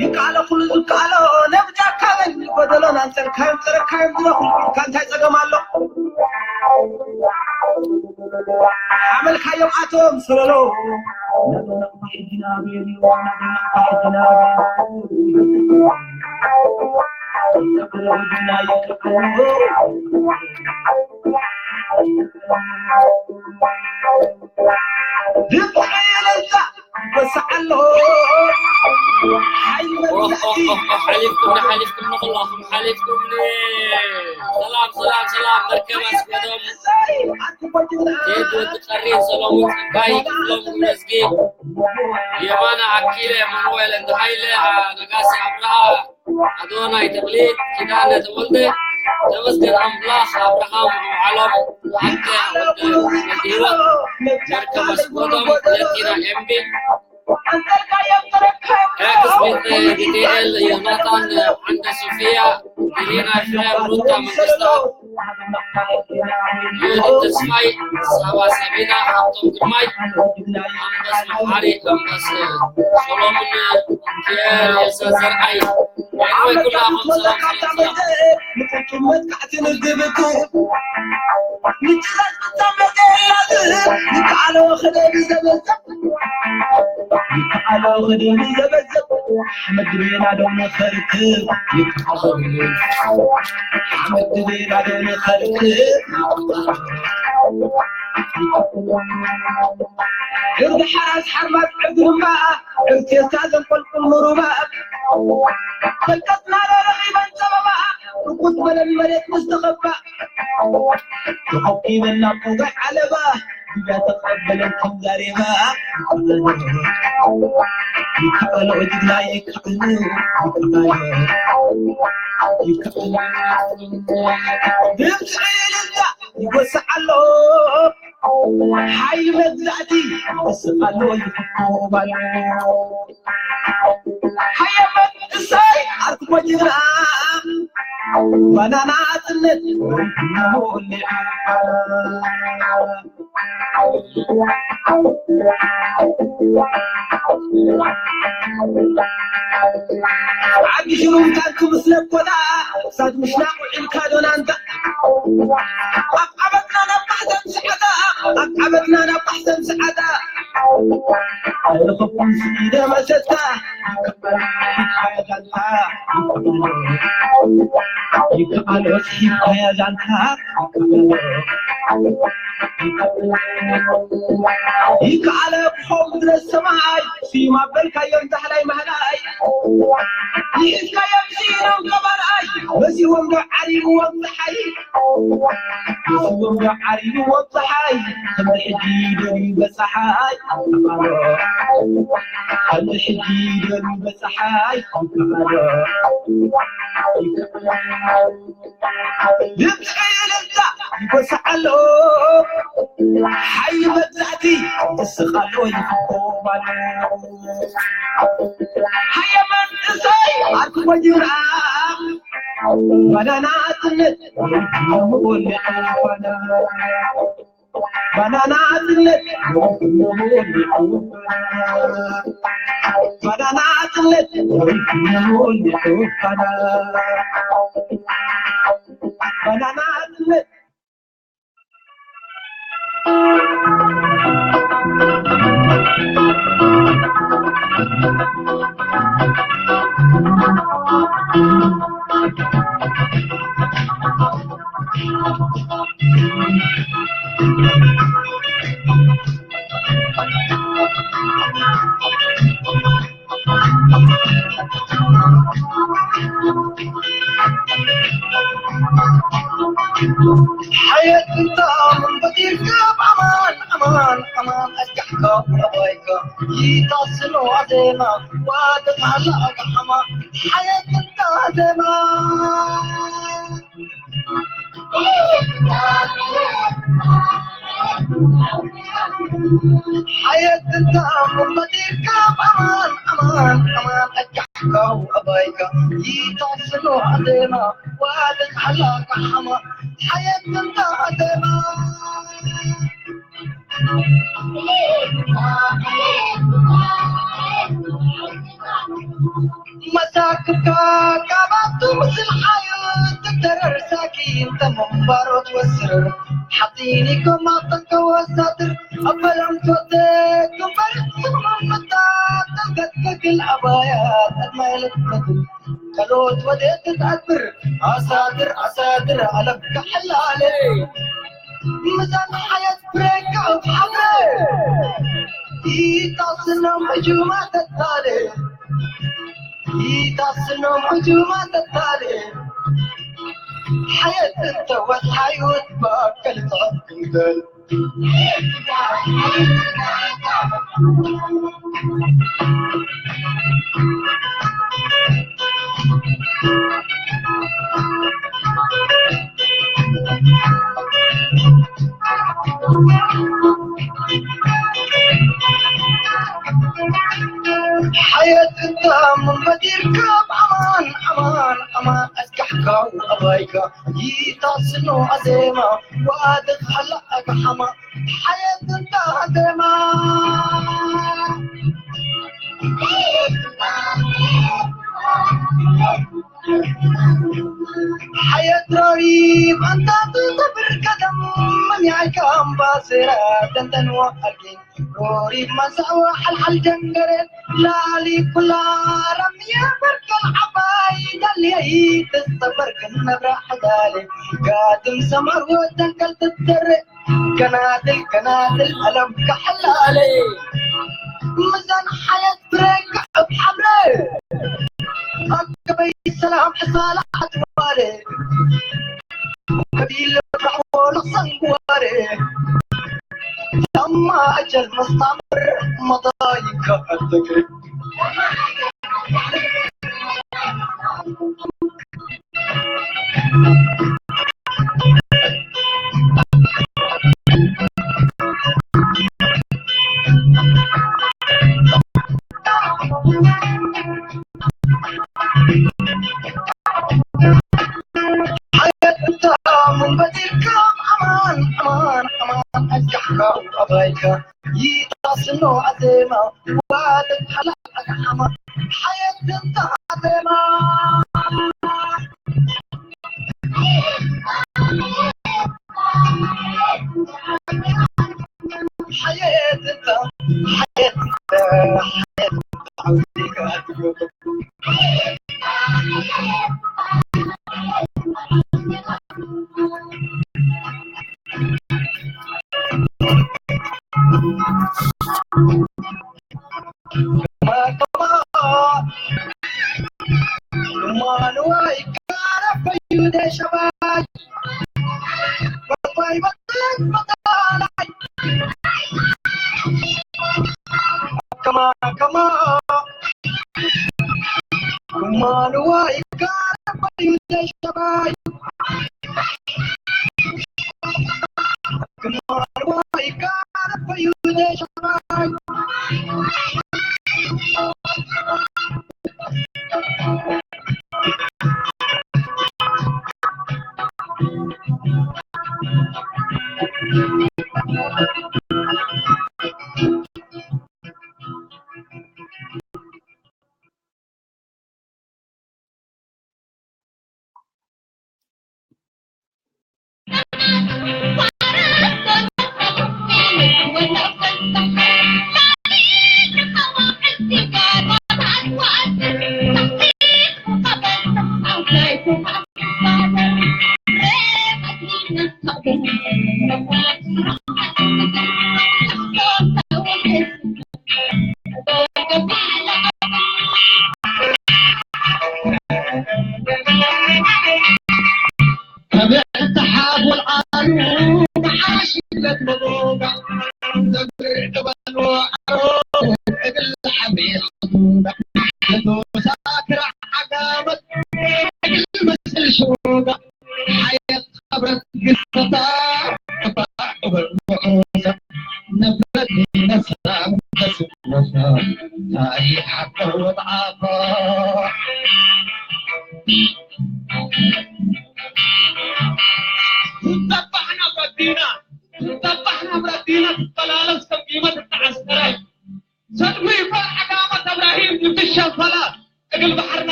ይከኣሎ ኩሉ ዝከኣሎ ነብጃካብን ጎደሎን ኣንጸርካዮም ጸረካዮም ዝረኹ ኢልካ እንታይ ጸገም ኣሎ? ሓመልካዮም ኣቶም ሰለሎ ሓሊፍኩም ሓሊፍኩም ንኹላኹም ሓሊፍኩም። ሰላም ሰላም ሰላም። መርከብ ኣስገዶም፣ ቴድ ወዲ ቀሪን፣ ሰሎሙን ጸጋይ፣ ክፍሎም ጉረዝጊ፣ የማነ ኣኪለ፣ ማኑኤል እንደ ሃይለ፣ ነጋሲ ኣብርሃ፣ ኣዶናይ ተኽሊት፣ ኪዳነ ተወልደ፣ ተመስገን ኣምላኽ፣ ኣብርሃም ዓለም፣ ኣንተ ወልደ ወልደ ህይወት፣ መርከብ ኣስጎዶም፣ ለቲና ኤምቢ፣ ኤክስ ቢት ዲቲኤል፣ ዮናታን ዓንደ ሶፊያ፣ ዲሊና ኤፍሬም፣ ሩታ መንግስታ፣ ዮዲት ተስፋይ፣ ሳባ ሳቢና፣ ሃብቶም ግርማይ፣ ኣምባስ መሓሪ፣ ኣምባስ ሶሎሙን፣ ፒየር ኤልሳ ዘርኣይ፣ ኤርወይ ኩላኹም ሰላም ሰላም ሰላም። ምጽዓት ንግብቱ ምጭላት ብጣም መገላዝ ይከኣሎ ክደብ ዘበዘብ ይከኣሎ ክደብ ዘበዘብ ሓመድ ቤና ዶ ንኸርክብ ይከኣሎ ሓመድ ቤና ዶ ንኸርክብ እርዲ ሓራስ ሓርማዝ ዕግርማ ዕርቴታ ዘንቆልቁል ምሩባ ፈልቀትና ረኺበን ጸበባ ርኩት በለን መሬት ምስ ተኸባ ተኸኪበን ናብ ቁጋይ ዓለባ ግብያ ተቐበለን ከም ዛሬባ ይከኣሎ ጅግና ይከኣሎ ይከኣሎ ይከኣሎ ድምፂ ኢልልታ ይጎስዕ ኣሎ ሓይሊ መግዛእቲ ይወስኽ ኣሎ ይፍኮም ኣሎ ሓየመ እሰይ ኣርትሞ ጅግና ባናና ኣጽነት ዓዲ ሽሩምታን ክምስለ ኮታ ክሳድ ምሽናቕ ውዒልካ ዶናንታ ኣብ ዓበትና ናብ ማሕተም ሰዓታ ኣብ ዓበትና ናብ ማሕተም ሰዓታ ኣይረኸብኩን ስኢደ መሰታ ይከኣል ኦስሒብካያ ዛንታ ይከኣለ ብኸው ምድረ ሰማይ ስዩም ኣበልካዮም ዛሕላይ ማህላይ ይእዝካዮም ስኢኖም ገባርኣይ መሲዎም ዶ ዓሪብዎም ፀሓይ መሲዎም ዶ ዓሪብዎም ፀሓይ ከምዚ ሕጂ ደልዩ በፀሓይ ከምዚ ሕጂ ደልዩ በፀሓይ ይከኣሎ ይከኣሎ ድምፂ እልልታ ይጎስዕ ኣሎ ሓይሊ መግዛእቲ ይስቕ ኣሎ ይፍኮም ኣሎ ሃየ መንእሰይ ኣርክቦ ጅግና ባናና ኣጽነት ወሊዑ ባና ባናና ኣጽነት ባናና ኣጽነት ባናና ኣጽነት ሓየት እንታ ምን በዲርካ ብኣማን ኣማን ኣማን ኣስጋሕካ ኣባይካ ይታስኖ ኣዜማ ዋደቃላ ኣጋሓማ ሓየት እንታ ዜማ ሓየት እንታ ምን በዲርካ ብኣማን ኣማን ኣማን ኣስጋሕካ ኣባይካ ይታስኖ ኣዜማ ዋደቃላ ኣጋሓማ ሓየት እንታ ዜማ መሳክካ ካባቱ ምስልሓዩ ትደረር ሳኪን ተመንባሮ ትወስር ሓፂኒ ኮማ ተከወሳትር ኣበሎም ትወተ ግንበር ስምዑ መታ ተልገትክክል ኣባያ ተድማይለት መትል ከሎት ወደ ትታትር ኣሳትር ኣሳትር ኣለም ከሐላለ ምዛን ሓየት ብሬክ ኣብ ሓብረ ይታስኖም ሕጁማ ተታለ ይታስኖም ሕጁማ ተታለ ሓየት እንተወት ሓይወት ባከል ትዕብንገል ሓየት እንተ ምንበዲርካ ብኣማን ኣማን ኣማን ኣስካሕካው ኣባይካ ይታስኖ ኣዜማ ዋድኽ ሃላ ኣግሓማ ሓየት እንተ ኣዜማ ሓየት ረሪብ ኣንታ ትኸብር ቀደም መን ያይካ ኣምባሰራ ተንተንዋ ኣልጌ ሮሪብ ማሳዋ ሓልሓል ጀንገረ ላሊ ኩላ ረምያ በርከል ዓባይ ዳልየይ ተስተበርክን ነብራ ሕዳለ ጋድም ሰማር ወደንቀል ትደረ ገናድል ገናድል ኣለም ከሐላለ ምዛን ሓየት ብረክ ኣብ ሓምረ ኣከበይ ሰላም ሕሳላ ኣትዋረ ከቢል ብራዕቦ ለኽሰንግዋረ ታማ ኣጀል መስታምር መጣይካ ኣትግሪ ሓየት እንተ ምንበዲርካ ኣማን ኣማን ኣማን ኣስካሕካ ኣባይካ ይታስኖ ኣዜማ ዋለት ሓላ ኣግሓማ ሓየት እንተ ኣዜማ ሓየት እንተ ሓየት እንተ ሓየት እንተ ዓውዲካ ትገብር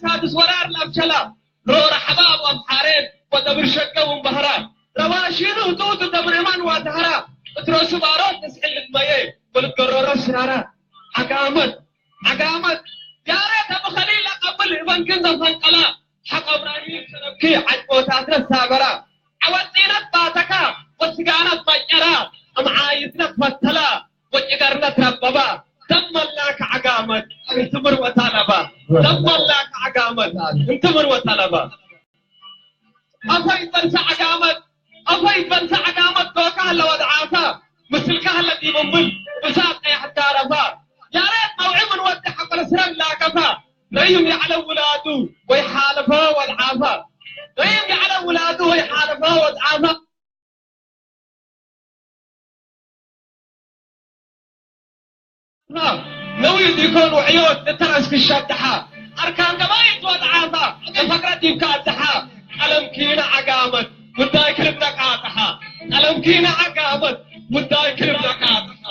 ሳድስ ወራር ላብቸላ ሮር ሓባብ ኣምሓሬ ወደብር ሸገ ውንባህራ ረባሺኑ ህጡቱ ደብሬማን ዋታህራ እትረሱ ባሮት ንስሕል ልድመየ ወልትገረሮ ሽራራ ዓጋመት ዓጋመት ያሬት ኣብ ኸሊል ኣቐብል እበንክን ዘፈንቀላ ሓቆ እብራሂም ሰረብኪ ዓጭቦታት ነሳበራ ዓወፂነት ባተካ ወስጋነት ባጨራ እምዓይትነት ፈተላ ወጭገርነት ረበባ ተመላክ ዓጋመት እንትምር ወታለባ ተመላክ ዓጋመት እንትምር ወታለባ ኣፈይ በልሳ ዓጋመት ኣፈይ በልሳ ዓጋመት ዶካ ኣለወ ድዓሳ ምስልካ ህለ ዲብምብል ብሳት ቀያሕ ዳረፋ ያሬት መውዒ ምን ወዲ ሓቆለ ስረን ላከፋ ነዩም ያዕለ ውላዱ ወይ ሓለፈ ወድዓፋ ነዩም ያዕለ ውላዱ ወይ ሓለፈ ወድዓፋ ነዊ ዲኮን ውዕዮት ንተረስ ክሸድሓ ኣርካን ገባይት ወድዓፋ ንፈቅረ ዲብካ ኣድሓ ቀለም ኪነ ዓጋመት ጉዳይ ክርብ ነቃጥሓ ቀለም ኪነ ዓጋመት ጉዳይ ክርብ ነቃጥሓ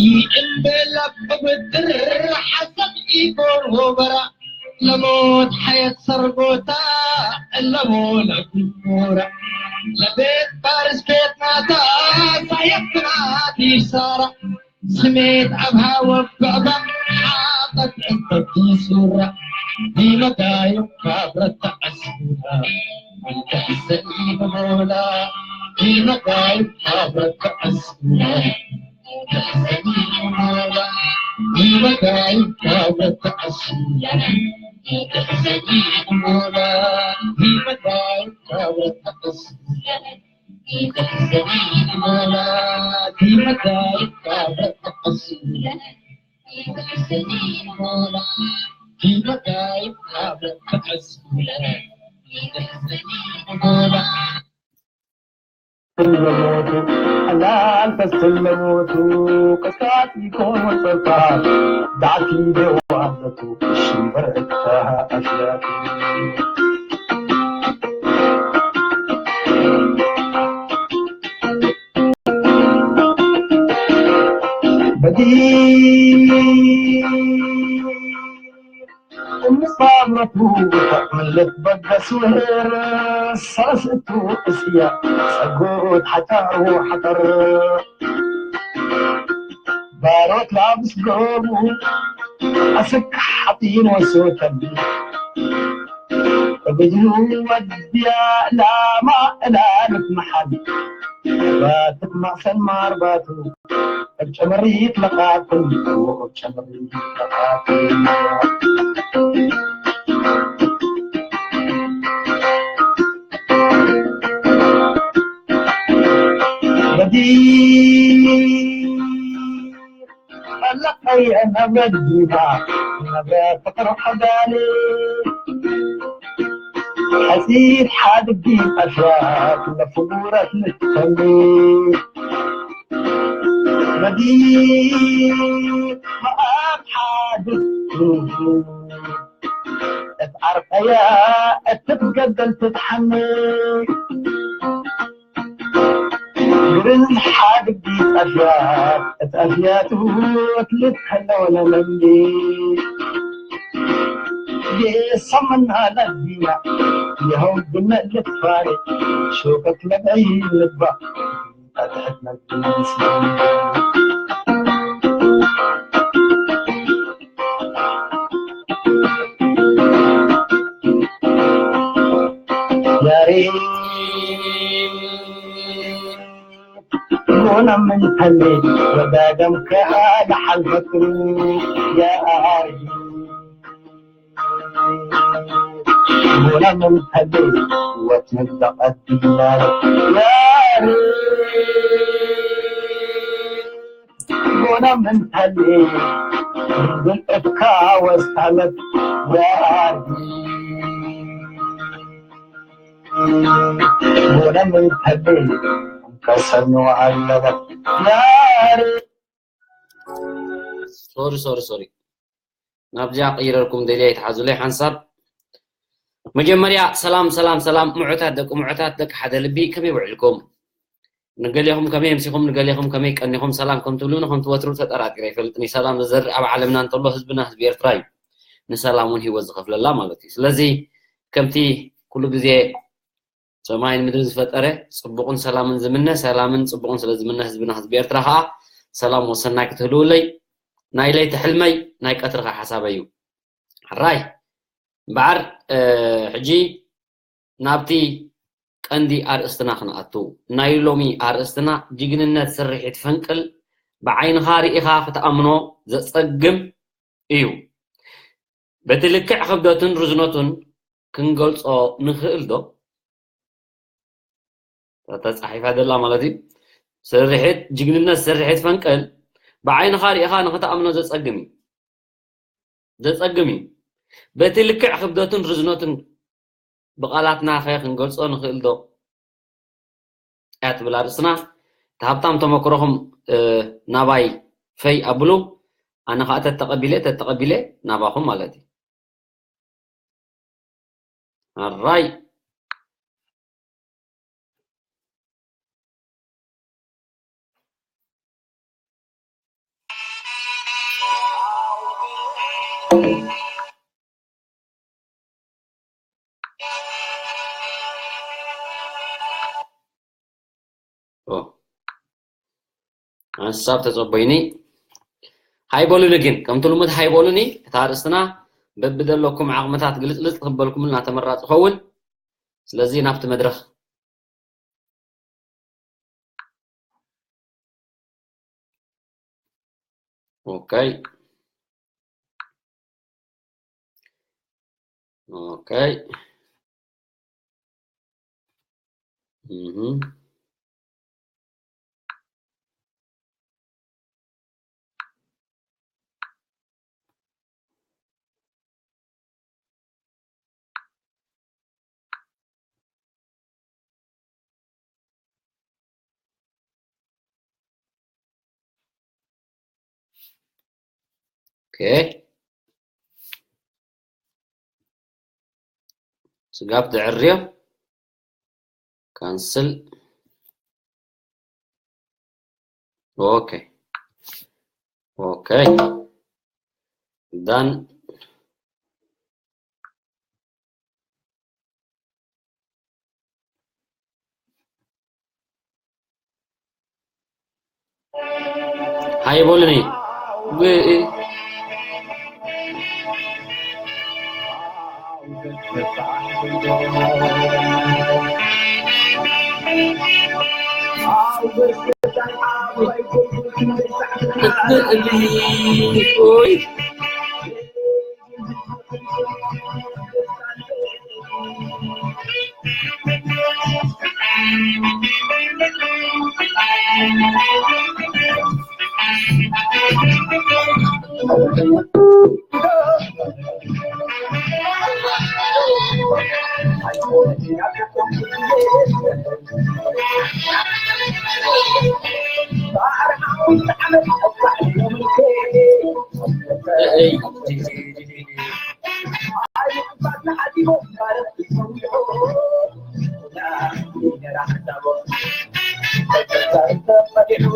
ይእምበለብ ብድር ሓሰብ ኢጎን ወበራ ለሞት ሓየት ሰርጎታ እለሞ ለጉሙራ ለቤት ፋርስ ቤት ናታ ሳየት ብናት ይሳራ ስሜት ኣብሃ ወበዕባ ሓጠት እንተቲ ሱራ ዲመጋዮም ካብረት ተዓስቡና እንተሕሰኒ ብሞላ ዲመጋዮም ካብረት ተዓስቡና ዘሞቱ ሓላል ተስለሞቱ ቅሳት ይኮን ወጸርፋት ዳዕቲ ደዋለቱ ሽምበር እታ ኣሽያቱ በዲ እምጻምረቱ ምልክ በገስ ውህር ሰለስቱ እስያ ጸጉት ሓጫሩ ሓጠር ባሮት ላብስ ገቡ ኣስክ ሓጢን ወሶተል እግዙ ወዲያ ላማ እላልት መሓል ባትት ማእሰን ማርባቱ ጨመሪት ለቃትል ጨመሪት ለቃትል በዲ ፈለቀይ ነበዲና ነበረ ፍቅር ሐዳኒ حسيت حادقي أشواك لفورة نتكلي مدي ما حادث تعرف يا تتقدم تتحمل ብዝሓ ግዲ ጠፍያት ጠፍያቱ ትልት ከለወለ ለምዲ የሰምና ለዚና የሆን ብመልት ፋሪ ሾከት ለበይ ልባ ሆና ምን ተሌ ወዳደም ከአለ ሐልፈቱ ያአርጊ ሆና ምን ተሌ ወትንጠቀት ይላል ያሪ ሆና ምን ተሌ ብልጥፍካ ወስታለት ያርጊ ሆና ምን ተሌ ከሰኑ ኣለበት ያሪ ሶሪ ሶሪ ሶሪ ናብዚኣ ቀይረልኩም ደልያ ይትሓዙለይ ሓንሳብ መጀመርያ ሰላም ሰላም ሰላም ምዑታት ደቂ ምዑታት ደቂ ሓደ ልቢ ከመይ ውዕልኩም ንገሌኹም ከመይ ኣምሲኹም ንገሌኹም ከመይ ቀኒኹም ሰላም ከም ትብሉኒ ከም ትወትሩ ተጠራጢረ ይፈልጥኒ ሰላም ዝዘርእ ኣብ ዓለምና እንተሎ ህዝብና ህዝቢ ኤርትራ እዩ ንሰላም እውን ህይወት ዝኸፍለላ ማለት እዩ ስለዚ ከምቲ ኩሉ ግዜ ሰማይን ምድርን ዝፈጠረ ጽቡቕን ሰላምን ዝምነ ሰላምን ጽቡቕን ስለ ዝምነ ህዝብና ህዝቢ ኤርትራ ከዓ ሰላም ወሰናይ ክትህልውለይ ናይ ለይቲ ሕልመይ ናይ ቀትሪ ከዓ ሓሳበይ እዩ ሕራይ እምበዓር ሕጂ ናብቲ ቀንዲ ኣርእስትና ክንኣቱ ናይ ሎሚ ኣርእስትና ጅግንነት ስርሒት ፈንቅል ብዓይንኻ ርኢኻ ክትኣምኖ ዘጸግም እዩ በቲ ልክዕ ክብደቱን ርዝነቱን ክንገልጾ ንኽእል ዶ? ተጻሒፋ ደላ ማለት እዩ። ስርሒት ጅግንነት ስርሒት ፈንቅል ብዓይንኻ ርኢኻ ንኽትኣምኖ ዘጸግም እዩ። ዘጸግም እዩ። በቲ ልክዕ ክብደቱን ርዝነቱን ብቓላትና ኸ ክንገልጾ ንኽእል ዶ? እያ ትብል ኣርእስትና። እቲ ሃብታም ተመክሮኹም ናባይ ፈይ ኣብሉ። ኣነ ኸዓ ተተቐቢለ ተተቐቢለ ናባኹም ማለት እዩ። ኣራይ ሓንሳብ ተጸበዩኒ ሃይበሉኒ ግን ከምቲ ልሙድ ሃይበሉኒ እታ ኣርእስትና በብደለኩም ዓቕምታት ግልጽልጽ ክበልኩምልና ተመራጺ ኸውን ስለዚ ናብቲ መድረኽ Okay. Okay. Mm-hmm. Okay. Sugap the area. Cancel. Okay. Okay. Done. ሃይ በሉኒ። Okay.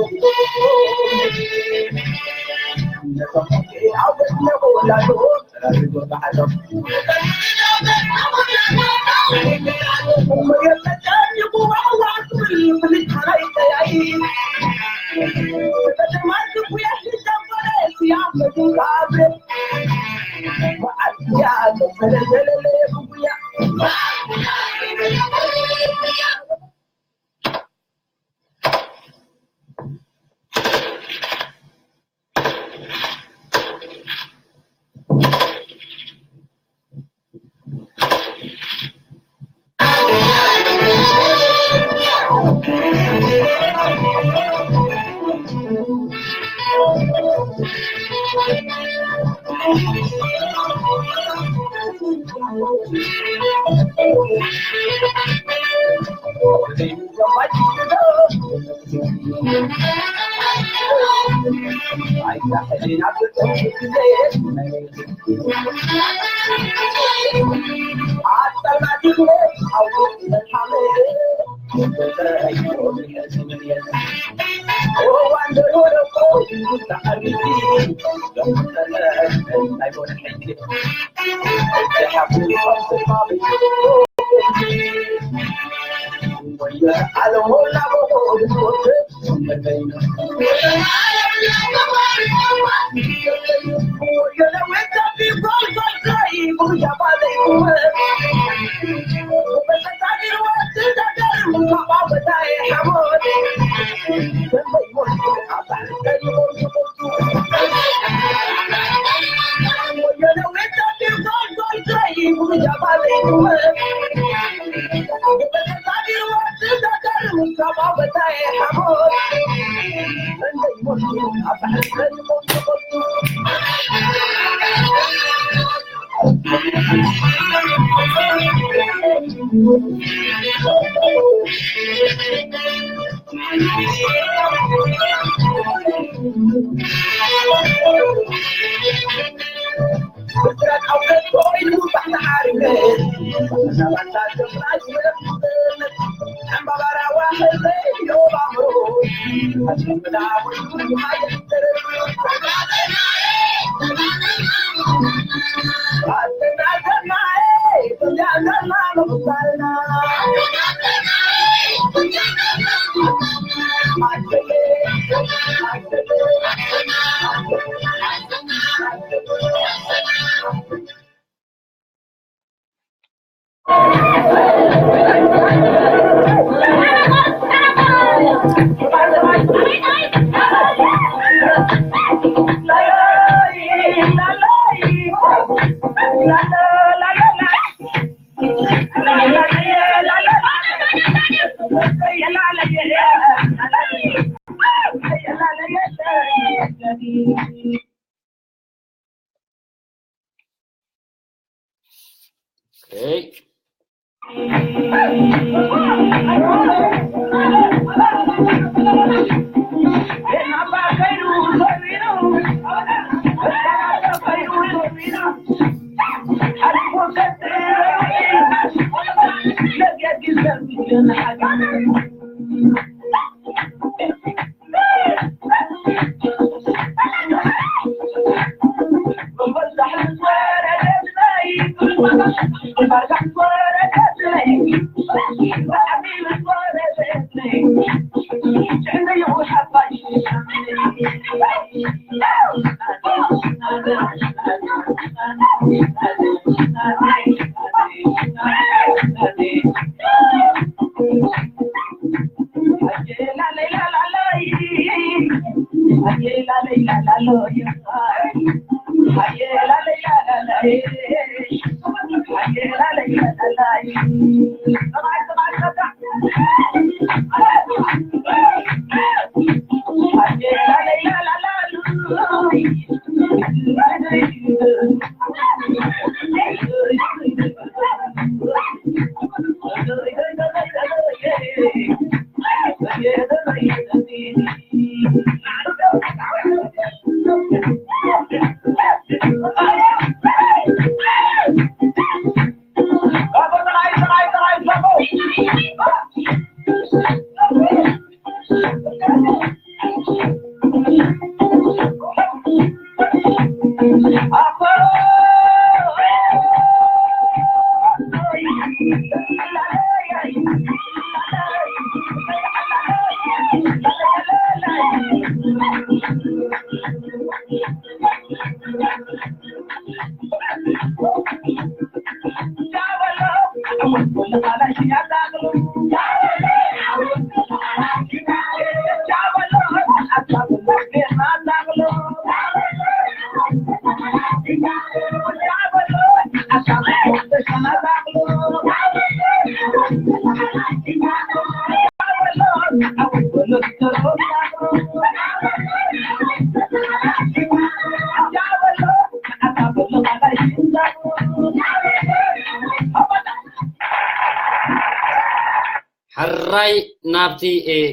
ሕራይ ናብቲ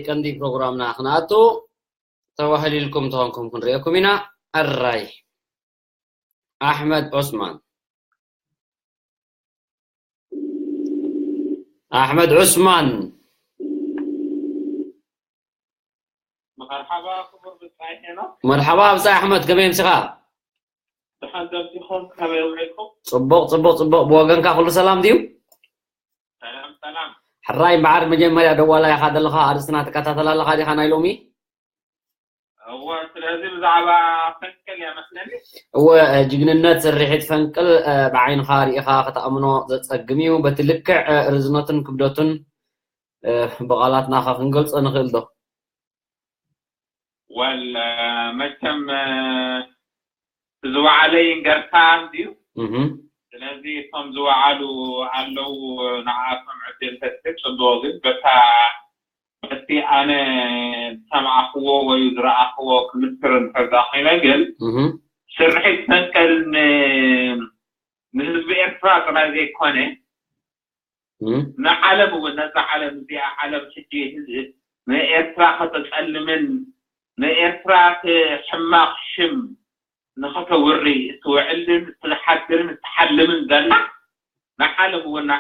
ቀንዲ ፕሮግራምና ክንኣቱ ተባህሊልኩም ተኾንኩም ክንሪኤኩም ኢና። ሕራይ ኣሕመድ ዑስማን ኣሕመድ ዑስማን መርሓባ ብፃይ ኣሕመድ፣ ከመይ ምሲኻ? ፅቡቕ ፅቡቕ ፅቡቕ። ብወገንካ ኩሉ ሰላም ድዩ? ሕራይ እምበዓር፣ መጀመርያ ደዋላ ኢኻ ዘለኻ፣ ኣርእስትና ትከታተል ኣለኻ ዲኻ ናይ ሎሚ? እወ፣ ስለዚ ብዛዕባ ፈንቅል እያ መስለኒ። እወ፣ ጅግንነት ስርሒት ፈንቅል ብዓይንኻ ርኢኻ ክትኣምኖ ዘጸግም እዩ። በቲ ልክዕ ርዝነቱን ክብደቱን ብቓላት ናኻ ክንገልጾ ንኽእል ዶ? ወል መቸም ዝወዓለ ይንገርካ እንድዩ። ስለዚ እቶም ዝወዓሉ ኣለዉ፣ ንዓቶም ዕድል ተትህብ ጽቡቕ። ግን በታ በቲ ኣነ ዝሰማዕክዎ ወይ ዝረኣኽዎ ክምስክር እንድሕር ደኣ ኮይነ ግን ስርሒት ፈንቅል ንህዝቢ ኤርትራ ጥራይ ዘይኮነ ንዓለም እውን፣ ነዛ ዓለም እዚኣ፣ ዓለም ሕጂ ንኤርትራ ከተጸልምን ንኤርትራ ሕማቕ ሽም ንኸተውሪ እትውዕልን እትሓድርን እትሓልምን ዘላ ንዓለም እውን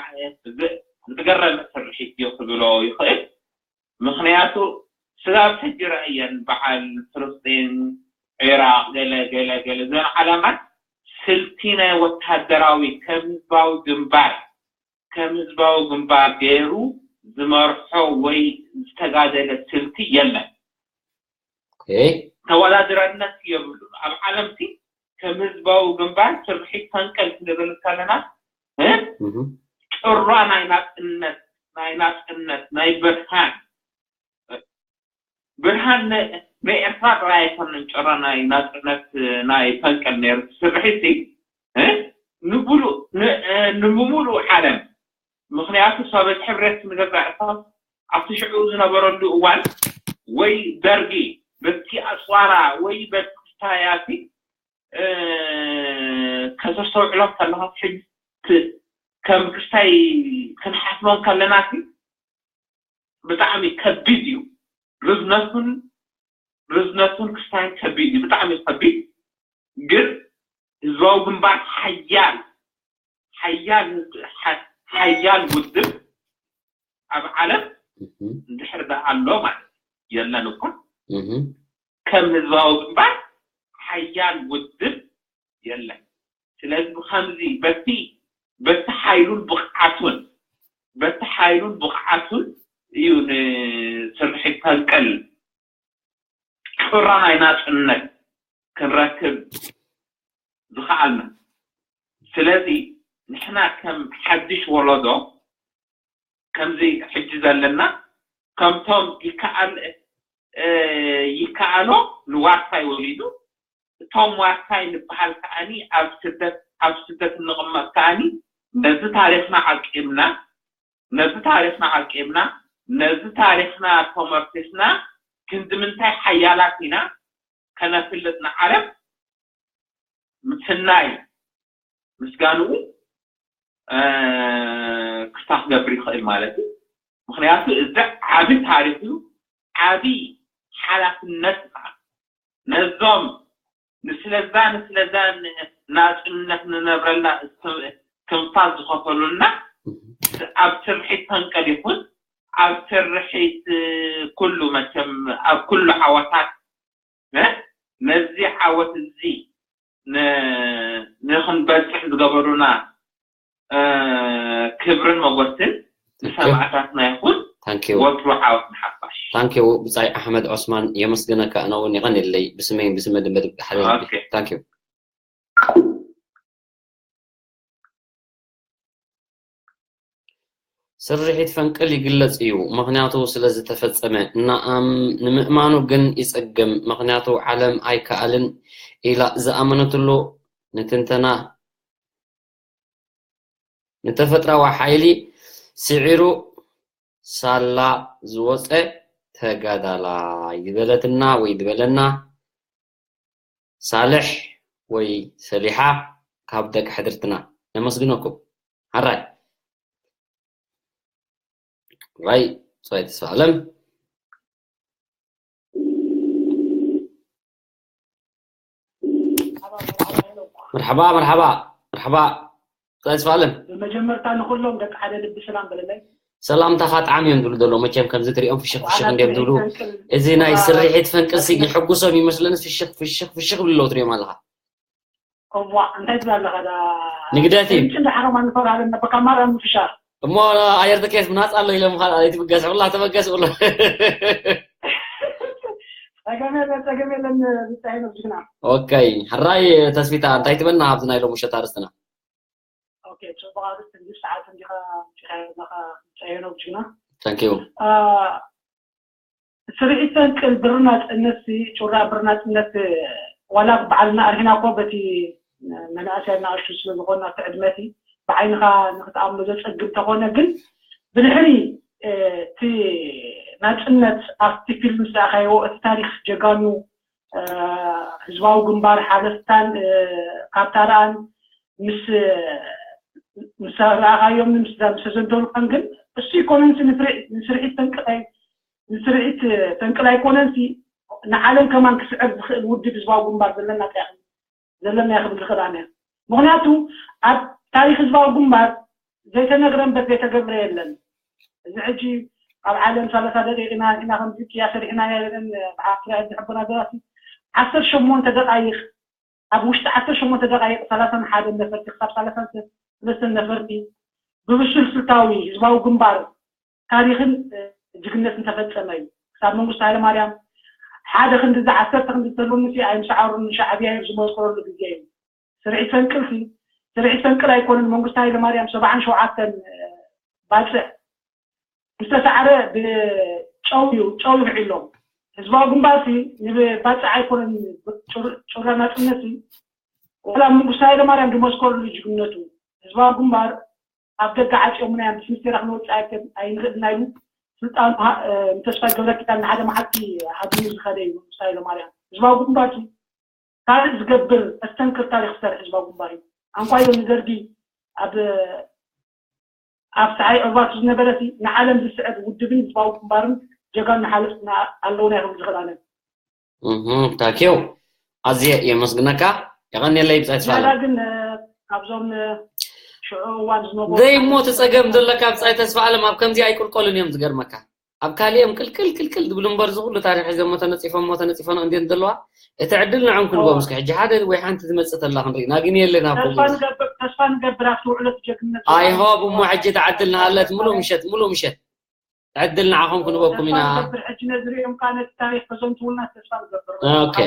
ዝገረመ ስርሒት እዩ ክብሎ ይኽእል። ምኽንያቱ ስጋብ ሕጂ ረእየን በዓል ፍልስጢን፣ ዒራቕ፣ ገለ ገለ ገለ እዘን ዓላማት ስልቲ ናይ ወታደራዊ ከም ህዝባዊ ግንባር ከም ህዝባዊ ግንባር ገይሩ ዝመርሖ ወይ ዝተጋደለ ስልቲ የለን። ተወዳድረነት የብሉን። ኣብ ዓለምሲ ከም ህዝባዊ ግንባር ስርሒት ፈንቅል ክንብል ከለና ጭራ ናይ ናጽነት ናይ ናጽነት ናይ ብርሃን ብርሃን ንኤርትራ ጥራይ ኣይኮነን ጭራ ናይ ናጽነት ናይ ፈንቅል ነይሩ። ስርሒት ንብሉእ ንምሉእ ዓለም ምኽንያቱ ሶቤት ሕብረት ንገዛእ እቶም ኣብቲ ሽዑ ዝነበረሉ እዋን ወይ ደርጊ በቲ ኣጽዋራ ወይ በቲ ክስታያቲ ከተስተውዕሎም ከለኻ ሕጂ ከም ክስታይ ክንሓስቦም ከለና ብጣዕሚ ከቢድ እዩ። ርዝነቱን ርዝነቱን ክስታይን ከቢድ እዩ። ብጣዕሚ ከቢድ ግን ህዝባዊ ግንባር ሓያል ሓያል ሓያል ውድብ ኣብ ዓለም እንድሕር ደኣ ኣሎ ማለት የለን እኳ ከም ህዝባዊ ግንባር ሓያል ውድብ የለን። ስለዚ ብከምዚ በቲ በቲ ሓይሉን ብቕዓቱን በቲ ሓይሉን ብቕዓቱን እዩ ንስርሒት ፈንቅል ጩራ ናይ ናጽነት ክንረክብ ዝኸኣልና። ስለዚ ንሕና ከም ሓድሽ ወለዶ ከምዚ ሕጂ ዘለና ከምቶም ይከኣል ይከኣሎ ንዋርሳይ ወሊዱ እቶም ዋርሳይ ንበሃል ከኣኒ ኣብ ስደት ኣብ ስደት እንቕመጥ ከኣኒ ነዚ ታሪኽና ዓቂብና ነዚ ታሪኽና ዓቂብና ነዚ ታሪኽና ተመርኪስና ክንዲ ምንታይ ሓያላት ኢና ከነፍልጥ ንዓለም ምስናይ ምስጋንኡ ክስታ ክገብር ይኽእል ማለት እዩ። ምኽንያቱ እዚ ዓቢ ታሪኽ እዩ፣ ዓቢ ሓላፍነት እዩ ከዓ ነዞም ንስለዛ ንስለዛ ናፅነት ንነብረላ ትንፋስ ዝኸፈሉልና ኣብ ስርሒት ፈንቅል ይኹን ኣብ ስርሒት ኩሉ መቸም ኣብ ኩሉ ዓወታት ነዚ ዓወት እዚ ንኽንበፅሕ ዝገበሩና ክብርን መጎስን ንሰማዕታትና ይኹን Thank you. ወትሩ ዓወት ንሓፋሽ። Thank you ብጻይ ኣሕመድ ዑስማን፣ የመስግነካ። ኣነ እውን የቐንየለይ ብስመይን ብስመ ድመ ድብቂ ሓደ ልቢ። Okay. Thank you። ስርሒት ፈንቅል ይግለጽ እዩ፣ ምኽንያቱ ስለ ዝተፈጸመ። ንኣም-፣ ንምእማኑ ግን ይጸግም፣ ምኽንያቱ ዓለም ኣይከኣልን ኢላ ዝኣመነትሉ ንትንተና ንተፈጥራዊ ሓይሊ ስዒሩ ሳላ ዝወጸ ተጋዳላይ ዝበለትና ወይ ዝበለና ሳልሕ ወይ ሰሊሓ ካብ ደቂ ሕድርትና ነመስግነኩም። ሓራይ ራይ ራይ ተስፋ ኣለም። መርሓባ መርሓባ መርሓባ። ራይ ተስፋ ኣለም። ብመጀመርታ ንኹሎም ደቂ ሓደ ልቢ ሰላም በለለይ። ሰላምታኻ ጣዕሚ እዮም ዝብሉ ዘለዉ። መቸም ከምዚ ትሪኦም ፍሽኽ ፍሽኽ እንዲዮም ዝብሉ። እዚ ናይ ስርሒት ፈንቅልሲ ይሕጉሶም ይመስለኒ። ፍሽኽ ፍሽኽ ፍሽኽ ብሉ ኣለዉ ትሪኦም ኣለኻ። እዋ እንታይ ትብል ኣለኻ ዳ? ንግደት እዩ። ጭንጭ እንዳሓረማ ንፈርሃለን በቃ ማርያም ምፍሻር። እሞ ኣየር ትኬት ብናፃ ኣሎ ኢሎም ካልኣ ኣይትብገስ፣ ብላ ተበገስ ብሎ። ጸገም የለን፣ ጸገም የለን። ብታይ ነው ጅግና። ኦኬይ፣ ሕራይ ተስፊታ እንታይ ትበልና ኣብዚ ናይ ሎሚ ምሸት ኣርእስትና? ኦኬ፣ ጽቡቕ ኣርእስቲ እንጂ ሰዓት እንዲኻ እንዲኻ ጸየኖ ጅግና። Thank you። አ፣ ስርዒት ፈንቅል ብርናጽነት ሲ፣ ጩራ ብርናጽነት ዋላ ባዕልና ኣርሒና እኮ በቲ መናእሰያት ንኣሽቱ ስለ ዝኾና እቲ ዕድመ እቲ ብዓይንኻ ንክትኣምኖ ዘጸግም ተኾነ ግን ብድሕሪ፣ እ፣ እቲ ናጽነት ኣብቲ ፊልም ምስ ረኣኻዮ እቲ ታሪኽ ጀጋኑ፣ እ፣ ህዝባዊ ግንባር ሓለፍታን፣ እ፣ ካብታ ረኣን ምስ፣ ምስ ረኣኻዮም ምስ፣ ምስ ዘንደሉካን ግን እሱ ይኮነን ንስርዒት ፈንቅል ኣይ-፣ ንስርዒት ፈንቅል ኣይኮነን ሲ ንዓለም ከማን ክስዕር ዝኽእል ውድብ ህዝባዊ ግንባር ዘለና እንታይ ይኽእል? ዘለና እየ ክብል ዝኽእል ኣነ። ምኽንያቱ ኣብ ታሪኽ ህዝባዊ ግንባር ዘይተነግረ እምበር ዘይተገብረ የለን። እዚ ሕጂ ኣብ ዓለም ሰላሳ ደቂቕ ኢና፣ ኢና ከምዚ ቅያ ሰሪሕና የለን፣ ብሓፍራ ዝሕብና ደራሲ ዓሰርተ ሸሞንተ ደቃይቕ፣ ኣብ ውሽጢ ዓሰርተ ሸሞንተ ደቃይቕ ሰላሳን ሓደን ነፈርቲ ክሳብ ሰላሳን ሰለስተን ነፈርቲ ብብሱል ስልታዊ ህዝባዊ ግንባር ታሪኽን፣ እ፣ ጅግነትን ተፈጸመ እዩ። ክሳብ መንግስቱ ሃይለማርያም ሓደ ክንዲ እዚ ዓሰርተ ክንዲ እንተልብሉሲ ኣይምሰዓሩን፣ ሻዕብያ እዩ ዝመስከረሉ ግዜ እዩ። ስርዒት ፈንቅልሲ፣ ስርዒት ፈንቅል ኣይኮነን። መንግስቱ ሃይለማርያም ሰብዓን ሸውዓተን፣ እ፣ ባጽዕ ዝተሳዕረ ብጨው እዩ፣ ጨው ይብዒሎም። ህዝባዊ ግንባርሲ ንባጽዕ ኣይኮነን ጩር-፣ ጩራ ናጽነትሲ፣ ዋላ መንግስቱ ሃይለማርያም ዝመስከረሉ ጅግነቱ። ህዝባዊ ግንባር ኣብ ደገ ዓጽዮምና እዮም፣ ምስ ምስጢራ ክንወጽእ ኣይከ-፣ ኣይንኽእልና ኢሉ ስልጣኑ ሃ-፣ እ፣ ንተስፋይ ገብረኪዳን ንሓደ መዓልቲ ሃብዩ ዝኸደ እዩ መንግስቱ ሃይለማርያም። ህዝባዊ ግንባርሲ ካልእ ዝገብር መስተንክር ታሪኽ ዝሰርሕ ህዝባዊ ግንባር እዩ። ኣንኳዮ ንደርጊ ኣብ፣ ኣብ ሰዓይ ዕባቱ ዝነበረ ሲ ንዓለም ዝስዕብ ውድብን ህዝባዊ ግንባርን ጀጋኑ ሓለፍትና ኣለውና ይኽብል ዝኽእል ኣነ። እህ፣ ታኪዮ፣ ኣዝየ የመስግነካ። የቐንየለይ ብጻይ ተስፋ ዝያዳ ኣለም። ግን፣ እ፣ ካብዞም፣ እ፣ ሽዑ እዋን ዝነበሩ ዘይሞት ጸገም ዘለካ ብጻይ ተስፋ ኣለም ኣብ ከምዚ ኣይቅልቀሉን እዮም ዝገርመካ። ኣብ ካልኦም ቅልቅል ቅልቅል ዝብሉ እምበር ዝኹሉ ታሪኽ ሒዞሞ ተነጺፎሞ ተነጺፈን እንድየን ዘለዋ። እቲ ዕድል ንዖም ክንቦም ኦ። እስኪ ሕጂ ሓደ ወይ ሓንቲ ዝመጽእ ተላ ክንርኢ። ናግን የለን ኣብ ተስፋ ከምኡ። ንገብር፣ ተስፋ ንገብር ኣብቲ ውዕለት ጀግንነት I hope እሞ ሕጂ እቲ ዕድል ንሃለት ሙሉእ ምሸት፣ ሙሉእ ምሸት። ዕድል ንዓኹም ክንበኩም ኢና። ተስፋ ንገብር፣ ሕጂ ነዚ ሪኦም ከኣ ነቲ ታሪኽ ከዘንትዉልና ተስፋ ንገብር። ኦኬ።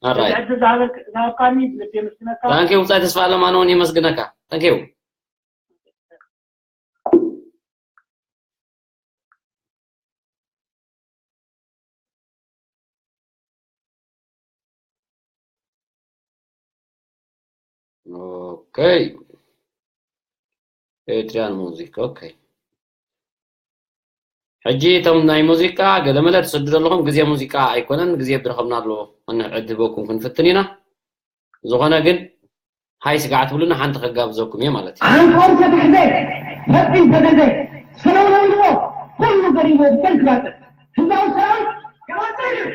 ኦራይት። ነዚ ዕድል ዝሃበልክ-፣ ዝሃብካኒ ብልቢ የመስግነካ። ታንኪዩ ብጻይ ተስፋ ኣለማን እውን የመስግነካ። ታንኪዩ። ኦኬ። ኤርትራን ሙዚክ፣ ኦኬ። ሕጂ እቶም ናይ ሙዚቃ ገለመለ ትሰዱ ዘለኹም ግዜ ሙዚቃ ኣይኮነን፣ ግዜ ብረኸብናሉ ክንዕድበኩም ክንፍትን ኢና። ዝኾነ ግን ሃይ ስጋዕ ትብሉና ሓንቲ ከጋብዘኩም እየ ማለት እዩ። ዓንቀሩ ተታሕዘ፣ ፈጺም ተገዘ፣ ሰለውለውልዎ፣ ኩሉ ገሪሞ ብሰልፊ ባጽዕ። ህዝባዊ ሰራዊት ይወጽእ እዩ።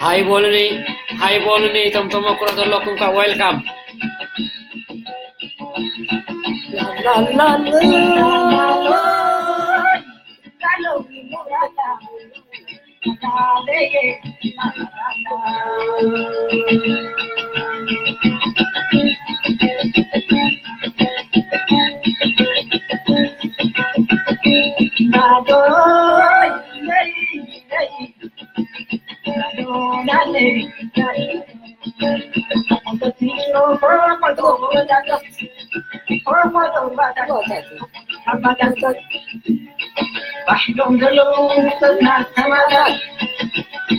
ሃይ በሉኒ፣ ሃይ በሉኒ፣ እቶም ተመክሮ ዘለኩም ከ ዌልካም። ባሕሎም ዘለዉ ሰብና ተማታት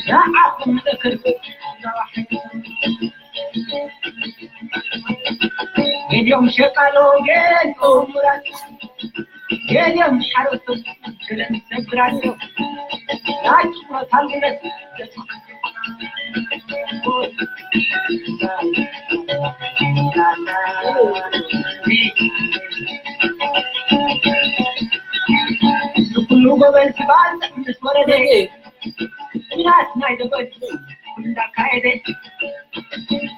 ንዓኹም ዘክር ገሊኦም ሸቃሎ ገሊኦም ሙራት ገሊኦም ሓረስቶት ገለን ሰብ ግራት ናይ ትኩረት ሃልነት ኩሉ ጎበዝ ባል ምስ ወረደ ኩናት ናይ ደበል እንዳካየደ፣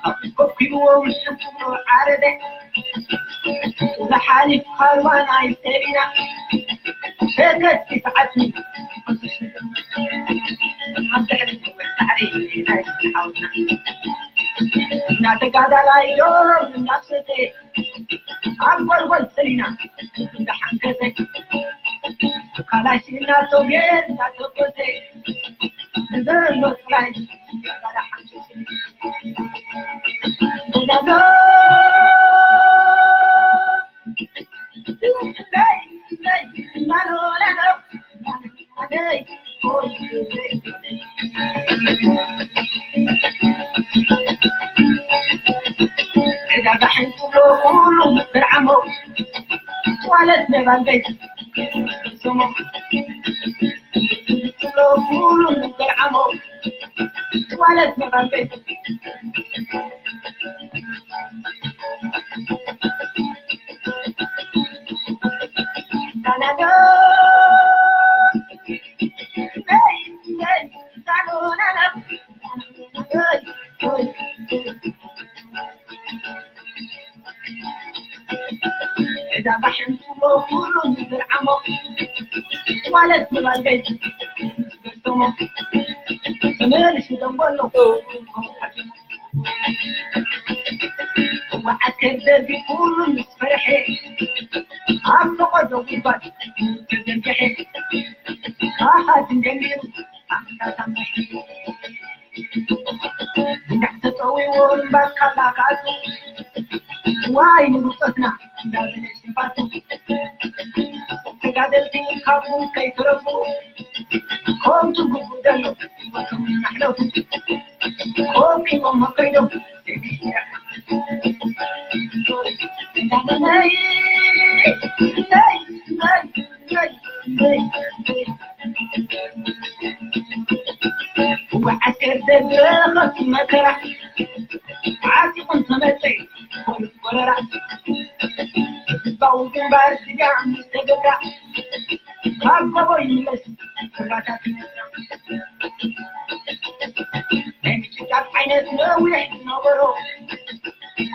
ኣብ ኮኪብዎ ውሽጡ ዓረደ። ዝሓሊፍ ካርባን ኣይሰሪና፣ ሰገድ ይስዓት። ኣብ ድሕሪ ሳዕሪ ናይ ሓውና፣ እናተጋዳላይ ዶብ እናሰተ፣ ኣብ ጎልጎል ሰሪና እንዳሓንከተ፣ ካላሽ እናተውየ እናተኮሰ፣ ንዘሎ ጥራይ እንዳሓንከተ። ዕዳጋ ሕንጥሎ ኩሉ ምድር ዓሞ፣ ዋለት ነባንገይ ስሞ። ሕንጥሎ ኩሉ ምድር ዓሞ፣ ዋለት ነባንገይ መዓስከር ደርጊ ኩሉ ምስ ፈርሐ፣ ኣብ ፈቐዶ ጉድጓድ ተዘርግሐ፣ ኣሃድ እንደሚሩ ኣምላኽ ኣምላኽ። እንዳዕ ተጠዊዎ እምባካላ ካቱ፣ ዋይ ንብጾትና እንዳበለ ሽንፋቱ። ተጋደልቲ ካብኡ ከይትረፉ፣ ከምቱ ግቡእ ዘሎ ህይወቶም እናሕለፉ፣ ኮቂሞም ከይዶም። ወዓስከር ደገኸት መከራ ዓጢቑን ተመጸ ወረራ። ህዝባዊ ግንባር ስጋ ምስ ተገብራ፣ ካብ ጎቦ ይመለስ ፍራታት ይነሳ። ናይ ምጭቃት ዓይነት ነዊሕ ዝነበሮ፣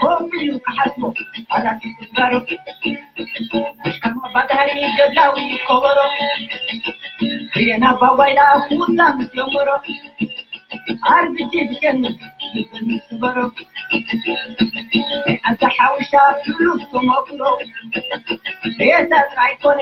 ኮፍ ኢሉ ክሓስቦ ቃላት ይትዛረብ። ከም ኣባ ባህሪ ገድላዊ ከበሮ፣ ክየን ኣባ ጓይላ ኩላ ምስ ጀመሮ፣ ኣርብቲ ብሸኒ ይብል ምስ ዝበሮ። ናይ ኣዛ ሓውሻ ፍሉይ ተመክሮ፣ ሬሳ ጥራይ ኮነ።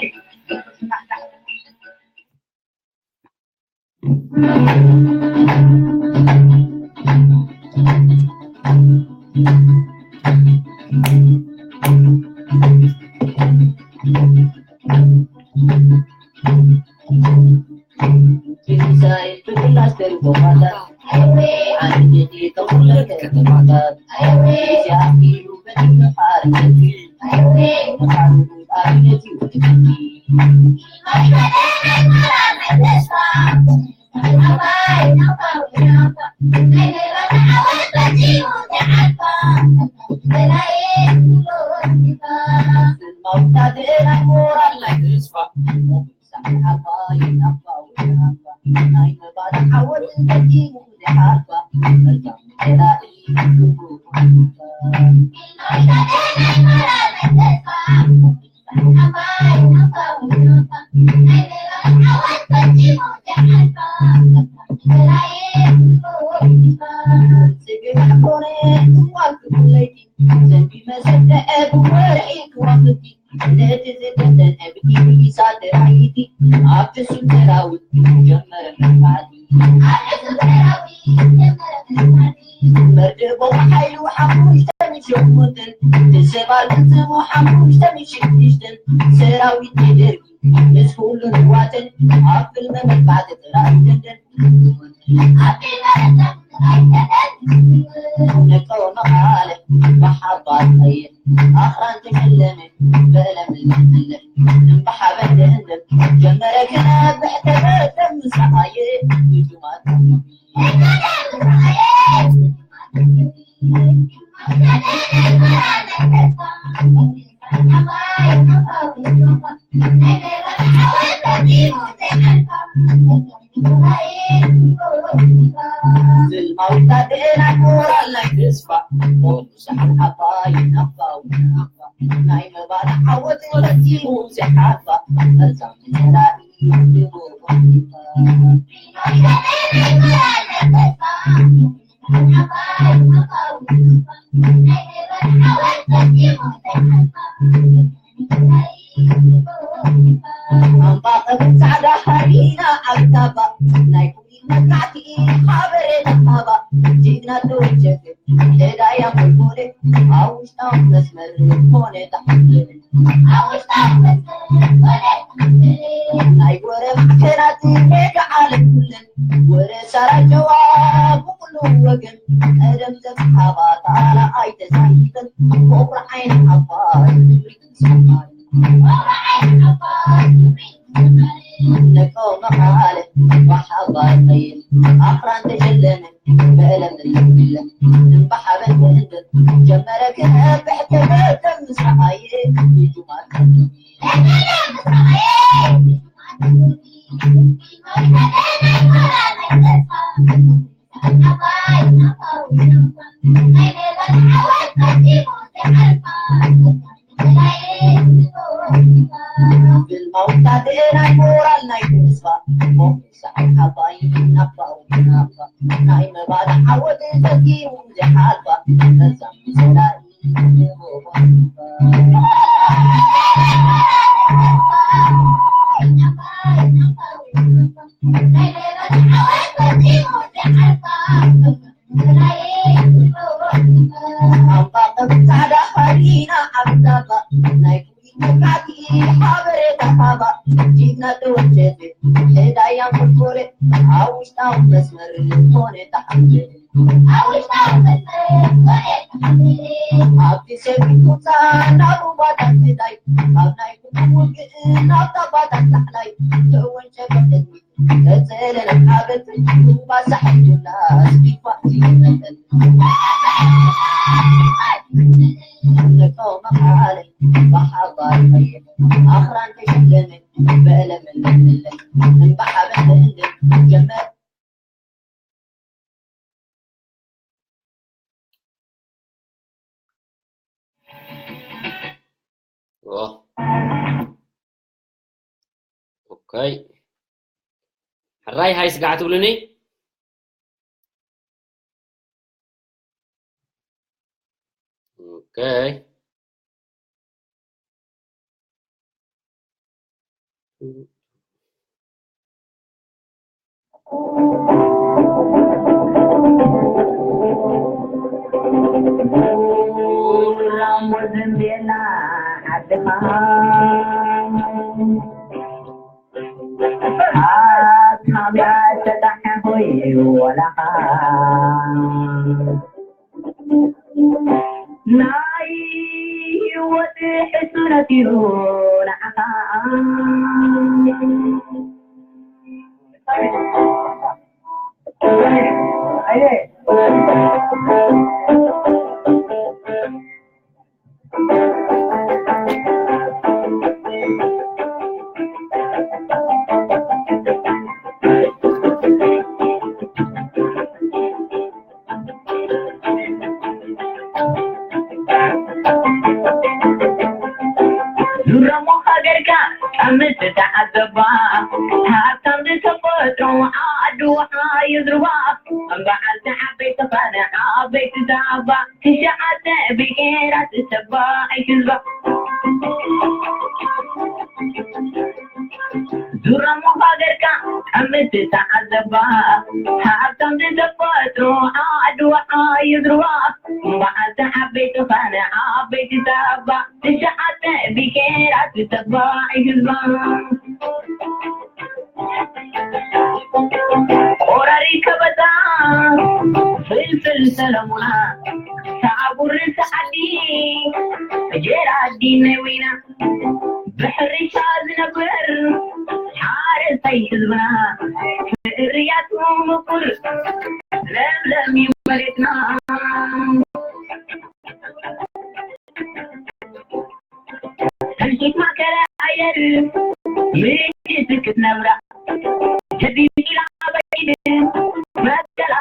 ዝልማዊታ ደኤና ሞራል ናይ ተስፋ። ሞት ሰሓብ ዓባይ ናፋው ናፋ። ናይ መባል ዓወት ወለቲ ሙዚሓፋ። እዛ ምንራኢ ኣምባኸብን ጻዕዳ ሃሪና ኣብ ታባ ናይ ኩሊ መካቲ ሓበሬታ ሃባ ጅግና ተወጀት ደዳያ ፈልፎለ ኣብ ውሽጣዊ መስመር ሆነ ተሓምለ ኣብ ውሽጣዊ መስመር ሆነ ተሓምለ ናይ ወረ ማዕከናት ሜዳ ዓለም ኩለን ወረ ሳራ ጀዋ ብኩሉ ወገን ቀደም ዘብሓባ ታላ ኣይተሳይተን ቆቁር ዓይን ዓባይ ነቀው መኻለ ብሓባር ኸይድ ኣኽራን ተሸለመ ብዕለም ንብለ እምባሓበን ብእንድር ጀመረ ክነብሕ ተገደም ምስራኣየ ይጁማት ግርማዊት ኣዴ ናይ ሞራል ናይ ተስፋ ሞኽሲ ሰዓት ዓባይ ናፋ ናፋ ናይ መባል ዓወት ፈቲሙ ዝሓልፋ መዛም ሰላይ ኣምባቕብ ጻዕዳ ሃሪና ዓብዳባ ናይ ኩሊ መካቲ ሓበሬታ ሃባ ጅግና ተወጀተ ሕዳያን ፍልፎለ ኣብ ውሽጣዊ መስመር ሆነ ተሓምለ ኣብ ውሽጣዊ መስመር ሆነ ተሓምለ ኣብቲ ሰፊት ቁጻ ናብ ሩባታት ትዳይ ኣብ ናይ ውግእ ናብ ታባታት ላዕላይ ተወንጨፈ ቅድሚት ተጸለለ ሓበትን ባሳሕ ዱላ ስቢፋ ይመጠን ነቀው መኻለ ብሓባር ኸይድ ኣኽራን ተሸለመ በእለምን ለምለ እምባሓበን ለእንደ ጀመር ኦኬ ሕራይ ሃይ ስጋዕ ትብሉኒ ኦኬ ዙረሞ ሃገርካ ቀምት ተዓዘባ ሃብታም ዝተፈጥሮ ዓዱ ሓዩ ዝርባ እምበዓል ተዓበይ ተፋነ ዓበይ ትዛባ ትሽዓተ ብሄራት ተባይ ህዝባ ዙረሞ ሃገርካ ቀምት ተዓዘባ ሃብታም ዝተፈጥሮ ዓዱ ሓዩ ዝርባ እምበዓል ተዓበይ ተፋነ ዓበይ ትዛባ ትሽዓተ ብሄራት ተባይ ህዝባ ቆራሪ ከበዛ ፍልፍል ሰለሙና ሳዕቡር ሰዓዲ ጀራዲ ናይ ወይና ብሕርሻ ዝነብር ሓረስታይ ህዝብና ፍርያቱ ምቁር ለምለም እዩ መሬትና ሕልቂት ማእከል ኣየር ምድሪ ክትነብራ ጀዲድ ኢላ በይድ መከላ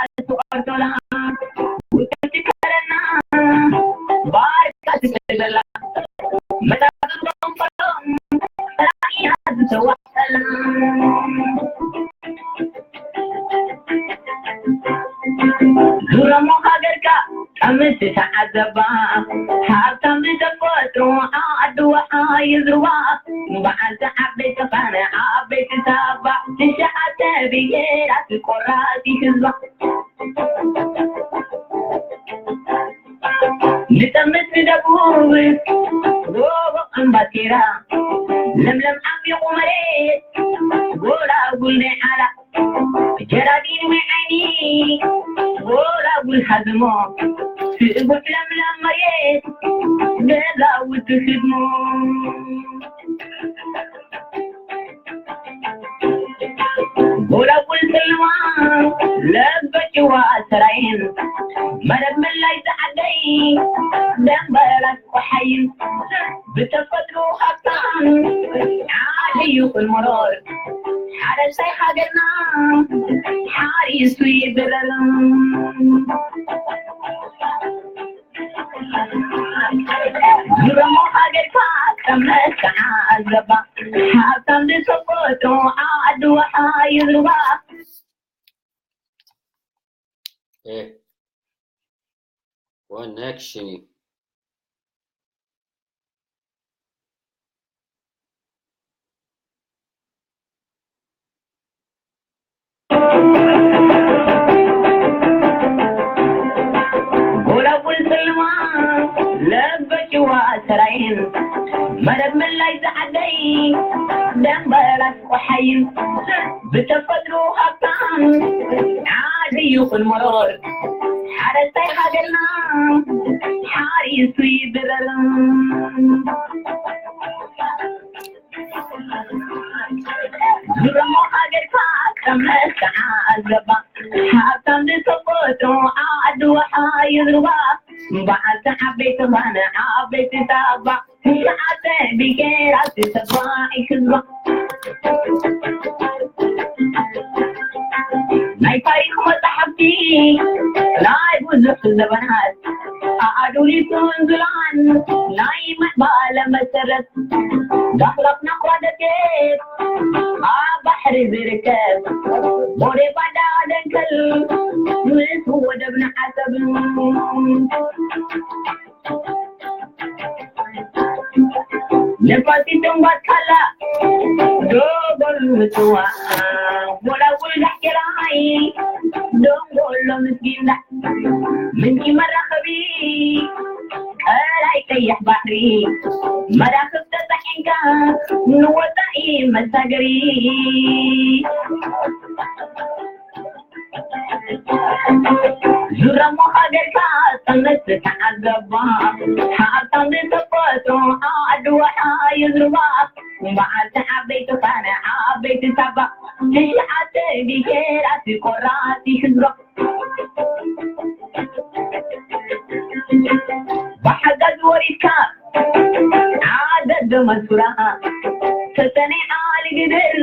ዙረሞ ሃገርካ ጠምት ተዓዘባ፣ ሃብታም ብተፈጥሮ ዓዲ ወሓይዝ ሩባ፣ በዓልቲ ዓበይቲ ፋና ዓበይቲ ሳባ፣ ትሽዓተ ብሄራት ቆራሲ ህዝባ። ንጠምት ንደቡብ ጎቦ እምባቴራ፣ ለምለም ዓሚቑ መሬት ጎላጉል ናይ ዓላ፣ ጀራዲን ወይ ዓይኒ ጎላጉል ሃዝሞ፣ ስቡሕ ለምለም መሬት ገዛውቲ ህድሞ። ጎላጉል ስልማ ለበጭዋ ሰራይን፣ መረብ መላይ ጸዓደይ ደንበራት ቆሓይን፣ ብተፈጥሮ ሃብታም ዓዲ ይኹን መሮር፣ ሓረስታይ ሃገርና ሓሪሱ ይድረር። ዙረሞ ሃገርካ ከም መርትዓ ኣለባ፣ ሃብታም ብተፈጥሮ ዓዲ ወሓይዝ ሩባ። Eh, one action. ጎላጉል ስልማ ለበጭዋ ሰራይን፣ መረብ መላይ ጸዓደይ ደንበራት ቆሓይን፣ ብተፈጥሮ ሃብታም ዓዲ ይኹን መሮር፣ ሓረስታይ ሃገርና ሓሪሱ ይድረር። ዙረሞ ሃገርካ ከም መርትዓ ኣለባ፣ ሃብታም ብተፈጥሮ ዓዲ ወሓይዝ ሩባ፣ በዓልቲ ዓበይቲ ፋና ዓበይቲ ሳባ፣ ትሽዓተ ብሄራት ተባዒ ህዝባ። ናይ ታሪኽ መጻሕፍቲ ናይ ብዙሕ ዘበናት ኣዱሊቱን ዙላን ናይ ምዕባለ መሰረት፣ ዳኽላፍ ናኹራ ደሴት ኣብ ባሕሪ ዝርከብ ቦሌ ባዳ ደንከል ምስ ወደብና ዓሰብ፣ ነፋሲት እምባት ካላ ዶጎል ምጽዋ፣ ጎላጉል ዳሕቴራይ ደንጎሎ ምስጊንዳ፣ ምንጪ መራኸቢ ቀላይ ቀይሕ ባሕሪ፣ መራኽብ ተጻዒንካ ንወጻኢ መሳገሪ። ዙረሞ ሃገርካ ጠምት ተዓዘባ፣ ሃብታም ብተፈጥሮ ዓዲ ወሓይዝ ሩባ፣ በዓልቲ ዓበይቲ ፋና ዓበይቲ ሳባ፣ ትሽዓተ ብሄራት ቆራሲ ህዝባ። ብሓጋዝ ወሪድካ ዓዘዘ መንሱራ፣ ተሰነይ ዓሊ ግድል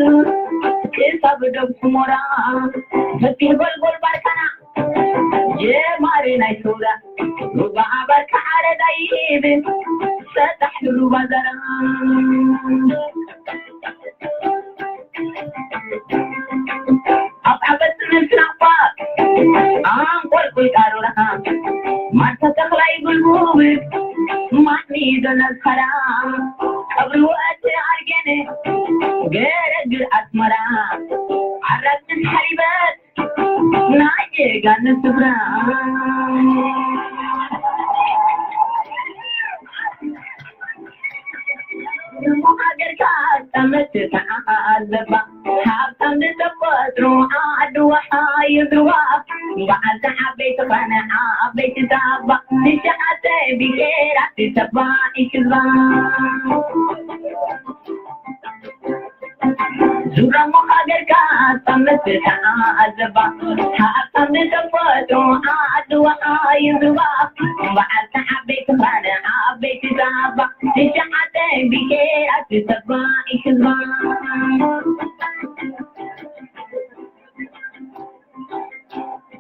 ክሳብ ዶብ ስሞራ፣ ፈቲሕ ጎልጎል ባርካና ጀማሪ ናይ ሱራ፣ ሩባ ኣባርካ ዓረዳ ይብል ሰጣሕ ሩባ ዘራ። ኣብ ዓበስ ምስራፋ ኣንቆልቁል ቃሩራ፣ ማርታ ተኽላይ ጉልጉል ማዕሚዶ ነዝኸራ፣ ቀብሪ ወእቲ ኣርጌን ገረግር ኣስመራ፣ ዓራት ምስ ሓሊበት ናይ ጀጋኑ ስፍራ። እሞ ሃገርካ ጠመት ተዓዘባ፣ ሃብታም ብተፈጥሮ ዓዲ ወሓይዝ ሩባ፣ በዓልቲ ዓበይቲ ፋና ዓበይቲ ሳባ፣ ትሽዓተ ብሄራት ተባዒ ህዝባ። ዙረሞ ሃገርካ ጠመት ተዓዘባ፣ ሃብታም ብተፈጥሮ ዓዲ ወሓይዝ ሩባ፣ በዓልቲ ዓበይቲ ፋና ዓበይቲ ሳባ፣ ትሽዓተ ብሄራት ተባዒ ህዝባ።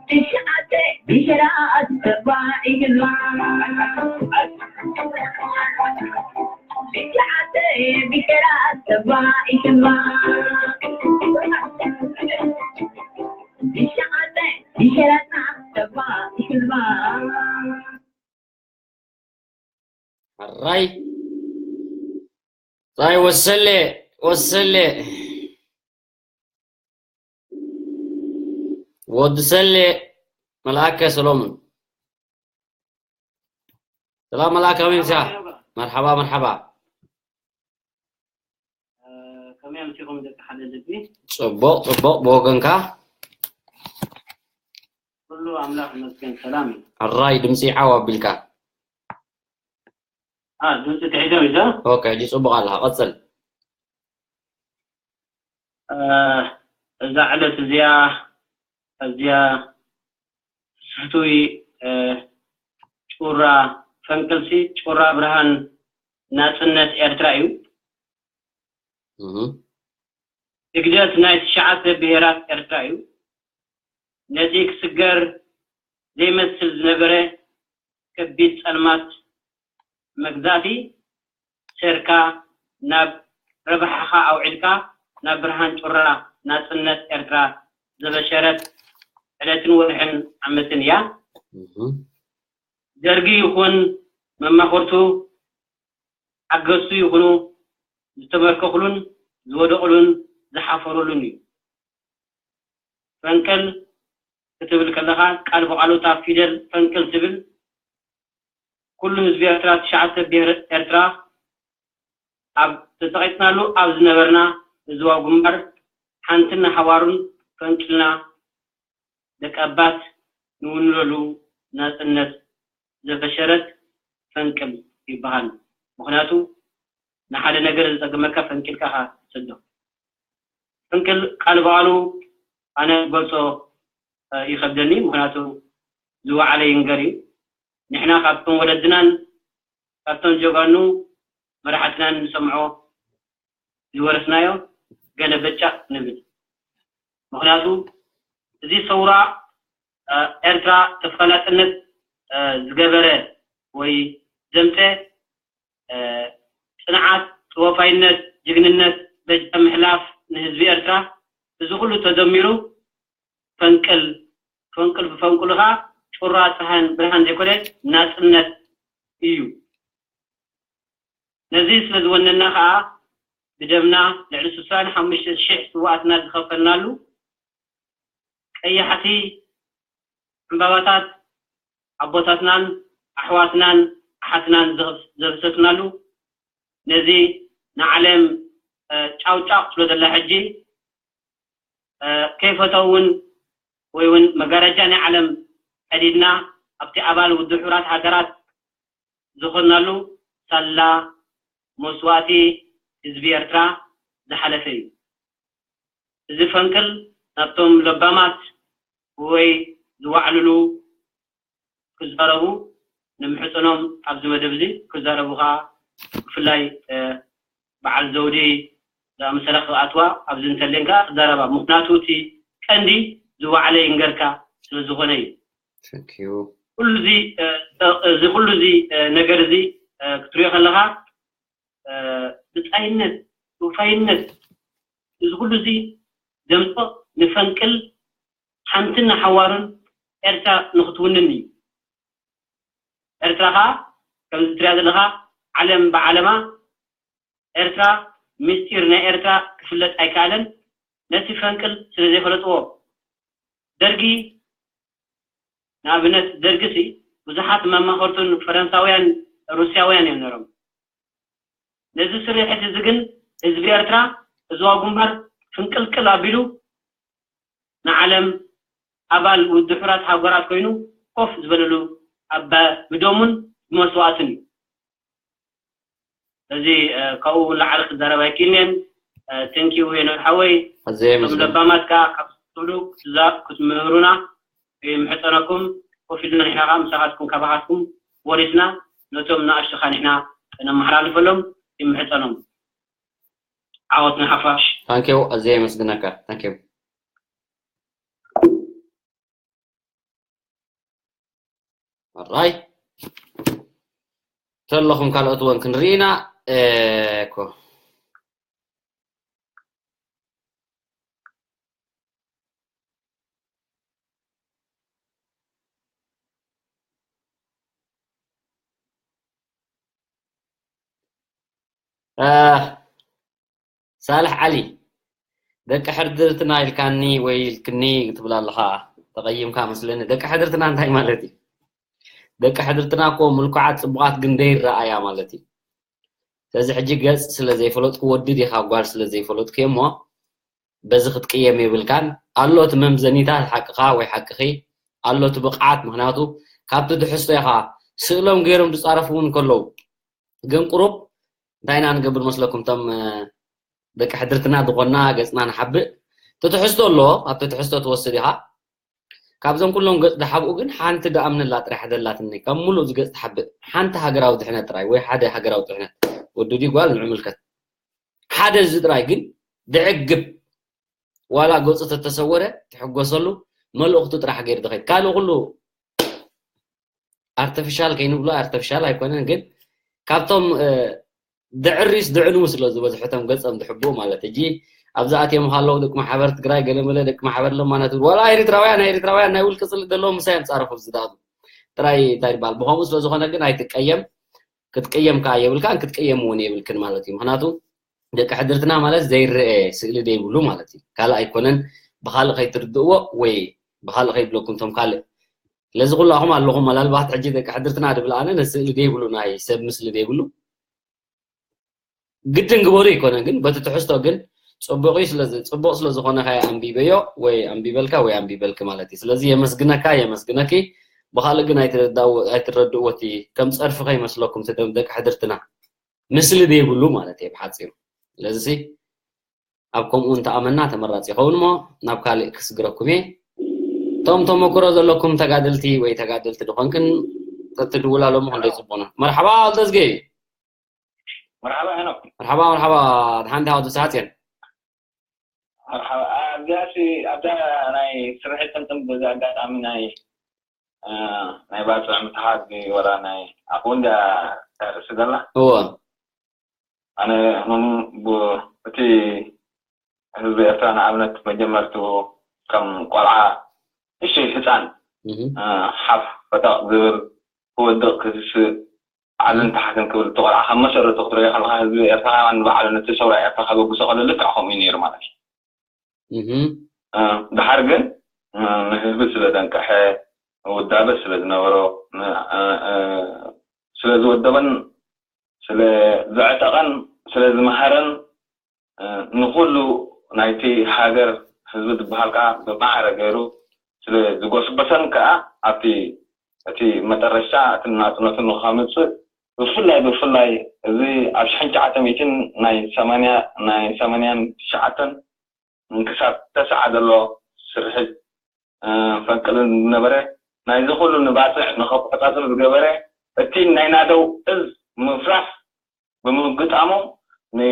ትሽዓተ ብሄራት ተባዒ ህዝባ። ትሽዓተ ብሄራት ተባዒ ህዝባ። ትሽዓተ ብሄራትና ተባዒ ሕራይ። ራይ ወሰሌ፣ ወሰሌ። ወዲ ሰሌ፣ መልኣከ ሰሎሞን። ሰላም መልኣከ፣ ከመይ ምሳኻ? መርሓባ፣ መርሓባ። እ፣ ከመይ ኣምሲኹም ደቂ ሓደ ልቢ? ጽቡቕ፣ ጽቡቕ፣ ብወገንካ? ኩሉ ኣምላኽ ይመስገን ሰላም እዩ። ሕራይ ድምጺ ዓው ኣቢልካ። አ፣ ድምጺ ትሕት እዩ ዶ? ኦኬ፣ ሕጂ ጽቡቕ ኣለኻ፣ ቀጽል። እ፣ እዛ ዕለት እዚኣ ኣዝያ ስሕቱይ፣ እ፣ ጩራ ፈንቅልሲ፣ ጩራ ብርሃን ናጽነት ኤርትራ እዩ። እህ። ህግደፍ ናይ ትሽዓተ ብሄራት ኤርትራ እዩ። ነቲ ክስገር ዘይመስል ዝነበረ ከቢድ ጸልማት መግዛእቲ ሰርካ ናብ ረብሓኻ ኣውዒልካ ናብ ብርሃን ጩራ ናጽነት ኤርትራ ዘበሸረት ዕለትን ወርሕን ዓመትን እያ። እህ። ደርጊ ይኹን መማኽርቱ ሓገዝቱ ይኹኑ ዝተመርከኹሉን ዝወደቑሉን ዝሓፈሩሉን እዩ። ፈንቅል ክትብል ከለኻ ቃል ብቓሉ እታ ፊደል ፈንቅል ትብል። ኩሉ ህዝቢ ኤርትራ፣ ትሽዓተ ብሄር ኤርትራ ኣብ ተጸቒጥናሉ ኣብ ዝነበርና ህዝባዊ ግንባር ሓንትን ንሓዋሩን ፈንቂልና ደቂ ኣባት ንውንነሉ ናጽነት ዘበሸረት ፈንቅል ይበሃል። ምኽንያቱ ንሓደ ነገር ዝጸገመካ ፈንቂልካ ኢኻ ትሰዶ። ፈንቅል ቃል ብቓሉ ኣነ ክገልጾ፣ እ፣ ይኸብደኒ፣ ምኽንያቱ ዝወዓለ ይንገር እዩ። ንሕና ካብቶም ወለድናን ካብቶም ጀጋኑ መራሕትናን ንሰምዖ ዝወረስናዮ ገለ በጫ ንብል። ምኽንያቱ እዚ ሰውራ፣ እ፣ ኤርትራ ተፈላጥነት፣ እ፣ ዝገበረ ወይ ዘምፀ፣ እ፣ ጽንዓት፣ ተወፋይነት፣ ጅግንነት፣ በጃ ምሕላፍ ንህዝቢ ኤርትራ፣ እዚ ኩሉ ተደሚሩ ፈንቅል፣ ፈንቅል ብፈንቅሉ ኸኣ ጩራ ጸሃን ብርሃን ዘይኮነ ናጽነት እዩ። ነዚ ስለ ዝወነና ኸኣ ብደምና ልዕሊ ስሳን ሓሙሽተ ሽሕ ስውኣትና ዝኸፈልናሉ ቀያሕቲ ዕምባባታት ኣቦታትናን ኣሕዋትናን ኣሓትናን ዘፍ-፣ ዘፍሰስናሉ ነዚ ንዓለም፣ እ፣ ጫውጫው ትብሎ ዘላ ሕጂ፣ እ፣ ከይፈተው እውን ወይ እውን መጋረጃ ናይ ዓለም ቀዲድና ኣብቲ ኣባል ውድብ ሕቡራት ሃገራት ዝኾንናሉ ሳላ መስዋእቲ ህዝቢ ኤርትራ ዝሓለፈ እዩ። እዚ ፈንቅል ናብቶም ለባማት ወይ ዝዋዕልሉ ክዛረቡ ንምሕጽኖም ኣብዚ መደብ እዚ ክዛረቡ ከኣ ብፍላይ፣ እ፣ በዓል ዘውዲ ዝኣመሰላ ክኣትዋ ኣብዚ እንተልየን ከኣ ክዛረባ። ምኽንያቱ እቲ ቀንዲ ዝወዓለ ይንገርካ ስለ ዝኾነ እዩ። Thank you። ኩሉ እዚ፣ እ፣ እዚ ኩሉ እዚ፣ እ፣ ነገር እዚ፣ እ፣ ክትሪኦ ከለኻ፣ እ፣ ብጻይነት፣ ውፋይነት፣ እዚ ኩሉ እዚ ዘምጽኦ ንፈንቅል ሓንትን ንሓዋሩን ኤርትራ ንኽትውንን እዩ። ኤርትራ ኸኣ ከምዚ ትሪኣ ዘለኻ ዓለም ብዓለማ ኤርትራ ምስጢር ናይ ኤርትራ ክፍለጥ ኣይከኣለን። ነቲ ፈንቅል ስለ ዘይፈለጥዎ ደርጊ፣ ንኣብነት ደርጊ ሲ ብዙሓት መማኸርቱን ፈረንሳውያን ሩስያውያን እዮም ነሮም። ነዚ ስርሒት እዚ ግን ህዝቢ ኤርትራ ህዝባዊ ግንባር ፍንቅልቅል ኣቢሉ ንዓለም ኣባል ውድብ ሕቡራት ሃገራት ኮይኑ ኮፍ ዝበለሉ ኣብ ብደሙን ብመስዋእቱን እዩ። እዚ፣ እ፣ ካብኡ ንላዕሊ ክዛረብ ኣይክእልን እየ። እ፣ thank you ሄኖክ ሓወይ። ኣዘየ እቶም መስገን። ለባማት ከኣ ካብ ትብሉ ክትዛ-፣ ክትምህሩና ይምሕጸነኩም። ኮፍ ኢልና ንሕና ከኣ ምሳኻትኩም ካባኻትኩም ወሪስና ነቶም ንኣሽቱ ከኣ ንሕና ነመሓላልፈሎም ይምሕጸኖም። ዓወት ንሓፋሽ። Thank you፣ ኣዘየ የመስግነካ። Thank you። ኣራይ። ተለኹም ካልኦት እውን ክንርኢ ኢና፣ እ፣ እኮ። እ፣ ሳልሕ ዓሊ፣ ደቂ ሕድርትና ኢልካኒ ወይ ኢልክኒ ትብል ኣለኻ፣ ተቐይምካ መስለኒ። ደቂ ሕድርትና እንታይ ማለት እዩ? ደቂ ሕድርትና እኮ ምልኩዓት፣ ጽቡቓት ግን ደይረኣያ ማለት እዩ። ስለዚ ሕጂ ገጽ ስለ ዘይፈለጥኩ፣ ወዲ ዲኻ ጓል ስለ ዘይፈለጥኩ እሞ በዚ ክትቅየም የብልካን። ኣሎ እቲ መምዘኒታት ሓቅኻ ወይ ሓቅኺ፣ ኣሎ እቲ ብቕዓት። ምኽንያቱ ካብቲ ትሕዝቶ ኢኻ፣ ስእሎም ገይሮም ዝጻረፉ እውን ከለዉ። ግን ቁሩብ እንታይ ኢና ንገብር መስለኩም? እቶም፣ እ፣ ደቂ ሕድርትና ዝኾንና ገጽና ንሓብእ። እቲ ትሕዝቶ ኣሎ፣ ኣብቲ ትሕዝቶ ትወስድ ኢኻ። ካብዞም ኩሎም ገጽ ዝሓብኡ ግን ሓንቲ ደኣ ምንላ ጥራሕ ደላትኒ። ካብ ሙሉእ እዚ ገጽ ትሓብእ ሓንቲ ሃገራዊ ድሕነት ጥራይ ወይ ሓደ ሃገራዊ ድሕነት። ወዲ ድዩ ጓል ንዕምልከት። ሓደ እዚ ጥራይ ግን ዘዕግብ፣ ዋላ ገጹ ተተሰወረ ትሕጎሰሉ፣ መልእኽቱ ጥራሕ ገይሩ ትኸይድ። ካልእ ኩሉ ኣርቲፊሻል ከይንብሎ፣ ኣርቲፊሻል ኣይኮነን፣ ግን ካብቶም፣ እ፣ ድዕሪስ ድዕኑ ስለ ዝበዝሑ፣ እቶም ገጾም ዝሕብኡ ማለት። ሕጂ ኣብዚ ኣትዮም ከለዉ ደቂ ማሕበር ትግራይ ገለ መለ፣ ደቂ ማሕበር ለማና ትብል፣ ዋላ ኤሪትራውያን፣ ኤሪትራውያን ናይ ውልቂ ጽልኢ ዘለዎም ምሳይ እዮም ጻረፉ ዝዳሉ። ጥራይ እንታይ ይባል፣ ብኸምኡ ስለ ዝኾነ ግን ኣይትቀየም። ክትቅየም ከኣ የብልካን፣ ክትቅየም እውን የብልክን ማለት እዩ። ምኽንያቱ ደቂ ሕድርትና ማለት ዘይረአ ስእሊ ዘይብሉ ማለት እዩ። ካልእ ኣይኮነን፣ ብኻልእ ከይትርድእዎ ወይ ብኻልእ ከይብለኩም እቶም ካልእ። ስለዚ ኩላኹም ኣለኹም፣ መላልባት ሕጂ ደቂ ሕድርትና ድብል ኣነ ነዚ ስእሊ ዘይብሉ፣ ናይ ሰብ ምስሊ ዘይብሉ ግድን ግበሩ ኣይኮነን፣ ግን በቲ ትሕዝቶ ግን ጽቡቕ እዩ። ስለዚ ጽቡቕ ስለ ዝኾነ ከኣ ኣንቢበዮ ወይ ኣንቢበልካ ወይ ኣንቢበልኪ ማለት እዩ። ስለዚ የመስግነካ፣ የመስግነኪ። ብኻልእ ግን ኣይትረዳው-፣ ኣይትረድእዎ፣ እቲ ከም ጸርፊ ከይመስለኩም፣ እቲ ደም ደቂ ሕድርትና። ምስሊ ዘይብሉ ማለት እየ ብሓፂሩ። ስለዚ ኣብ ከምኡ እንተኣመና ተመራፂ ይኸውን እሞ ናብ ካልእ ክስግረኩም እየ። እቶም ተመክሮ ዘለኩም ተጋደልቲ ወይ ተጋደልቲ ድኾንክን ተትድውላ ሎሚ ክንደይ ፅቡቕ ነው። መርሓባ ወልደዝጊ። መርሓባ ሄኖክ። መርሓባ፣ መርሓባ። ድሓን ዲኻ ወዲ ሰዓት እየን። መርሓባ። ኣብዚኣ ሲ-፣ ኣብዛ ናይ ስርሒ ጥምጥም በዚ ኣጋጣሚ ናይ፣ እ፣ ናይ ባጽዕ ምትሓዝ ወላ ናይ ኣኹ እንዳ ርእሲ ዘላ? እወ። ኣነ ምን ብ-፣ እቲ ህዝቢ ኤርትራ ንኣብነት መጀመርቱ ከም ቆልዓ እሺ ህፃን፣ እህ። እ፣ ሓፍ ፈጠቕ ዝብል ክወድቕ ክስስእ ዓልን ታሕትን ክብል እቲ ቆልዓ ከም መሰረቱ ክትሪኦ ከለኻ ህዝቢ ኤርትራ ንባዕሉ ነቲ ሰውራ ኤርትራ ከበግሶ ከሎ ልክዕ ከምኡ እዩ ነይሩ ማለት እዩ። እህ። እ፣ ድሓር ግን፣ እ፣ ንህዝቢ ስለ ዘንቀሐ፣ ውዳበ ስለ ዝነበሮ፣ ን-፣ እ፣ እ፣ ስለ ዝወደበን ስለ ዘዕጠቐን ስለ ዝመሃረን፣ እ፣ ንኹሉ ናይቲ ሃገር ህዝቢ ዝበሃል ከኣ ብማዕረ ገይሩ ስለ ዝጎስጎሰን ከኣ ኣብቲ፣ እቲ መጠረሽታ እቲ ናጽነቱ ንኸምጽእ ብፍላይ፣ ብፍላይ እዚ ኣብ ሽሕን ትሽዓተ ሚእትን ናይ ሰማንያ፣ ናይ ሰማንያን ትሽዓተን ክሳብ ተስዓ ዘሎ ስርሒት፣ እ፣ ፈንቅልን ዝነበረ ናይዚ ኩሉ ንባጽዕ ንኸቋጻጽር ዝገበረ እቲ ናይ ናደው እዝ ምፍራስ ብምግጣሙ ን-፣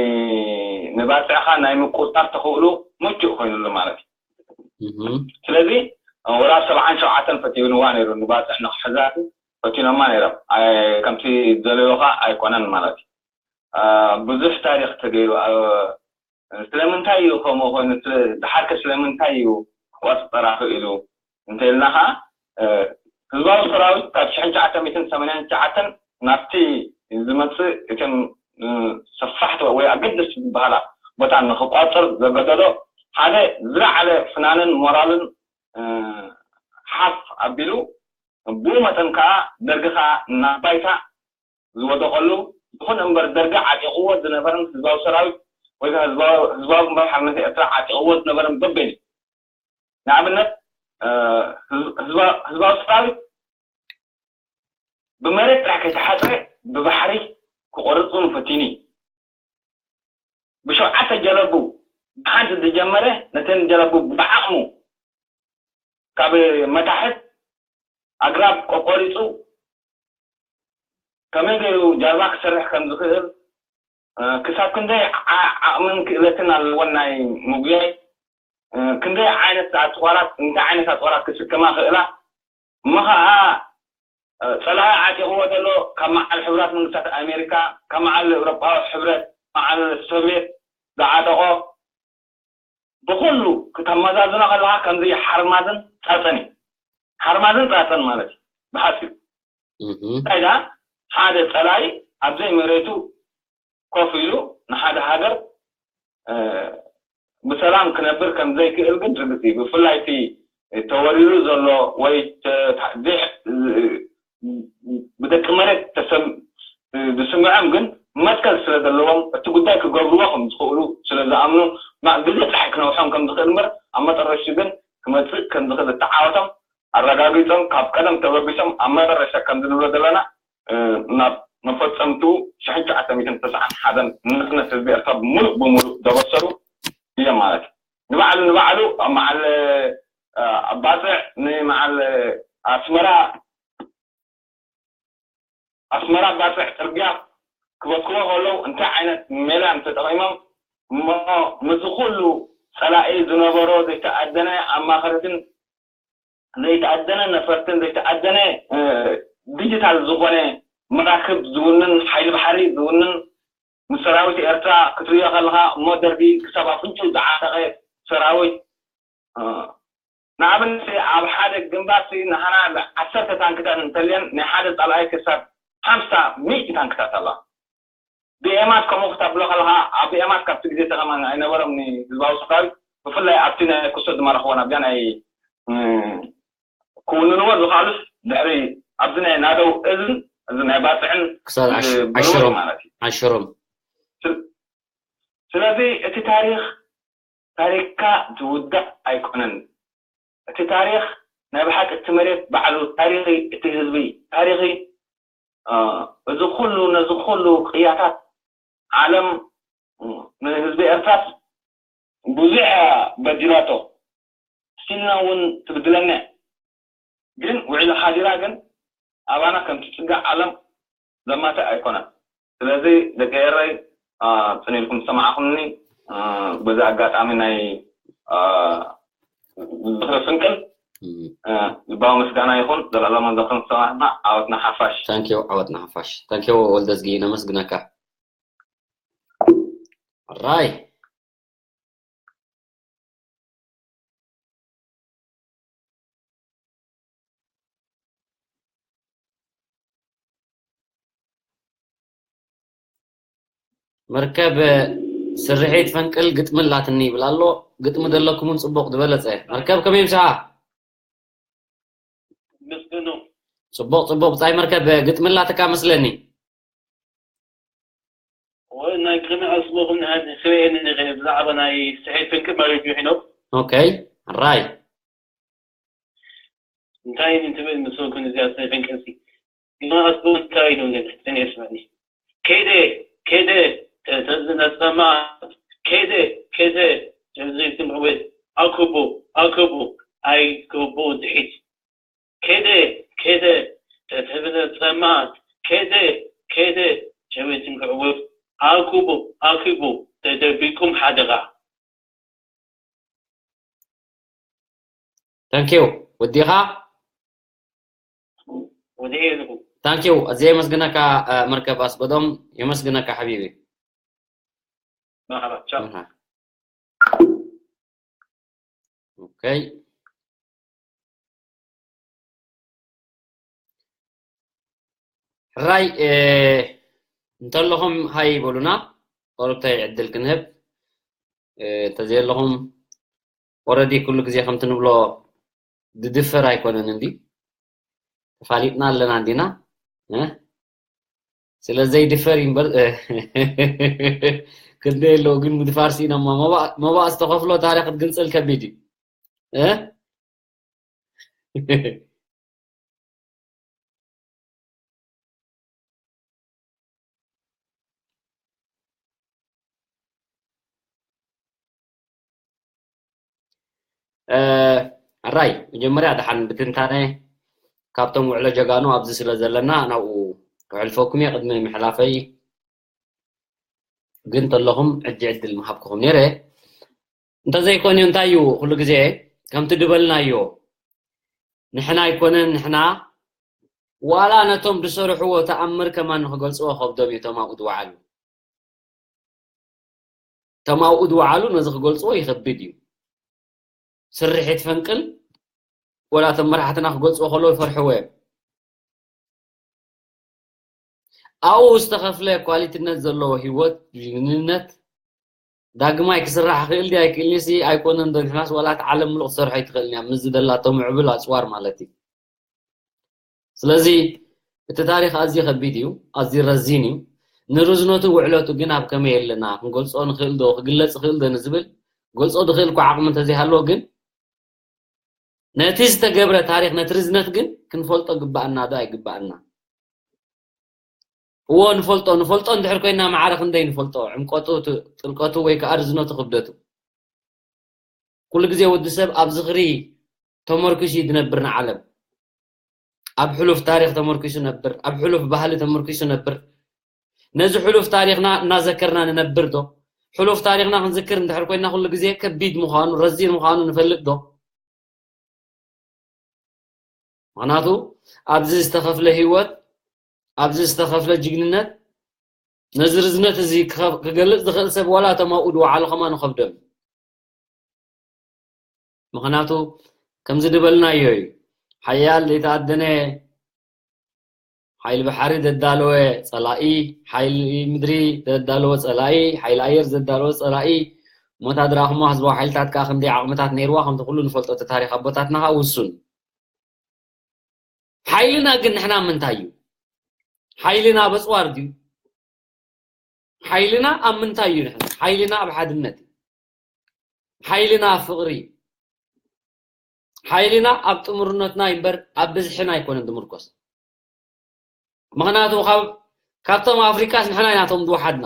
ንባጽዕኻ ናይ ምቁጽጻር ተኽእሎ ምቹእ ኮይኑሉ ማለት እዩ። እህ። ስለዚ ወላ ኣብ ሰብዓን ሸውዓተን ፈቲንዋ ነይሩ፣ ንባጽዕ ንኽሕዛ ፈቲኖማ ነይሮም። ኣይ-፣ ከምቲ ዝደለዩኻ ኣይኮነን ማለት እዩ። እ፣ ብዙሕ ታሪኽ ተገይሩ፣ እ፣ ስለምንታይ እዩ ከምኡ ኮይኑ? ስለ-፣ ድሓር ከ ስለምንታይ እዩ ክቆጽጸራ ክኢሉ? እንተ ኢልና ኸዓ፣ እ፣ ህዝባዊ ሰራዊት ካብ ሽሕን ትሽዓተ ሚእትን ሰማንያን ትሽዓተን ናብቲ ዝመጽእ እተን፣ እ፣ ሰፋሕቲ ወይ ኣገደስቲ ዝበሃላ ቦታ ንኽቋጽር ዘገደዶ ሓደ ዝለዓለ ፍናንን ሞራልን፣ እ፣ ሓፍ ኣቢሉ፣ ብኡ መጠን ከኣ ደርጊ ከኣ ናብ ባይታ ዝወደቐሉ፣ ይኹን እምበር ደርጊ ዓጢቕዎ ዝነበረን ህዝባዊ ሰራዊት ወይ ከዓ ህዝባዊ፣ ህዝባዊ ግንባር ሓርነት ኤርትራ ዓጢቕዎ ዝነበረን በበይኑ። ንኣብነት፣ እ፣ ህዝ-፣ ህዝባ-፣ ህዝባዊ ሰራዊት ብመሬት ጥራሕ ከይተሓጽረ ብባሕሪ ክቖርጽ እውን ፈቲኑ እዩ። ብሸውዓተ ጀለቡ ብሓንቲ ዝጀመረ ነተን ጀለቡ ብዓቕሙ ካብ መታሕት ኣግራብ ቆቆሪጹ ከመይ ገይሩ ጃልባ ክሰርሕ ከም ዝኽእል፣ እ፣ ክሳብ ክንደይ ዓ-፣ ዓቕምን ክእለትን ኣለወን ናይ ምጉያይ፣ እ፣ ክንደይ ዓይነት ኣጽዋራት፣ እንታይ ዓይነት ኣጽዋራት ክስከማ ክእላ፣ እሞ ኸዓ፣ እ፣ ጸላኢ ዓጢቕዎ ዘሎ ካብ መዓል ሕቡራት መንግስታት ኣሜሪካ፣ ካብ መዓል ኤውሮጳዊ ሕብረት፣ መዓል ሶቪየት ዝዓጠቖ፣ ብኹሉ ክተመዛዝኖ ከለኻ ከምዚ ሓርማዝን ጻጸን እዩ። ሓርማዝን ጻጸን ማለት እዩ ብሓጺሩ። እህ። እንታይ ደኣ፣ ሓደ ጸላኢ ኣብ ዘይመሬቱ ኮፍ ኢሉ ንሓደ ሃገር ብሰላም ክነብር ከም ዘይክእል ግን ርግጽ እዩ። ብፍላይ እቲ ተወሪሩ ዘሎ ወይ ብደቂ መሬት ዝስምዖም ግን መትከል ስለ ዘለዎም እቲ ጉዳይ ክገብርዎ ከም ዝኽእሉ ስለ ዝኣምኑ ግዜ ጥራሕ ክነውሖም ከም ዝኽእል እምበር ኣብ መጠረሽቱ ግን ክመጽእ ከም ዝኽእል እተዓወቶም ኣረጋጊጾም ካብ ቀደም ተበጊሶም ኣብ መጠረሻ ከምዚ ንብሎ ዘለና ናብ መፈጸምትኡ ሽሕን ትሽዓተ ሚእትን ተስዓን ሓደን ንናጽነት ህዝቢ ኤርትራ ሙሉእ ብሙሉእ ዘበሰሩ እዮም ማለት እዩ። ንባዕሉ ንባዕሉ መዓል ኣባጽዕ ንመዓል ኣስመራ ኣስመራ ኣባጽዕ ጽርግያ ክበትክዎ ከለዉ እንታይ ዓይነት ሜላ ተጠቒሞም እሞ ምስዚ ኩሉ ጸላኢ ዝነበሮ ዘይተኣደነ ኣማኸርትን ዘይተኣደነ ነፈርትን ዘይተኣደነ ዲጂታል ዝኾነ መራክብ ዝውንን ሓይሊ ባሕሪ ዝውንን ንሰራዊት ኤርትራ ክትሪኦ ከለኻ እሞ ደርጊ ክሳብ ኣፍንጭኡ ዝዓጠቐ ሰራዊት ንኣብነት ኣብ ሓደ ግንባር ንሃና ዓሰርተ ታንክታት እንተልየን ናይ ሓደ ጸላኢ ክሳብ ሓምሳ ሚእቲ ታንክታት ኣለዋ። ብኤማት ከምኡ ክተብሎ ከለኻ ኣብ ብኤማት ካብቲ ግዜ ተቐማ ኣይነበሮም ንህዝባዊ ሰራዊት ብፍላይ ኣብቲ ናይ ኩሶ ዝማረኽዎ ናብዚኣ ናይ ክውንንዎ ዝኽኣሉስ ድሕሪ ኣብዚ ናይ ናደው እዝን እዚ ናይ ባፅዕን ክሳብ ዓሽ- ዝብልዎ ዓሽሮም ማለት እዩ። ዓሽሮም። ስል- ስለዚ እቲ ታሪኽ ታሪኽካ ዝውዳእ ኣይኮነን። እቲ ታሪኽ ናይ ብሓቂ እቲ መሬት ባዕሉ ታሪኺ እቲ ህዝቢ ታሪኺ እዚ ኩሉ ነዚ ኩሉ ቅያታት ዓለም ንህዝቢ ኤርትራስ ብዙሕ በዲላቶ ስቲልና እውን ትብድለና ግን ውዒላ ሓዲራ ግን ኣባና ከምቲ ፅጋዕ ዓለም ዘማተ ኣይኮነን። ስለዚ ደቂ ኤረይ ፅን ኢልኩም ዝሰማዕኹምኒ በዚ ኣጋጣሚ ናይ ዝኽሪ ፍንቅል ልባዊ ምስጋና ይኹን። ዘላለማዊ ዝኽሪ ዝሰማዕና ዓወትና ሓፋሽ። ታንኪዩ ዓወትና ሓፋሽ። ታንኪዩ ወልደዝጊ ነመስግነካ። ራይ መርከብ ስርሒት ፈንቅል ግጥሚ ኣላትኒ ይብል ኣሎ። ግጥሚ ዘለኩምን ጽቡቕ ዝበለጸ። መርከብ ከመይ ምሳኻ? ምስግኑ። ጽቡቕ፣ ጽቡቕ። ብጻይ መርከብ ግጥሚ ኣላትካ መስለኒ። ወይ ናይ ቅድሚ ኣስቦኹም ንሃዚ ስበየኒ ንኽእል ብዛዕባ ናይ ስርሒት ፈንቅል ማለት እዩ ሄኖክ። ኦኬ፣ ራይ። እንታይ እንትብል ምስልኩን እዚኣ ስርሒት ፈንቅልሲ? ግና ኣስቦ እንታይ ኢሉ እንደተሕተን የስመኒ። ከይደ፣ ከይደ፣ ተተዝነጸማ፣ ከይደ፣ ከይደ፣ ተዝይትምዕብል፣ ኣክቡ፣ ኣክቡ፣ ኣይክቡ ድሒት። ከይደ፣ ከይደ፣ ተተብለ ጸማት፣ ከይደ፣ ከይደ፣ ሸዊትን ክዕውት፣ ኣኩቡ፣ ኣኪቡ፣ ተደቢቁም ሓደጋ። ታንኪዩ። ወዲኻ? ወዲኤ ኣለኹ። ታንኪዩ። ኣዝየ የመስግነካ፣ እ፣ መርከብ ኣስጎዶም። የመስግነካ ሓቢቢ። መርሓባ፣ ቻው። መርሓባ። ኦኬ። ሕራይ፣ እ፣ እንተለኹም ሃይ በሉና። ቆርብተይ ዕድል ክንህብ፣ እ፣ እንተዘየለኹም ኦረዲ ኩሉ ግዜ ከምቲ ንብሎ ድድፈር ኣይኮነን እንዲ ተፋሊጥና ኣለና እንዲና፣ እ? ስለ ዘይድፈር እዩ እምበር፣ እ፣ ክንደይ ኣለዎ ግን ምድፋር ስኢኖሞ። መባእ-፣ መባእ ዝተኸፍሎ ታሪኽ ክትግንጽል ከቢድ እዩ። እ? እ፣ ሕራይ፣ መጀመርያ ደሓን ብትንታነ ካብቶም ውዕሎ ጀጋኑ ኣብዚ ስለ ዘለና ናብኡ ከሕልፈኩም እየ። ቅድሚ ምሕላፈይ ግን ተለኹም ሕጂ ዕድል ምሃብኩኹም ነይረ። እንተዘይኮንዩ እንታይ እዩ ኩሉ ግዜ ከምቲ ድበልናዮ ንሕና ኣይኮነን ንሕና ዋላ ነቶም ዝሰርሕዎ ተኣምር ከማን ንኽገልጽዎ ከብዶም እዩ። እቶም ኣብኡ ዝወዓሉ፣ እቶም ኣብኡ ዝወዓሉ ነዚ ክገልጽዎ ይኸብድ እዩ። ስርሒት ፈንቅል ወላ እቶም መራሕትና ክገልጽዎ ከለዉ ይፈርሕዎ እዮም። ኣብኡ ዝተኸፍለ ኳሊቲነት ዘለዎ ህይወት፣ ጅግንነት፣ ዳግማይ ክስራሕ ክእል ድዩ ኣይክእልንሲ ኣይኮነን ዶ? ንሕናስ ዋላ እቲ ዓለም ምሉእ ክትሰርሖ ኣይትኽእልን እያ፣ ምስ ዝደላቶ ምዕብል ኣጽዋር ማለት እዩ። ስለዚ እቲ ታሪኽ ኣዝዩ ከቢድ እዩ፣ ኣዝዩ ረዚን እዩ። ንርዝነቱ ውዕለቱ ግን ኣብ ከመይ ኣለና ክንገልጾ ንኽእል ዶ? ክግለጽ ይኽእል ዶ ንዝብል፣ ገልጾ ዝኽእል እኮ ዓቕሚ እንተዘይሃለዎ ግን ነቲ ዝተገብረ ታሪኽ፣ ነቲ ርዝነት ግን ክንፈልጦ ግባኣና ዶ ኣይግባኣና? እዎ ንፈልጦ፣ ንፈልጦ እንድሕር ኮይና ማዕረ ክንደይ ንፈልጦ? ዕምቆቱ፣ ት-፣ ጥልቀቱ ወይ ከኣ ርዝነቱ፣ ክብደቱ። ኩሉ ግዜ ወዲ ሰብ ኣብ ዝኽሪ ተመርኪሱ እዩ ዝነብር ንዓለም። ኣብ ሕሉፍ ታሪኽ ተመርኪሱ ነብር፣ ኣብ ሕሉፍ ባህሊ ተመርኪሱ ነብር። ነዚ ሕሉፍ ታሪኽና እናዘከርና ንነብር ዶ? ሕሉፍ ታሪኽና ክንዝክር እንድሕር ኮይና ኩሉ ግዜ ከቢድ ምዃኑ፣ ረዚን ምዃኑ ንፈልጥ ዶ? ምኽንያቱ ኣብዚ ዝተኸፍለ ህይወት፣ ኣብዚ ዝተኸፍለ ጅግንነት፣ ነዚ ርዝነት እዚ ክኸ-፣ ክገልጽ ዝኽእል ሰብ ዋላ እቶም ኣብኡ ዝወዓሉ ከማን ይኸብዶም። ምኽንያቱ ከምዚ ዝበልናዮ እዩ። ሓያል ዘይተኣደነ ሓይሊ ባሕሪ ዘዳለወ ጸላኢ፣ ሓይሊ ምድሪ ዘዳለወ ጸላኢ፣ ሓይሊ ኣየር ዘዳለወ ጸላኢ፣ እሞ እታ ዝረኣኹሞ ህዝባዊ ሓይልታት ከኣ ክንደይ ዓቕምታት ነይርዋ፣ ከምቲ ኩሉ ንፈልጦ እቲ ታሪኽ ኣቦታትና ከኣ ውሱን። ሓይልና ግን ንሕና ኣብ ምንታይ እዩ? ሓይልና ኣብ ኣጽዋር ድዩ? ሓይልና ኣብ ምንታይ እዩ ንሕና? ሓይልና ኣብ ሓድነት እዩ። ሓይልና ኣብ ፍቕሪ እዩ። ሓይልና ኣብ ጥሙርነትና እዩ እምበር ኣብ ብዝሕና ኣይኮነን ዝምርኮስ። ምኽንያቱ ካብ-፣ ካብቶም ኣፍሪቃስ ንሕና ኢና እቶም ዝወሓድና።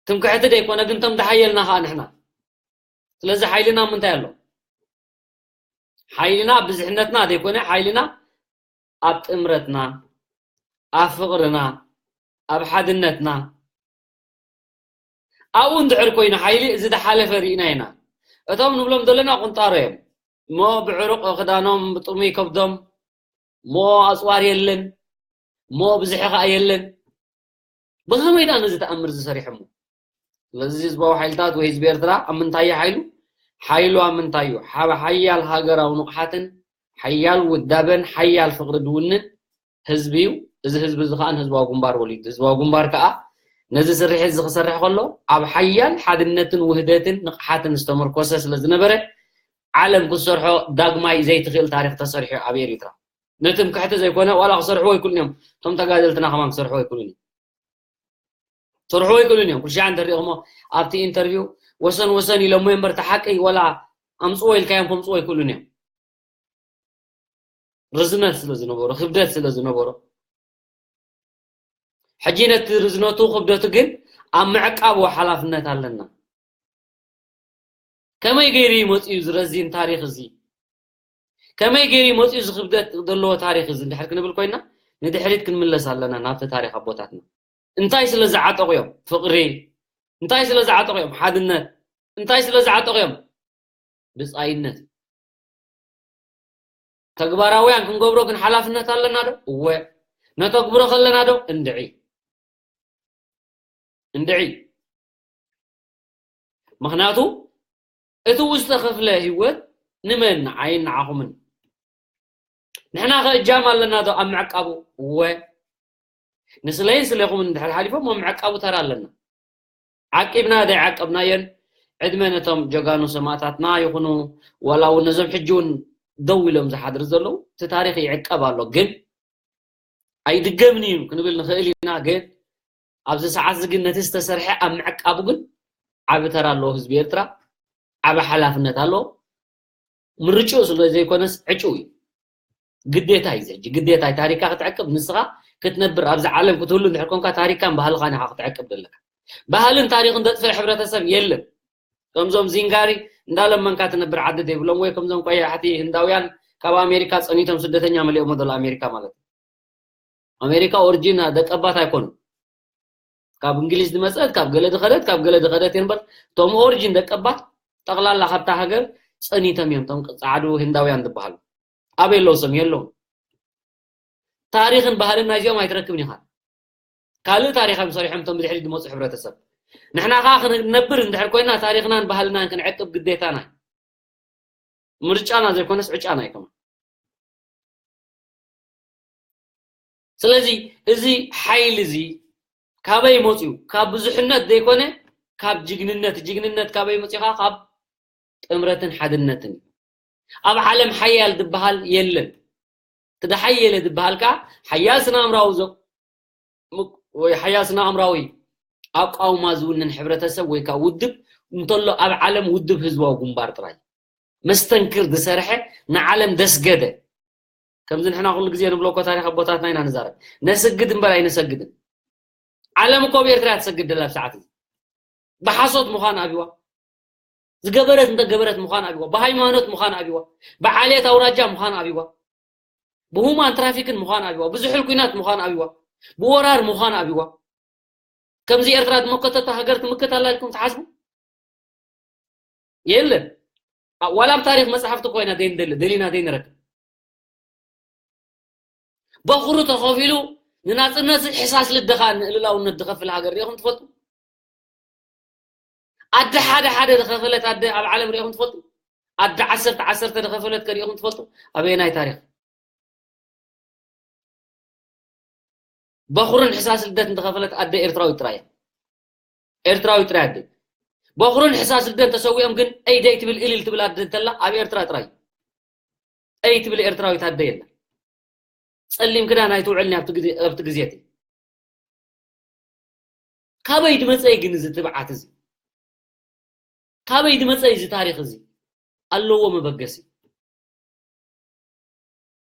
ትምክሕቲ ዘይኮነ ግን እቶም ዝሓየልና ኸኣ ንሕና። ስለዚ ሓይልና ኣብ ምንታይ ኣሎ? ሓይልና ኣብ ብዝሕነትና ዘይኮነ፣ ሓይልና ኣብ ጥምረትና፣ ኣብ ፍቕርና፣ ኣብ ሓድነትና። ኣብኡ እንድሕር ኮይኑ ሓይሊ፣ እዚ ዝሓለፈ ርኢና ኢና። እቶም ንብሎም ዘለና ቁንጣሮ እዮም። እሞ ብዕሩቕ ክዳኖም፣ ብጥሙይ ከብዶም፣ እሞ ኣጽዋር የለን፣ እሞ ብዝሒ ኸኣ የለን። ብኸመይ ደኣ ነዚ ተኣምር እዚ ሰሪሖሞ? ስለዚ ህዝባዊ ሓይልታት ወይ ህዝቢ ኤርትራ ኣብ ምንታይ እዩ ሓይሉ? ሓይሉ ኣብ ምንታይ እዩ? ሓ-፣ ሓያል ሃገራዊ ንቕሓትን ሓያል ውዳበን ሓያል ፍቕሪ ዝውንን ህዝቢ እዩ። እዚ ህዝቢ እዚ ከኣ ንህዝባዊ ግንባር ወሊዱ። ህዝባዊ ግንባር ከኣ ነዚ ስርሒት እዚ ክሰርሕ ከሎ ኣብ ሓያል ሓድነትን ውህደትን ንቕሓትን ዝተመርኮሰ ስለ ዝነበረ ዓለም ክትሰርሖ ዳግማይ ዘይትኽእል ታሪኽ ተሰሪሑ ኣብ ኤሪትራ። ንትምክሕቲ ዘይኮነ ዋላ ክሰርሕዎ ኣይክእሉን እዮም። እቶም ተጋደልትና ከማን ክሰርሕዎ ኣይክእሉን እዮም። ክሰርሕዎ ኣይክእሉን እዮም። ኩሉ ሻዕ እንተሪእኹሞ ኣብቲ ኢንተርቪው ወሰን ወሰን ኢሎሞ እምበር እቲ ሓቂ ዋላ ኣምጽዎ ኢልካዮም ከምጽዎ ኣይክእሉን እዮም። ርዝነት ስለ ዝነበሮ፣ ክብደት ስለ ዝነበሮ። ሕጂ ነቲ ርዝነቱ ክብደቱ ግን ኣብ ምዕቃቡ ሓላፍነት ኣለና። ከመይ ገይሩ እዩ መጺኡ እዚ ረዚን ታሪኽ እዚ? ከመይ ገይሩ እዩ መጺኡ እዚ ክብደት ዘለዎ ታሪኽ እዚ እንድሕር ክንብል ኮይና፣ ንድሕሪት ክንምለስ ኣለና ናብቲ ታሪኽ ኣቦታትና። እንታይ ስለ ዝዓጠቑ እዮም? ፍቕሪ። እንታይ ስለ ዝዓጠቑ እዮም? ሓድነት። እንታይ ስለ ዝዓጠቑ እዮም? ብጻይነት። ተግባራውያን ክንገብሮ ግን ሓላፍነት ኣለና ዶ? እወ። ነተግብሮ ከለና ዶ? እንድዒ። እንድዒ። ምኽንያቱ እቲ ዝተኸፍለ ህይወት ንመን? ንዓይን ንዓኹምን። ንሕና ከ እጃም ኣለና ዶ ኣብ ምዕቃቡ? እወ። ንስለይን ስለይኹምን እንድሕር ሓሊፎም ኣብ ምዕቃቡ ተራ ኣለና። ዓቂብና ዘይዓቀብናዮን ዕድመ ነቶም ጀጋኑ ሰማእታትና ይኹኑ፣ ዋላ እውን ነዞም ሕጂ እውን ደው ኢሎም ዝሓድሩ ዘለዉ፣ እቲ ታሪኽ ይዕቀብ ኣሎ። ግን ኣይድገምን እዩ ክንብል ንኽእል ኢና። ግን ኣብዚ ሰዓት እዚ ግን ነቲ ዝተሰርሐ ኣብ ምዕቃቡ ግን ዓቢ ተራ ኣለዎ ህዝቢ ኤርትራ፣ ዓቢ ሓላፍነት ኣለዎ። ምርጭኡ ስለ ዘይኮነስ ዕጭው እዩ። ግዴታ እዩ፣ እዚ ሕጂ ግዴታ እዩ። ታሪካ ክትዕቅብ፣ ንስኻ ክትነብር፣ ኣብዚ ዓለም ክትህሉ እንድሕር ኮንካ ታሪካን ባህልኻን ኢኻ ክትዕቅብ ዘለካ። ባህልን ታሪኽን ዘጥፍእ ሕብረተሰብ የለን። ከምዞም ዚንጋሪ እንዳለመንካ ትነብር ዓዲ ዘይብሎም፣ ወይ ከምዞም ቆያሕቲ ህንዳውያን ካብ ኣሜሪካ ጸኒቶም ስደተኛ መሊኦሞ ዘሎ ኣሜሪካ ማለት እዩ። ኣሜሪካ ኦሪጂን ደቀባት ኣይኮኑን። ካብ እንግሊዝ ዝመጸት፣ ካብ ገለ ዝኸደት፣ ካብ ገለ ዝኸደት እየን እምበር፣ እቶም ኦሪጂን ደቀባት ጠቕላላ ካብታ ሃገር ጸኒቶም እዮም፣ እቶም ጻዕዱ ህንዳውያን ዝበሃሉ። ኣበይ ኣለዉ? ሰም የለውን። ታሪኽን ባህልን ናይዚኦም ኣይትረክብን ኢኻ። ካልእ ታሪኽ እዮም ሰሪሖም እቶም ብድሕሪት ዝመጹ ሕብረተሰብ። ንሕና ከኣ ክንነብር እንድሕር ኮይና ታሪኽናን ባህልናን ክንዕቅብ ግዴታና እዩ። ምርጫና ዘይኮነስ ዕጫና እዩ ከማን። ስለዚ እዚ ሓይሊ እዚ ካበይ መፅዩ? ካብ ብዙሕነት ዘይኮነ ካብ ጅግንነት። ጅግንነት ካበይ መፅዩ? ካብ ጥምረትን ሓድነትን። ኣብ ዓለም ሓያል ዝበሃል የለን። እቲ ደሓየለ ዝበሃል ከዓ ሓያል ስነ ኣእምራዊ ዘ- ወይ ሓያል ስነ ኣእምራዊ ኣቃውማ ዝውንን ሕብረተሰብ ወይ ከዓ ውድብ እንተሎ ኣብ ዓለም ውድብ ህዝባዊ ግንባር ጥራይ። መስተንክር ዝሰርሐ ንዓለም ደስገደ። ከምዚ ንሕና ኩሉ ግዜ ንብሎ እኮ ታሪኽ ኣቦታትና ኢና ንዛረብ። ነስግድ እምበር ኣይነሰግድን። ዓለም እኮ ኣብ ኤርትራ እያ ትሰግድ ደላ ኣብ ሰዓት እዚ። ብሓሶት ምዃን ኣብዋ። ዝገበረት እንተገበረት ምዃን ኣብዋ። ብሃይማኖት ምዃን ኣብዋ። ብዓሌት ኣውራጃ ምዃን ኣብዋ። ብሁማን ትራፊክን ምዃን ኣብዋ። ብዝሑል ኲናት ምዃን ኣብዋ። ብወራር ምዃን ኣብዋ። ከምዚ ኤርትራ ዝመከተታ ሃገር ትምክት ኣላ ኢልኩም ትሓስቡ? የለን። ኣ- ዋላ ኣብ ታሪኽ መጽሓፍቲ ኮይና ዘይንደሊ፣ ደሊና ዘይንረክብ። በኹሩ ተኸፊሉ ንናጽነት ሕሳስ ልደኻ ንእልላውነት ዝኸፍል ሃገር ሪኢኹም ትፈልጡ? ኣደ ሓደ ሓደ ዝኸፈለት ኣደ ኣብ ዓለም ሪኢኹም ትፈልጡ? ኣደ ዓሰርተ ዓሰርተ ዝኸፈለት ከ ሪኢኹም ትፈልጡ? ኣበየናይ ታሪኽ? በኹርን ሕሳስ ልደት እንተኸፈለት ኣደ ኤርትራዊ ጥራይ እያ። ኤርትራዊ ጥራይ ኣደ። በኹርን ሕሳስ ልደት ተሰዊኦም ግን እይ ደይ ትብል እልል ትብል ኣደ እንተላ ኣብ ኤርትራ ጥራይ። እይ ትብል ኤርትራዊት ኣደ የላ። ጸሊም ክዳን ኣይትውዕልን ኣብቲ ግዜ ኣብቲ ግዜ እቲ። ካበይ ድመጸ ግን እዚ ትብዓት እዚ? ካበይ ድመጸ እዚ ታሪኽ እዚ? ኣለዎ መበገሲ።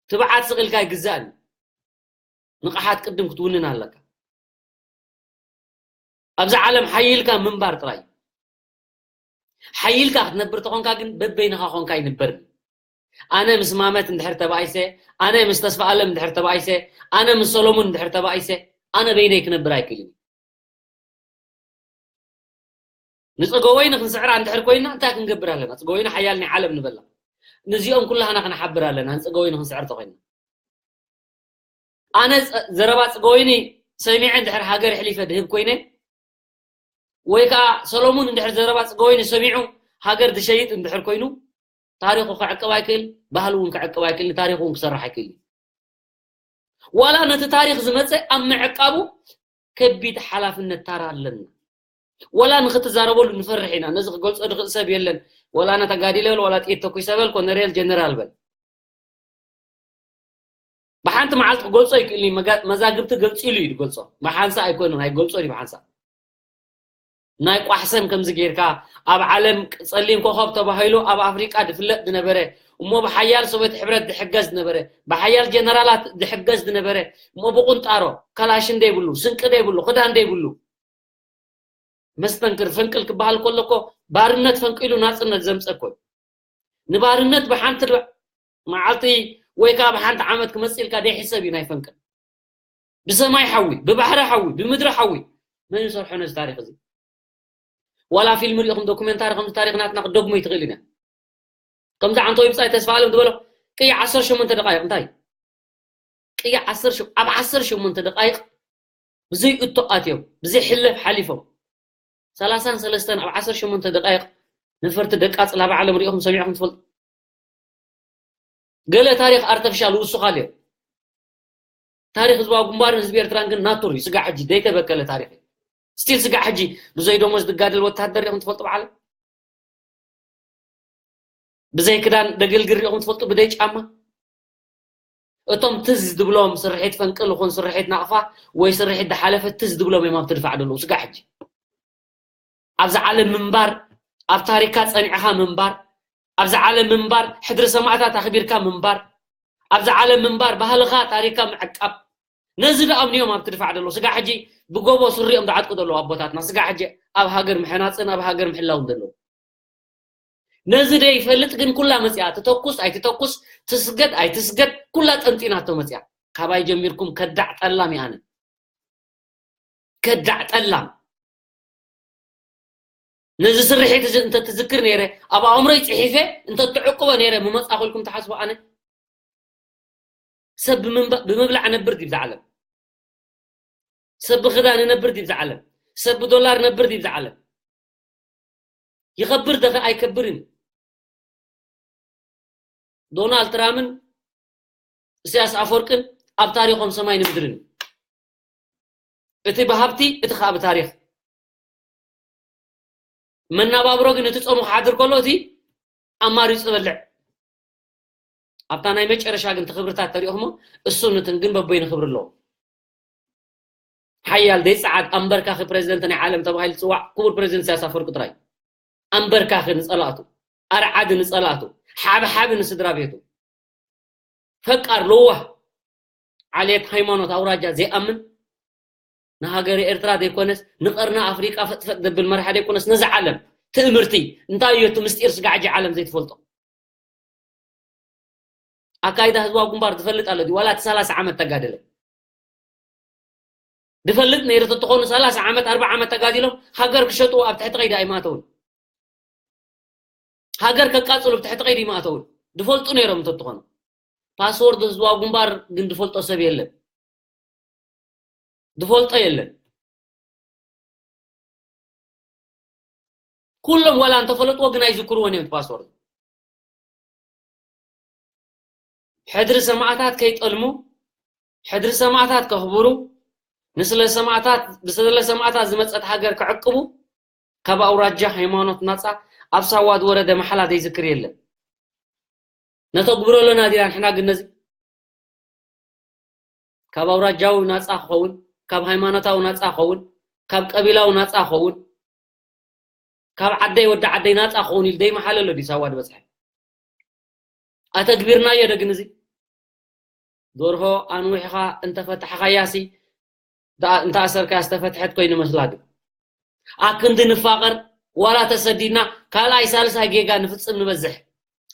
ትብዓት ስቕ ኢልካ ኣይግዛእን። ንቕሓት ቅድም ክትውንን ኣለካ። ኣብዚ ዓለም ሓይልካ ምንባር ጥራይ። ሓይልካ ክትነብር ተኾንካ ግን በበይንኻ ኾንካ ኣይንበርን። ኣነ ምስ ማመት እንድሕር ተባኢሰ፣ ኣነ ምስ ተስፋ ኣለም እንድሕር ተባኢሰ፣ ኣነ ምስ ሰሎሙን እንድሕር ተባኢሰ፣ ኣነ በይነይ ክነብር ኣይክእልን። ንፀገወይኒ ክንስዕራ እንድሕር ኮይና እንታይ ክንገብር ኣለና? ፀገወይኒ ሓያል ናይ ዓለም ንበላ። ነዚኦም ኩላህና ክንሓብር ኣለና። ንፀገወይኒ ክንስዕር ተኮይና ኣነ ዘረባ ጽገወይኒ ሰሚዐ እንድሕር ሃገር ኣሕሊፈ ድህብ ኮይነ ወይ ከዓ ሰሎሙን እንድሕር ዘረባ ጽገወይኒ ሰሚዑ ሃገር ድሸይጥ እንድሕር ኮይኑ ታሪኹ ክዕቅብ ኣይክእል፣ ባህሉ እውን ክዕቅብ ኣይክእል፣ ንታሪኹ እውን ክሰርሕ ኣይክእል። ዋላ ነቲ ታሪኽ ዝመፀ ኣብ ምዕቃቡ ከቢድ ሓላፍነት ታራ ኣለና። ዋላ ንክትዛረበሉ ንፈርሕ ኢና። ነዚ ክገልፆ ድኽእል ሰብ የለን። ዋላ ነተጋዲለ በል፣ ዋላ ጥይት ተኩሰ በል፣ ኮነሬል ጀነራል በል። ብሓንቲ መዓልቲ ክገልጾ ይክእል እዩ። መጋ- መዛግብቲ ገንጺሉ እዩ ዝገልጾ። ብሓንሳ ኣይኮነን፣ ኣይገልጾን እዩ ብሓንሳ። ናይ ቋሕሰም ከምዚ ጌርካ ኣብ ዓለም ጸሊም ኮኸብ ተባሂሉ ኣብ ኣፍሪቃ ዝፍለጥ ዝነበረ እሞ ብሓያል ሶቪየት ሕብረት ዝሕገዝ ዝነበረ ብሓያል ጀነራላት ዝሕገዝ ዝነበረ እሞ ብቁንጣሮ ካላሽን ደይብሉ ስንቂ ደይብሉ ክዳን ደይብሉ መስተንክር ፈንቅል ክበሃል ከሎ እኮ ባርነት ፈንቂሉ ናጽነት ዘምጸ እኮ እዩ። ንባርነት ብሓንቲ ድ- መዓልቲ ወይ ከዓ ብሓንቲ ዓመት ክመጽእ ኢልካ ደይሕሰብ እዩ ናይ ፈንቅል። ብሰማይ ሓዊ፣ ብባሕሪ ሓዊ፣ ብምድሪ ሓዊ መን ይሰርሖ ነዚ ታሪኽ እዚ? ዋላ ፊልም ሪኢኹም ዶኩሜንታሪ ከምዚ ታሪኽ ናትና ክደግሞ ይትኽእል ኢና። ከምዚ ዓንቶ ይብጻይ ተስፋ ኣለም ዝበሎ ቅያ ዓሰርተ ሸሞንተ ደቃይቕ እንታይ ቅያ ዓሰርተ ሸ- ኣብ ዓሰርተ ሸሞንተ ደቃይቕ ብዘይ እቶ ኣትዮም ብዘይ ሕለፍ ሓሊፎም ሰላሳን ሰለስተን ኣብ ዓሰርተ ሸሞንተ ደቃይቕ ነፈርቲ ደቃ ጽላባ ዓለም ሪኢኹም ሰሚዕኹም ትፈልጡ? ገለ ታሪኽ ኣርተፊሻል ውሱኻል እዮም። ታሪኽ ህዝባዊ ግንባርን ህዝቢ ኤርትራን ግን ናቱር እዩ። ስጋዕ ሕጂ ዘይተበከለ ታሪኽ እዩ። ስቲል ስጋዕ ሕጂ ብዘይ ደሞዝ ዝጋደል ወታደር ሪኢኹም ትፈልጡ ብዓለም? ብዘይ ክዳን ደገልግል ሪኢኹም ትፈልጡ? ብደይ ጫማ? እቶም ትዝ ዝብሎም ስርሒት ፈንቅል ይኹን ስርሒት ናቕፋ ወይ ስርሒት ዝሓለፈ ትዝ ዝብሎም እዮም ኣብቲ ድፋዕ ዘለዉ ስጋዕ ሕጂ። ኣብዚ ዓለም ምንባር፣ ኣብ ታሪካ ጸኒዕኻ ምንባር፣ ኣብዚ ዓለም ምንባር፣ ሕድሪ ሰማእታት ኣኽቢርካ ምንባር፣ ኣብዚ ዓለም ምንባር፣ ባህልኻ፣ ታሪካ ምዕቃብ። ነዚ ደኣ እምንዮም ኣብቲ ድፋዕ ዘለዉ። ስጋዕ ሕጂ ብጎቦ ስሪኦም ዝዓጥቁ ዘለዉ ኣቦታትና። ስጋዕ ሕጂ ኣብ ሃገር ምሕናጽን ኣብ ሃገር ምሕላውን ዘለዉ። ነዚ ደይፈልጥ ግን ኩላ መጽያ ትተኩስ ኣይትተኩስ ትስገድ ኣይትስገድ ኩላ ጠንጢናቶ መጽያ። ካባይ ጀሚርኩም ከዳዕ ጠላም ይኣነ ከዳዕ ጠላም ነዚ ስርሒት እዚ እንተ ትዝክር ነይረ ኣብ ኣእምሮይ ጽሒፈ እንተ ትዕቅቦ ነይረ ምመጻ ኮልኩም ትሓስቡ ኣነ ሰብ ብምንባ- ብምብላዕ ነብር ድዩ ዝዓለም ሰብ ብኽዳን ነብር ድዩ ዝዓለም ሰብ ብዶላር ነብር ድዩ ዝዓለም ይኸብር ደኸ ኣይከብርን ዶናልድ ትራምን እስያስ ኣፈወርቅን ኣብ ታሪኾም ሰማይን ምድርን እዩ። እቲ ብሃብቲ፣ እቲ ኸኣ ብታሪኽ። መናባብሮ ግን እቲ ጾሙ ክሓድር ከሎ እቲ ኣማሪጹ ዝበልዕ። ኣብታ ናይ መጨረሻ ግን እቲ ክብርታት ተሪእኹሞ፣ እሱን እትን ግን በበይኑ ክብሪ ኣለዎ። ሓያል ዘይጸዓድ ኣንበርካኺ ፕሬዚደንት ናይ ዓለም ተባሂሉ ዝጽዋዕ ክቡር ፕሬዚደንት ኢሳያስ ኣፈወርቂ ጥራይ። ኣንበርካኺ ንጸላእቱ፣ ኣርዓዲ ንጸላእቱ፣ ሓብሓቢ ንስድራ ቤቱ። ፈቃር ለዋህ፣ ዓሌት፣ ሃይማኖት፣ ኣውራጃ ዘይኣምን፣ ንሃገረ ኤርትራ ዘይኮነስ ንቀርኒ ኣፍሪቃ ፈጥፈጥ ዘብል መራሒ ዘይኮነስ ነዚ ዓለም ትእምርቲ እንታይ እዩ እቲ ምስጢር ስጋዕ እጂ ዓለም ዘይትፈልጦ? ኣካይዳ ህዝባዊ ግንባር ዝፈልጥ ኣሎ ድዩ? ዋላ እቲ ሰላሳ ዓመት ተጋደለ ዝፈልጥ ነይሩ ተትኾኑ ሰላሳ ዓመት ኣርባዓ ዓመት ተጋዲሎም ሃገር ክሸጡ ኣብ ትሕቲ ቀይዲ ኣይማተውን። ሃገር ከቃጽሉ ኣብ ትሕቲ ቀይዲ ኣይማተውን። ዝፈልጡ ነይሮም ተትኾኑ። ፓስወርድ ህዝባዊ ግንባር ግን ዝፈልጦ ሰብ የለን። ዝፈልጦ የለን። ኩሎም ዋላ እንተፈለጥዎ ግን ኣይዝክርዎን እዮም እቲ ፓስወርድ። ሕድሪ ሰማእታት ከይጠልሙ፣ ሕድሪ ሰማእታት ከኽብሩ፣ ንስለ ሰማእታት፣ ብስለ ሰማእታት ዝመጸት ሃገር ክዕቅቡ፣ ካብ ኣውራጃ ሃይማኖት ናጻ ኣብ ሳዋ ዝወረደ ማሕላ ዘይዝክር የለን። ነተግብሮ ኣለና ዲና ንሕና ግን ነዚ? ካብ ኣውራጃዊ ናጻ ክኸውን፣ ካብ ሃይማኖታዊ ናጻ ክኸውን፣ ካብ ቀቢላዊ ናጻ ክኸውን፣ ካብ ዓደይ ወዲ ዓደይ ናጻ ክኸውን ኢሉ ደይመሓለ ኣሎ ድዩ ሳዋ ዝበጽሐ? ኣተግቢርናዮ ዶ ግን እዚ? ደርሆ ኣንዊሕኻ እንተፈታሕኻያሲ፣ እንተ-፣ እንተኣሰርካያ ዝተፈትሐት ኮይኑ መስላ ግን። ኣክንዲ ንፋቐር፣ ዋላ ተሰዲድና፣ ካልኣይ ሳልሳይ ጌጋ ንፍጽም ንበዝሕ።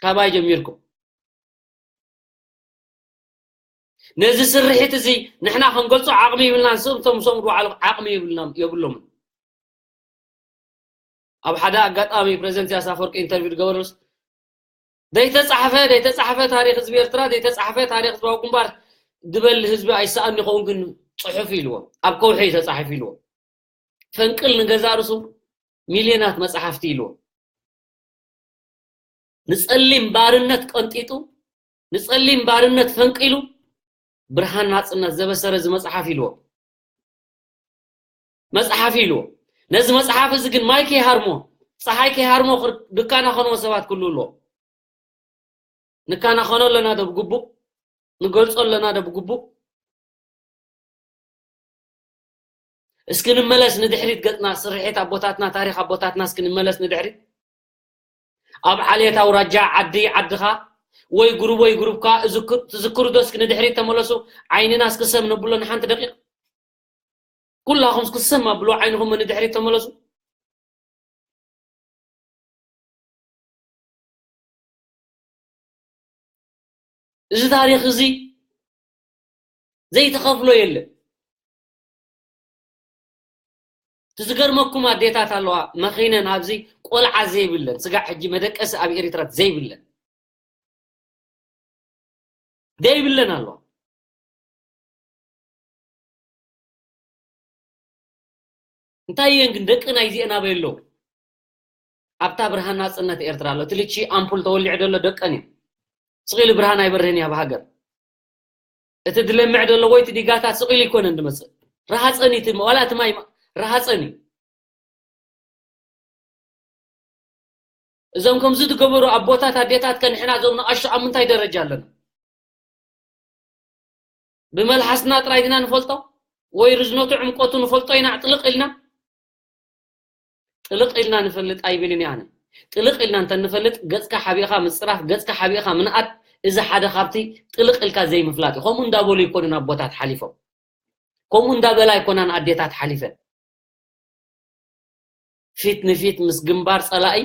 ካባይ ጀሚርኩም። ነዚ ስርሒት እዚ ንሕና ክንገልጾ ዓቕሚ ይብልናን፣ ስም እቶም ምስኦም ዝወዓሉ ዓቕሚ ይብልና-፣ የብሎምን። ኣብ ሓደ ኣጋጣሚ ፕሬዚደንት ኢሳያስ ኣፈወርቂ ኢንተርቪው ዝገበረሉስ፣ ዘይተጻሕፈ፣ ዘይተጻሕፈ ታሪኽ ህዝቢ ኤርትራ፣ ዘይተጻሕፈ ታሪኽ ህዝባዊ ግንባር ዝበል ህዝቢ ኣይሰኣን ይኸውን፣ ግን ጽሑፍ ኢልዎ፣ ኣብ ከውሒ እዩ ተጻሒፉ ኢልዎ። ፈንቅል ንገዛእ ርእሱ ሚልዮናት መጽሓፍቲ ኢልዎ። ንጸሊም ባርነት ቀንጢጡ፣ ንጸሊም ባርነት ፈንቂሉ፣ ብርሃን ናጽነት ዘበሰረ እዚ መጽሓፍ ኢልዎ። መጽሓፍ ኢልዎ። ነዚ መጽሓፍ እዚ ግን ማይ ከይሃርሞ፣ ጸሓይ ከይሃርሞ ክር-፣ ድካና ኸንዎ ሰባት ክህልዉ ኣለዎ። ንካናኸኖ ኣለና ዶ ብግቡእ? ንገልጾ ኣለና ዶ ብግቡእ? እስኪ ንመለስ ንድሕሪት ገጽና፣ ስርሒት ኣቦታትና፣ ታሪኽ ኣቦታትና እስኪ ንመለስ ንድሕሪት። ኣብ ዓሌት ኣውራጃ፣ ዓዲ ዓድኻ፣ ወይ ጉሩብ ወይ ጉሩብካ እዝክር-፣ ትዝክሩ ዶ? እስኪ ንድሕሪት ተመለሱ። ዓይንና እስኪ ሰም ነብሎ ንሓንቲ ደቂቕ። ኩላኹም እስኪ ሰም ኣብሉ፣ ዓይንኹም ንድሕሪት ተመለሱ። እዚ ታሪኽ እዚ ዘይተኸፍሎ የለን። እቲ ዝገርመኩም ኣዴታት ኣለዋ፣ መኺነን ኣብዚ ቆልዓ ዘይብለን፣ ስጋዕ ሕጂ መደቀሲ ኣብ ኤሪትራ ዘይብለን። ዘይብለን ኣለዋ። እንታይ እየን ግን ደቂ ናይዚአን ኣበይ ኣለዉ? ኣብታ ብርሃን ናጽነት ኤርትራ ኣሎ። እቲ ልቺ ኣምፑል ተወሊዑ ዘሎ ደቀን እዩ። ስቕ ኢሉ ብርሃን ኣይበርህን እዩ ኣብ ሃገር። እቲ ድለምዕ ዘሎ ወይ እቲ ዲጋታት ስቕ ኢሉ ኣይኮነን ድመጽእ። ረሃጸን እዩ እቲ፣ ዋላ እቲ ማይ ማ-፣ ረሃጸን እዩ። እዞም ከምዚ ዝገበሩ ኣቦታት ኣዴታት ከ ንሕና እዞም ንኣሽቱ ኣብ ምንታይ ደረጃ ኣለና? ብመልሓስና ጥራይ ዲና ንፈልጦ? ወይ ርዝነቱ ዕምቆቱ ንፈልጦ ኢና ጥልቕ ኢልና? ጥልቕ ኢልና ንፈልጥ ኣይብልን እየ ኣነ። ጥልቕ ኢልና እንተ ንፈልጥ ገጽካ ሓቢእኻ ምጽራፍ፣ ገጽካ ሓቢእኻ ምንኣድ፣ እዚ ሓደ ካብቲ ጥልቕ ኢልካ ዘይምፍላጥ እዩ። ከምኡ እንዳበሉ ኣይኮኑን ኣቦታት ሓሊፎም። ከምኡ እንዳበላ ኣይኮናን ኣዴታት ሓሊፈን። ፊት ንፊት ምስ ግንባር ጸላኢ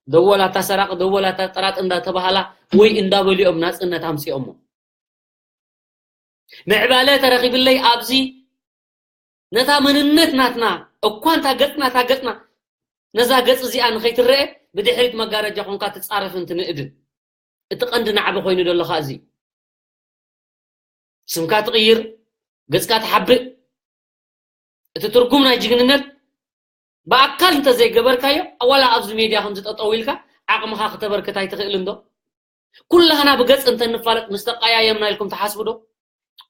ደወል ኣታ ሰራቂ፣ ደወል ኣታ ጠራጥ እንዳተባሃላ ወይ እንዳበሉ እዮም ናጽነት ኣምጺኦሞ። ምዕባለ ተረኺብለይ ኣብዚ ነታ መንነት ናትና እኳ እንታ ገጽና፣ እታ ገጽና ነዛ ገጽ እዚኣ ንኸይትረአ ብድሕሪት መጋረጃ ኮንካ ትጻረፍን ትንእድን። እቲ ቀንዲ ናዕቢ ኮይኑ ዘሎ ኸኣ እዚ። ስምካ ትቕይር፣ ገጽካ ትሓብእ። እቲ ትርጉም ናይ ጅግንነት ብኣካል እንተዘይገበርካዮ፣ ዋላ ኣብዚ ሜድያ ከምዚ ጠጠው ኢልካ ዓቕምኻ ክተበርክት ኣይትኽእልን ዶ? ኩላህና ብገጽ እንተንፋለጥ ምስ ተቀያየምና ኢልኩም ትሓስቡ ዶ?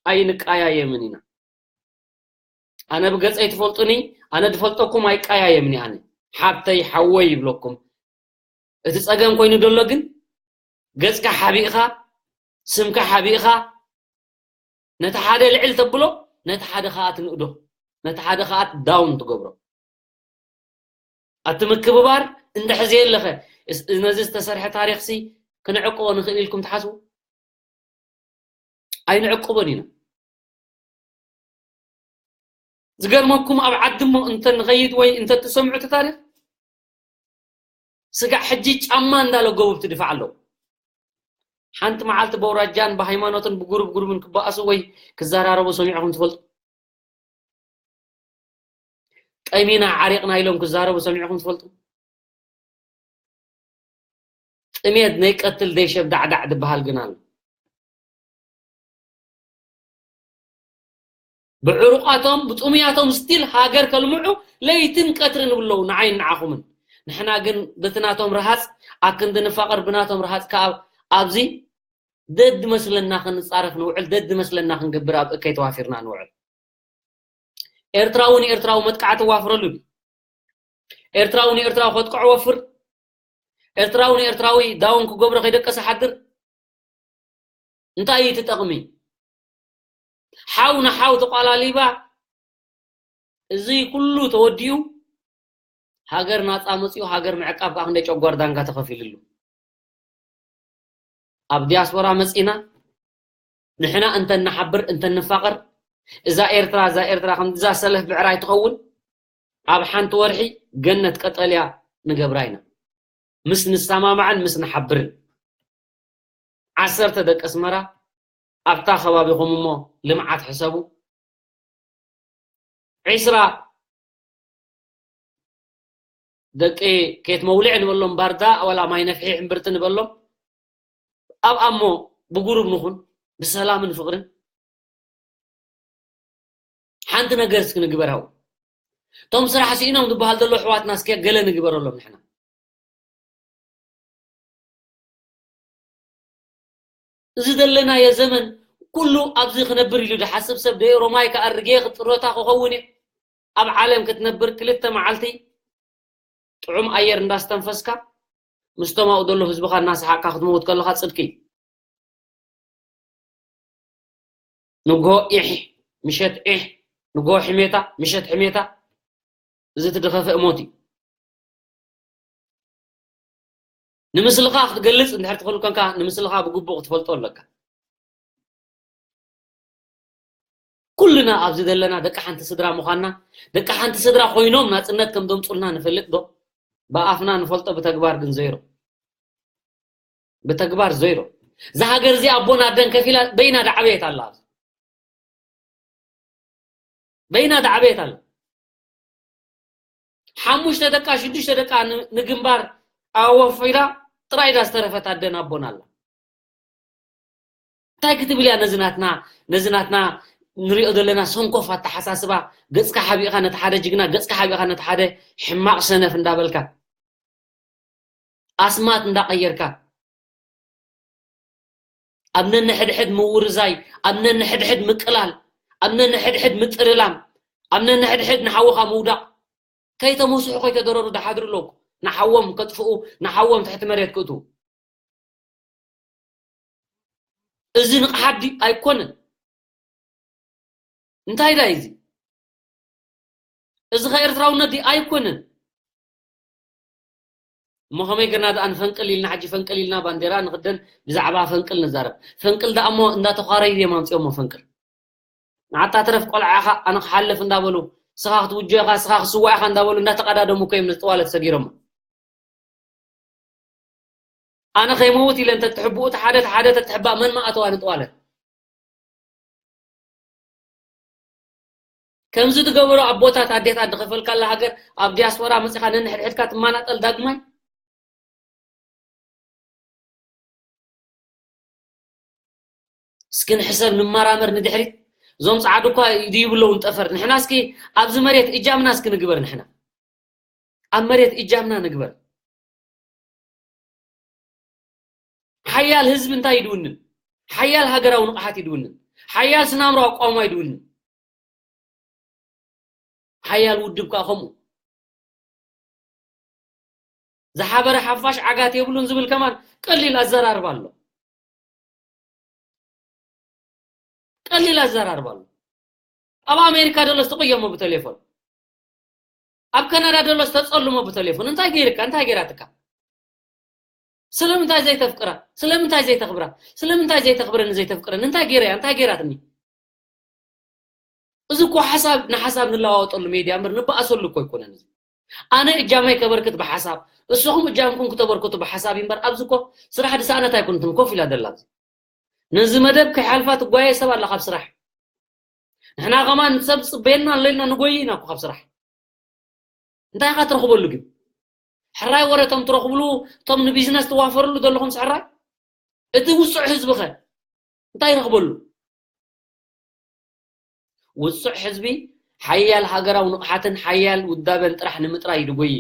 ኣይንቀያየምን ኢና። ኣነ ብገጸይ ትፈልጡኒ፣ ኣነ ዝፈልጠኩም ኣይቀያየምን እየ። ኣነ ሓብተይ ሓወይ ይብለኩም። እቲ ጸገም ኮይኑ ዘሎ ግን ገጽካ ሓቢእኻ፣ ስምካ ሓቢእኻ፣ ነቲ ሓደ ልዕል ተብሎ፣ ነቲ ሓደ ከኣ ትንእዶ፣ ነቲ ሓደ ከኣ ዳውን ትገብሮ። ኣቲ ምክብባር እንድሕር ዘየለኸ፣ እስ-፣ ነዚ ዝተሰርሐ ታሪኽሲ ክንዕቅቦ ንኽእል ኢልኩም ትሓስቡ? ኣይንዕቅቦን ኢና። ዝገርመኩም ኣብ ዓዲ እሞ እንተ ንኸይድ ወይ እንተ ትሰምዑ እቲ ታሪኽ፣ ስጋዕ ሕጂ ጫማ እንዳለጎቡ ትድፋዕ ኣለዉ። ሓንቲ መዓልቲ በውራጃን ብሃይማኖትን ብጉሩብ ጉሩብን ክበኣሱ ወይ ክዘራረቡ ሰሚዕኹም ትፈልጡ? ጠሚና ዓሪቕና ኢሎም ክዛረቡ ሰሚዕኹም ትፈልጡ? ጥሜት ነይቀትል ደይሸብ ዳዕዳዕ ዝበሃል ግን ኣሎ። ብዕሩቓቶም ብጥሙያቶም ስቲል ሃገር ከልምዑ ለይትን ቀትርን ይብለዉ ንዓይን ንዓኹምን። ንሕና ግን በቲ ናቶም ረሃጽ ኣክንዲ ንፋቐር ብናቶም ረሃጽ ከኣ ኣብዚ ደድ መስለና ክንጻረፍ ንውዕል፣ ደድ መስለና ክንገብር ኣብ እከይ ተዋፊርና ንውዕል። ኤርትራዊ ንኤርትራዊ መጥቃዕቲ ዋፍረሉ ድዩ? ኤርትራዊ ንኤርትራዊ ከጥቅዖ ወፍር? ኤርትራዊ ንኤርትራዊ ዳውን ክገብሮ ከይደቀሰ ሓድር? እንታይ እዩ እቲ ጠቕሚ? ሓው ንሓው ተቋላሊባ፣ እዚ ኩሉ ተወዲኡ፣ ሃገር ናጻ መጺኡ፣ ሃገር ምዕቃብ ከኣ ክንደይ ጨጓር ዳንጋ ተኸፊልሉ። ኣብ ዲያስፖራ መጺና፣ ንሕና እንተ ንሓብር፣ እንተ ንፋቐር፣ እዛ ኤርትራ፣ እዛ ኤርትራ ከምዛ ሰለፍ ብዕራይ ትኸውን፣ ኣብ ሓንቲ ወርሒ ገነት ቀጠልያ ንገብራ ኢና። ምስ ንሰማማዕን ምስ ንሓብርን። ዓሰርተ ደቂ ኣስመራ ኣብታ ከባቢኹም እሞ ልምዓት ሕሰቡ። ዒስራ ደቂ ኬት መውልዕ ንበሎም ባርዳ፣ ወላ ማይ ነፍሒ እምብርቲ ንበሎም። ኣብ ኣሞ ብጉሩብ ንኹን፣ ብሰላምን ፍቕርን። ሓንቲ ነገር እስኪ ንግበር። ኣው እቶም ስራሕ ስኢኖም ዝበሃል ዘሎ ኣሕዋትና እስኪ ገለ ንግበረሎም ንሕና። እዚ ዘለናዮ ዘመን ኩሉ ኣብዚ ክነብር ኢሉ ዝሓስብ ሰብ ደይ ሮማይ ከኣርጌ ክጥሮታ ክኸውን እዩ። ኣብ ዓለም ክትነብር ክልተ መዓልቲ ጥዑም ኣየር እንዳስተንፈስካ፣ ምስቶም ኣብኡ ዘሎ ህዝብኻ እናሰሓቕካ ክትመውት ከለኻ ጽድቂ እዩ። ንግሆ ኢሕ፣ ምሸት ኢሕ፣ ንግሆ ሕሜታ፣ ምሸት ሕሜታ፣ እዚ እቲ ዝኸፍእ ሞት እዩ። ንምስልኻ ክትገልጽ እንድሕር ትኽእል ኮንካ፣ ንምስልኻ ብግቡእ ክትፈልጦ ኣለካ። ኩልና ኣብዚ ዘለና ደቂ ሓንቲ ስድራ ምዃንና፣ ደቂ ሓንቲ ስድራ ኮይኖም ናጽነት ከም ዘምጹልና ንፈልጥ ዶ? ብኣፍና ንፈልጦ፣ ብተግባር ግን ዜሮ። ብተግባር ዜሮ። እዛ ሃገር እዚኣ ኣቦን ኣደን ከፊላ በይና ዳዕበየት ኣላ። ኣብዚ በይና ዳዕበየት ኣላ። ሓሙሽተ ደቃ፣ ሽዱሽተ ደቃ ን-፣ ንግንባር ኣወፊራ ጥራይ ዳ ዝተረፈት ኣደን ኣቦን ኣላ። እንታይ ክትብል እያ ነዚ ናትና፣ ነዚ ናትና ንሪኦ ዘለና ሰንኮፍ ኣተሓሳስባ፣ ገጽካ ሓቢእኻ ነቲ ሓደ ጅግና፣ ገጽካ ሓቢእኻ ነቲ ሓደ ሕማቕ ሰነፍ እንዳበልካ፣ ኣስማት እንዳቐየርካ፣ ኣብ ነንሕድሕድ ምውርዛይ፣ ኣብ ነንሕድሕድ ምቅላል፣ ኣብ ነንሕድሕድ ምጥልላም፣ ኣብ ነንሕድሕድ ንሓውኻ ምውዳቕ፣ ከይተመስሑ ከይተደረሩ ድሓድሩ ኣለዉ። ንሓዎም ከጥፍኡ፣ ንሓዎም ትሕቲ መሬት ክእትዉ። እዚ ንቕሓት ድዩ? ኣይኮነን። እንታይ ዳ እዚ? እዚ ከ ኤርትራውነት ድዩ? ኣይኮነን። እሞ ከመይ ጌርና ደኣ ንፈንቅል ኢልና፣ ሕጂ ፈንቅል ኢልና ባንዴራ ንኽደን ብዛዕባ ፈንቅል ንዛረብ? ፈንቅል ደኣ እሞ እንዳተዃረዩ ድዮም ኣምጺኦሞ ፈንቅል? ንዓታ ትረፍ ቆልዓ ኢኻ፣ ኣነ ክሓልፍ እንዳበሉ፣ ስኻ ክትውጆ ኢኻ፣ ስኻ ክስዋእ ኢኻ እንዳበሉ እንዳተቐዳደሙ እኮ እዮም ነቲ ጠዋለት ሰጊሮሞ። ኣነ ከይመውት ኢለ እንተ ትሕብኡ፣ እቲ ሓደ፣ እቲ ሓደ ተትሕባእ መን መኣተዋ ንጠዋለት? ከምዚ ዝገበሩ ኣቦታት ኣዴታት ዝኸፈልካላ ሃገር ኣብ ዲያስፖራ መጺኻ ነንሕድሕድካ ትማናጠል ዳግማይ? እስኪ ንሕሰብ፣ ንመራመር ንድሕሪት። እዞም ጸዓዱ እኳ ይድይቡ ኣለዉ ንጠፈር። ንሕና እስኪ ኣብዚ መሬት እጃምና እስኪ ንግበር። ንሕና ኣብ መሬት እጃምና ንግበር። ሓያል ህዝቢ እንታይ ይድውንን? ሓያል ሃገራዊ ንቕሓት ይድውንን። ሓያል ስናምሮ ኣቋሙ ኣይድውልን። ሓያል ውድብ ከዓ ከምኡ። ዝሓበረ ሓፋሽ ዓጋት የብሉን ዝብል ከማን ቀሊል ኣዘራርባ ኣሎ። ቀሊል ኣዘራርባ ኣሎ። ኣብ ኣሜሪካ ደሎስ ትቕየሞ ብቴሌፎን፣ ኣብ ካናዳ ደሎስ ተጸልሞ ብቴሌፎን። እንታይ ገይርካ? እንታይ ገይራትካ? ስለምንታይ ዘይተፍቅራ? ስለምንታይ ዘይተኽብራ? ስለምንታይ ዘይተኽብረኒ ዘይተፍቅረኒ? እንታይ ገይረያ? እንታይ ገይራትኒ? እዚ እኮ ሓሳብ ንሓሳብ ንለዋወጠሉ ሜድያ እምበር ንበኣሰሉ እኮ ኣይኮነን። እዚ ኣነ እጃመይ ከበርክት ብሓሳብ፣ እስኹም እጃምኩም ክተበርክቱ ብሓሳብ እዩ እምበር፣ ኣብዚ እኮ ስራሕ ድሰኣነት ኣይኮነትን ኮፍ ኢላ ደላ። ኣብዚ ነዚ መደብ ከይሓልፋ ትጓየ ሰብ ኣላ ካብ ስራሕ። ንሕና ከማን ሰብ ጽበየና ኣሎ ኢልና ንጎይ ኢና እኮ ካብ ስራሕ። እንታይ ኢኻ ትረኽበሉ ግን? ሕራይ ወረ እቶም ትረኽብሉ፣ እቶም ንቢዝነስ ትዋፈርሉ ዘለኹም ሕራይ፣ እቲ ውጹዕ ህዝቢ ኸ እንታይ ይረኽበሉ? ውጹዕ ህዝቢ ሓያል ሃገራዊ ንቕሓትን ሓያል ውዳበን ጥራሕ ንምጥራይ ድጎይ።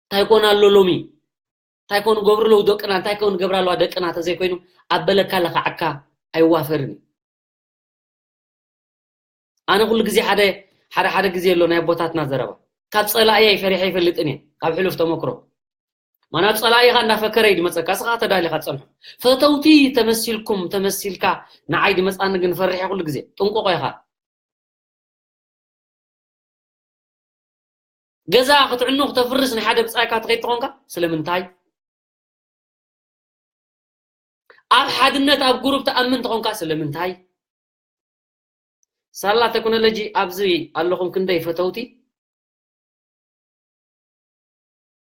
እንታይ ኮን ኣሎ ሎሚ? እንታይ ኮን ገብሩ ኣለዉ ደቅና? እንታይ ኮን ገብራ ኣለዋ ደቅና? ተዘይኮይኑ ኣብ በለካ ለኻዓካ ኣይዋፈርን እዩ። ኣነ ኩሉ ግዜ ሓደ ሓደ ሓደ ግዜ ኣሎ ናይ ኣቦታትና ዘረባ፣ ካብ ጸላእየይ ፈሪሐ ይፈልጥን እየ። ካብ ሕሉፍ ተመክሮ ማና ጸላኢኻ እንዳፈከረ እዩ ድመጸካ። እስኻ ተዳሊኻ ትጸንሖ። ፈተውቲ ተመሲልኩም ተመሲልካ ንዓይ ድመጻኒ ግን ፈሪሐ ኩሉ ግዜ። ጥንቁቆ ኢኻ። ገዛ ክትዕኑ ክተፍርስ ንሓደ ብጻይካ ትኸይድ ተኾንካ ስለምንታይ? ኣብ ሓድነት ኣብ ግሩፕ ትኣምን ተኾንካ ስለምንታይ? ሳላ ቴክኖሎጂ ኣብዚ ኣለኹም ክንደይ ፈተውቲ፣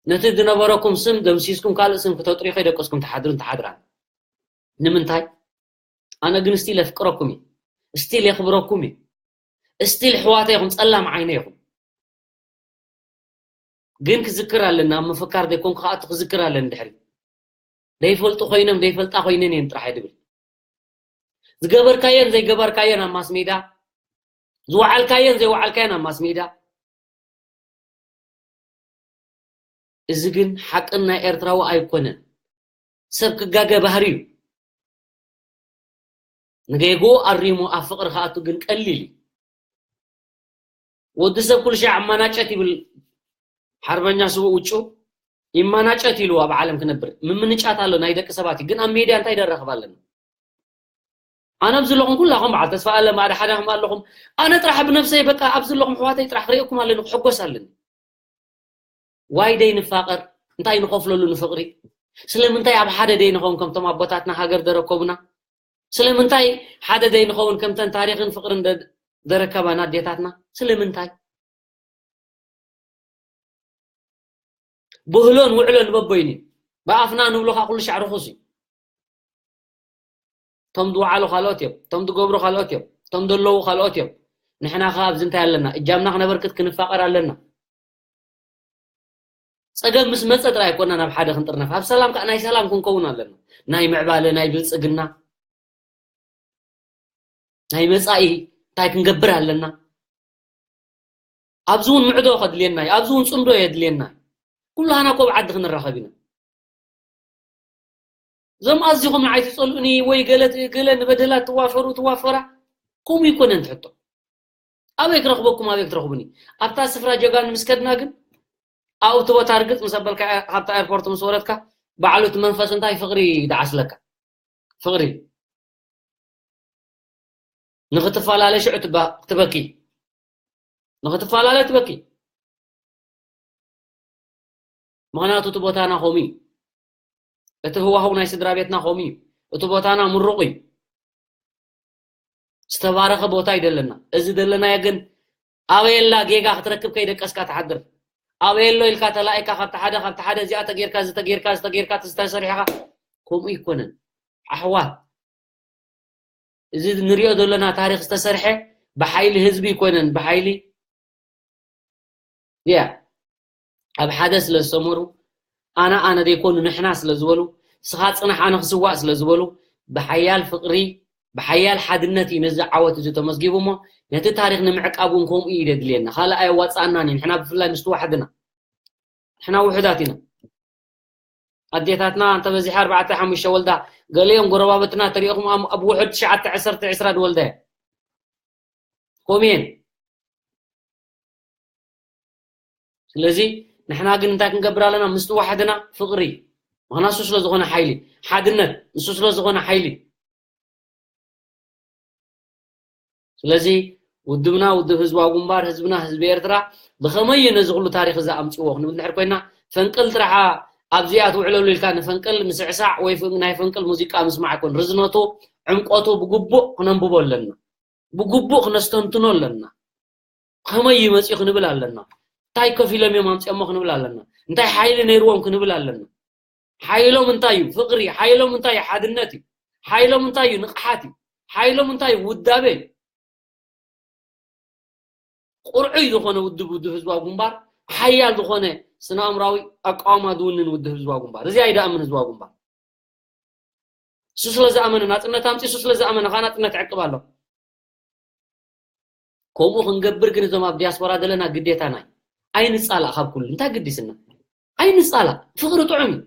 ነቲ ዝነበረኩም ስም ደምሲስኩም ካልእ ስም ክተጥርዩ ከይደቀስኩም ትሓድሩን ትሓድራን። ንምንታይ? ኣነ ግን ስቲል የፍቅረኩም እዩ፣ ስቲል የኽብረኩም እዩ፣ ስቲል ኣሕዋተይ ኢኹም፣ ጸላም ዓይነ ኢኹም። ግን ክዝክር ኣለና፣ ኣብ ምፍካር ዘይኮንኩ ከኣ ክዝክር ኣለኒ ድሕሪ። ዘይፈልጡ ኮይኖም ዘይፈልጣ ኮይነን እየን ጥራሕ እየ ድብል። ዝገበርካየን ዘይገበርካየን ኣብ ማስ ሜዳ፣ ዝወዓልካየን ዘይወዓልካየን ኣብ ማስ ሜዳ። እዚ ግን ሓቅን ናይ ኤርትራዊ ኣይኮነን። ሰብ ክጋገ ባህሪ እዩ። ንጌግኡ ኣሪሙ ኣብ ፍቕሪ ክኣቱ ግን ቀሊል እዩ። ወዲ ሰብ ኩሉ ሻዕ ኣማናጨት ይብል ሓርበኛ ስዉእ ውጩ። ይማናጨት ኢሉ ኣብ ዓለም ክነብር። ምምንጫት ኣሎ ናይ ደቂ ሰባት እዩ። ግን ኣብ ሜድያ እንታይ ደራኸብ ኣለና? ኣነ ኣብዚ ኣለኹም ኩላኹም በዓል ተስፋ ኣለም ኣደ ሓዳኹም ኣለኹም። ኣነ ጥራሕ ብነብሰይ በቃ ኣብዚ ኣለኹም ኣሕዋተይ ጥራሕ ክርእየኩም ኣለኒ፣ ክሕጎስ ኣለኒ። ዋይ ደይ ንፋቐር? እንታይ ንኸፍለሉ ንፍቕሪ? ስለምንታይ ኣብ ሓደ ደይ ንኸውን ከምቶም ኣቦታትና ሃገር ደረከቡና? ስለምንታይ ሓደ ደይ ንኸውን ከምተን ታሪኽን ፍቕርን ደ-፣ ደረከባና ኣዴታትና? ስለምንታይ? ብህሎን ውዕሎን በቦይኒ ብኣፍና ንብሎ ከዓ ኩሉ ሻዕ ርኹስ እዩ። እቶም ዝወዓሉ ካልኦት እዮም፣ እቶም ዝገብሩ ካልኦት እዮም፣ እቶም ዘለዉ ካልኦት እዮም። ንሕና ከዓ ኣብዚ እንታይ ኣለና? እጃምና ክነበርክት ክንፋቐር ኣለና። ጸገም ምስ መጸ ጥራይ ኣይኮና ናብ ሓደ ክንጥርነፍ፣ ኣብ ሰላም ከዓ ናይ ሰላም ክንከውን ኣለና። ናይ ምዕባለ፣ ናይ ብልጽግና፣ ናይ መጻኢ እንታይ ክንገብር ኣለና? ኣብዚ እውን ምዕዶ ከድልየና እዩ፣ ኣብዚ እውን ጽምዶ የድልየና እዩ። ኩላህና ኮብ ዓዲ ክንራኸብ ኢና። እዞም ኣዚኹም ንዓይ ትጸልኡኒ ወይ ገለ ት-፣ ገለ ንበደላት ትዋፈሩ ትዋፈራ፣ ከምኡ ይኮነን ትሕቶ። ኣበይ ክረኽበኩም፣ ኣበይ ክትረኽቡኒ? ኣብታ ስፍራ ጀጋኑ ምስ ከድና ግን ኣብኡ እቲ ቦታ ርግጽ ምስ ኣበልካ፣ ካብታ ኤርፖርት ምስ ወረድካ፣ ባዕሉ እቲ መንፈስ እንታይ ፍቕሪ ይደዓስለካ። ፍቕሪ። ንኽትፈላለ ሽዑ ትባ-፣ ትበኪ። ንኽትፈላለ ትበኪ። ምኽንያቱ እቲ ቦታና ከምኡ እዩ። እቲ ህዋህው ናይ ስድራ ቤትና ከምኡ እዩ። እቲ ቦታና ምሩቕ እዩ። ዝተባረኸ ቦታ እዩ ደለና። እዚ ደለናዮ ግን ኣበየላ ጌጋ ክትረክብ ከይደቀስካ ትሓድር። ኣበየሎ ኢልካ ተላኢካ ካብቲ ሓደ፣ ካብቲ ሓደ እዚኣ ተጌርካ፣ እዚ ተጌርካ፣ እዚ ተጌርካ፣ እቲ ዝተሰሪሕኻ ከምኡ ይኮነን። ኣሕዋት፣ እዚ ንሪኦ ዘለና ታሪኽ ዝተሰርሐ ብሓይሊ ህዝቢ ይኮነን፣ ብሓይሊ ያ ኣብ ሓደ ስለ ዝሰመሩ ኣነ ኣነ ዘይኮኑ ንሕና ስለ ዝበሉ ስኻ ጽናሕ ኣነ ክስዋእ ስለ ዝበሉ ብሓያል ፍቕሪ ብሓያል ሓድነት እዩ ነዚ ዓወት እዚ ተመዝጊቡ እሞ ነቲ ታሪኽ ንምዕቃብ እውን ከምኡ እዩ ዘድልየና። ካልእ ኣየዋጽኣናን እዩ። ንሕና ብፍላይ ምስ ተዋሕድና ንሕና ውሑዳት ኢና። ኣዴታትና እንተበዚሐ ኣርባዕተ ሓሙሽተ ወልዳ ገሊኦም ጎረባብትና ተሪእኹም ኣብ ውሑድ ትሽዓተ፣ ዓሰርተ፣ ዕስራ ዝወልዳ እየን። ኮሜን። ስለዚ ንሕና ግን እንታይ ክንገብር ኣለና? ምስ ተዋሕድና ፍቕሪ፣ ምኽንያቱ ንሱ ስለ ዝኾነ ሓይሊ፣ ሓድነት ንሱ ስለ ዝኾነ ሓይሊ። ስለዚ ውድብና ውድብ ህዝባዊ ግንባር፣ ህዝብና ህዝቢ ኤርትራ ብኸመይ እዩ ነዚ ኩሉ ታሪኽ እዚ ኣምፅዎ ክንብል እንድሕር ኮይና፣ ፈንቅል ጥራሓ ኣብዚኣ ትውዕለሉ ኢልካ ንፈንቅል ምስዕሳዕ ወይ ናይ ፈንቅል ሙዚቃ ምስማዕ ኣይኮን። ርዝነቱ፣ ዕምቆቱ ብግቡእ ክነንብቦ ኣለና። ብግቡእ ክነስተንትኖ ኣለና። ከመይ እዩ መፂኡ ክንብል ኣለና። እንታይ ከፊሎም እዮም ኣምፅኦሞ ክንብል ኣለና። እንታይ ሓይሊ ነይርዎም ክንብል ኣለና። ሓይሎም እንታይ እዩ? ፍቕሪ። ሓይሎም እንታይ እዩ? ሓድነት እዩ። ሓይሎም እንታይ እዩ? ንቕሓት እዩ። ሓይሎም እንታይ እዩ? ውዳበ እዩ። ቁርዑይ ዝኾነ ውድብ፣ ውድብ ህዝባዊ ግንባር፣ ሓያል ዝኾነ ስነ ኣእምራዊ ኣቃውማ ዝውንን ውድብ ህዝባዊ ግንባር። እዚ ኣይደኣምን ህዝባዊ ግንባር። እሱ ስለ ዝኣመነ ናፅነት ኣምፂ፣ እሱ ስለ ዝኣመነ ከዓ ናፅነት ዕቅብ ኣሎ። ከምኡ ክንገብር ግን እዞም ኣብ ዲያስፖራ ዘለና ግዴታና እዩ። ኣይንፃላእ ካብ ኩሉ። እንታይ ግዲስና? ኣይንፃላእ። ፍቕሪ ጥዑም እዩ።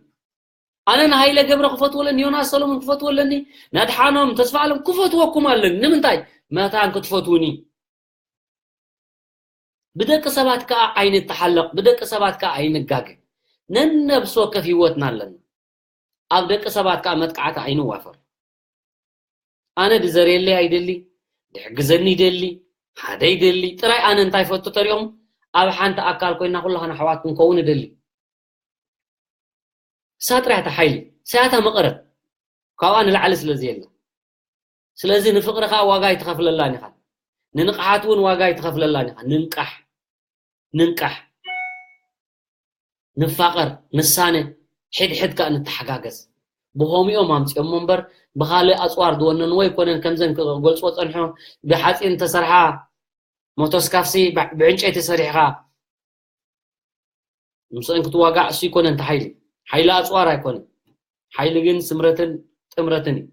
ኣነ ንሃይለ ገብረ ክፈትዎ ኣለኒ፣ ዮናስ ሰሎሞን ክፈትዎ ኣለኒ፣ ነድሓኖም ተስፋ ኣለም ክፈትወኩም ኣለኒ። ንምንታይ? መታን ክትፈትውኒ። ብደቂ ሰባት ከዓ ኣይንተሓለቕ፣ ብደቂ ሰባት ከዓ ኣይንጋገ። ነነብሲ ወከፍ ህይወትና ኣለና። ኣብ ደቂ ሰባት ከዓ መጥቃዕቲ ኣይንዋፈር። ኣነ ድዘርየለይ ኣይደሊ፣ ድሕግዘኒ ይደሊ፣ ሓደ ይደሊ። ጥራይ ኣነ እንታይ ፈቱ ተሪኦም ኣብ ሓንቲ ኣካል ኮይና ኩላኻና ኣሕዋት ክንከውን እደሊ። እሳ ጥራይ እታ ሓይሊ፣ እሳያታ መቐረት ካብኣ ንላዕሊ ስለ ዘየላ። ስለዚ ንፍቕርኻ ዋጋ ኣይትኸፍለላን ኢኻ፣ ንንቕሓት እውን ዋጋ ኣይትኸፍለላን ኢኻ። ንንቃሕ፣ ንንቃሕ፣ ንፋቐር፣ ንሳነ፣ ሕድሕድ ከኣ ንተሓጋገዝ። ብኸምኦም ኣምፅኦሞ እምበር ብኻልእ ኣፅዋር ዝወነንዎ ኣይኮነን። ከምዘን ክገልፅዎ ፀንሖ ብሓፂን ተሰርሓ ሞቶስካፍሲ ብ-፣ ብዕንጨይቲ ሰሪሕኻ ምስአን ክትዋጋእ እሱ ኣይኮነን እቲ ሓይሊ። ሓይሊ ኣፅዋር ኣይኮነን። ሓይሊ ግን ስምረትን ጥምረትን እዩ።